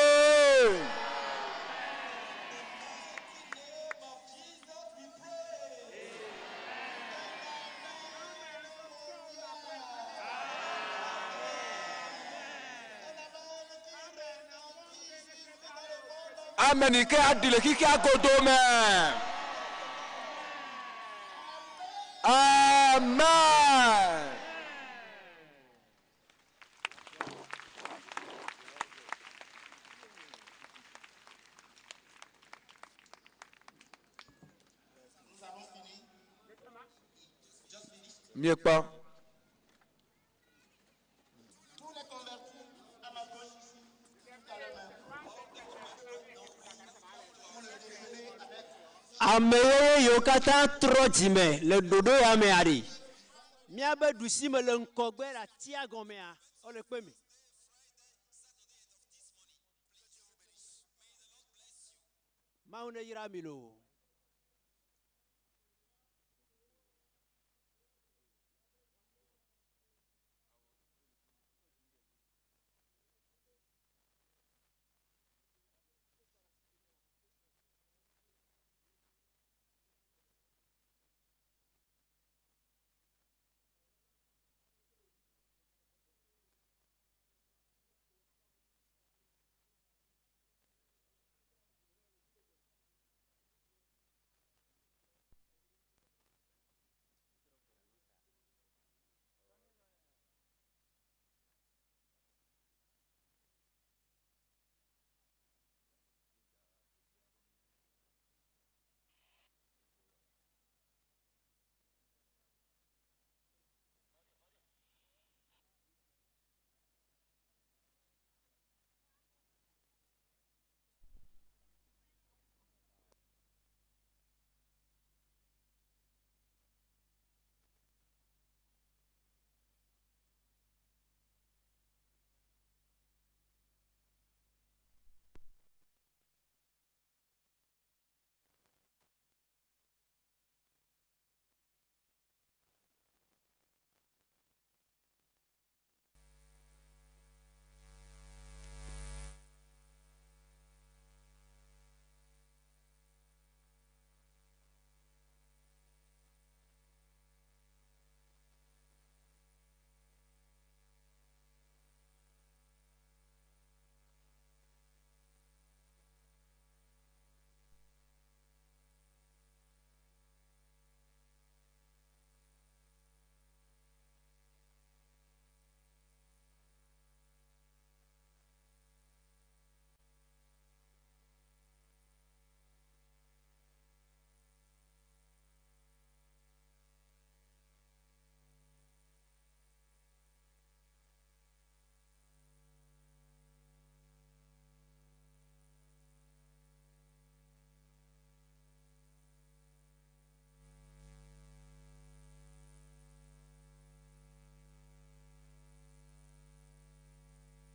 Amen yi ke aɖi le xexea godoo me. Amen. Míekpɔ. Ame yeye yiwo katã trɔ dzime le ɖoɖo ya mea ɖe, míabe ɖusime le ŋkɔgbe le atia gɔmea, wole kpe mi. Mawu neyra mi loo.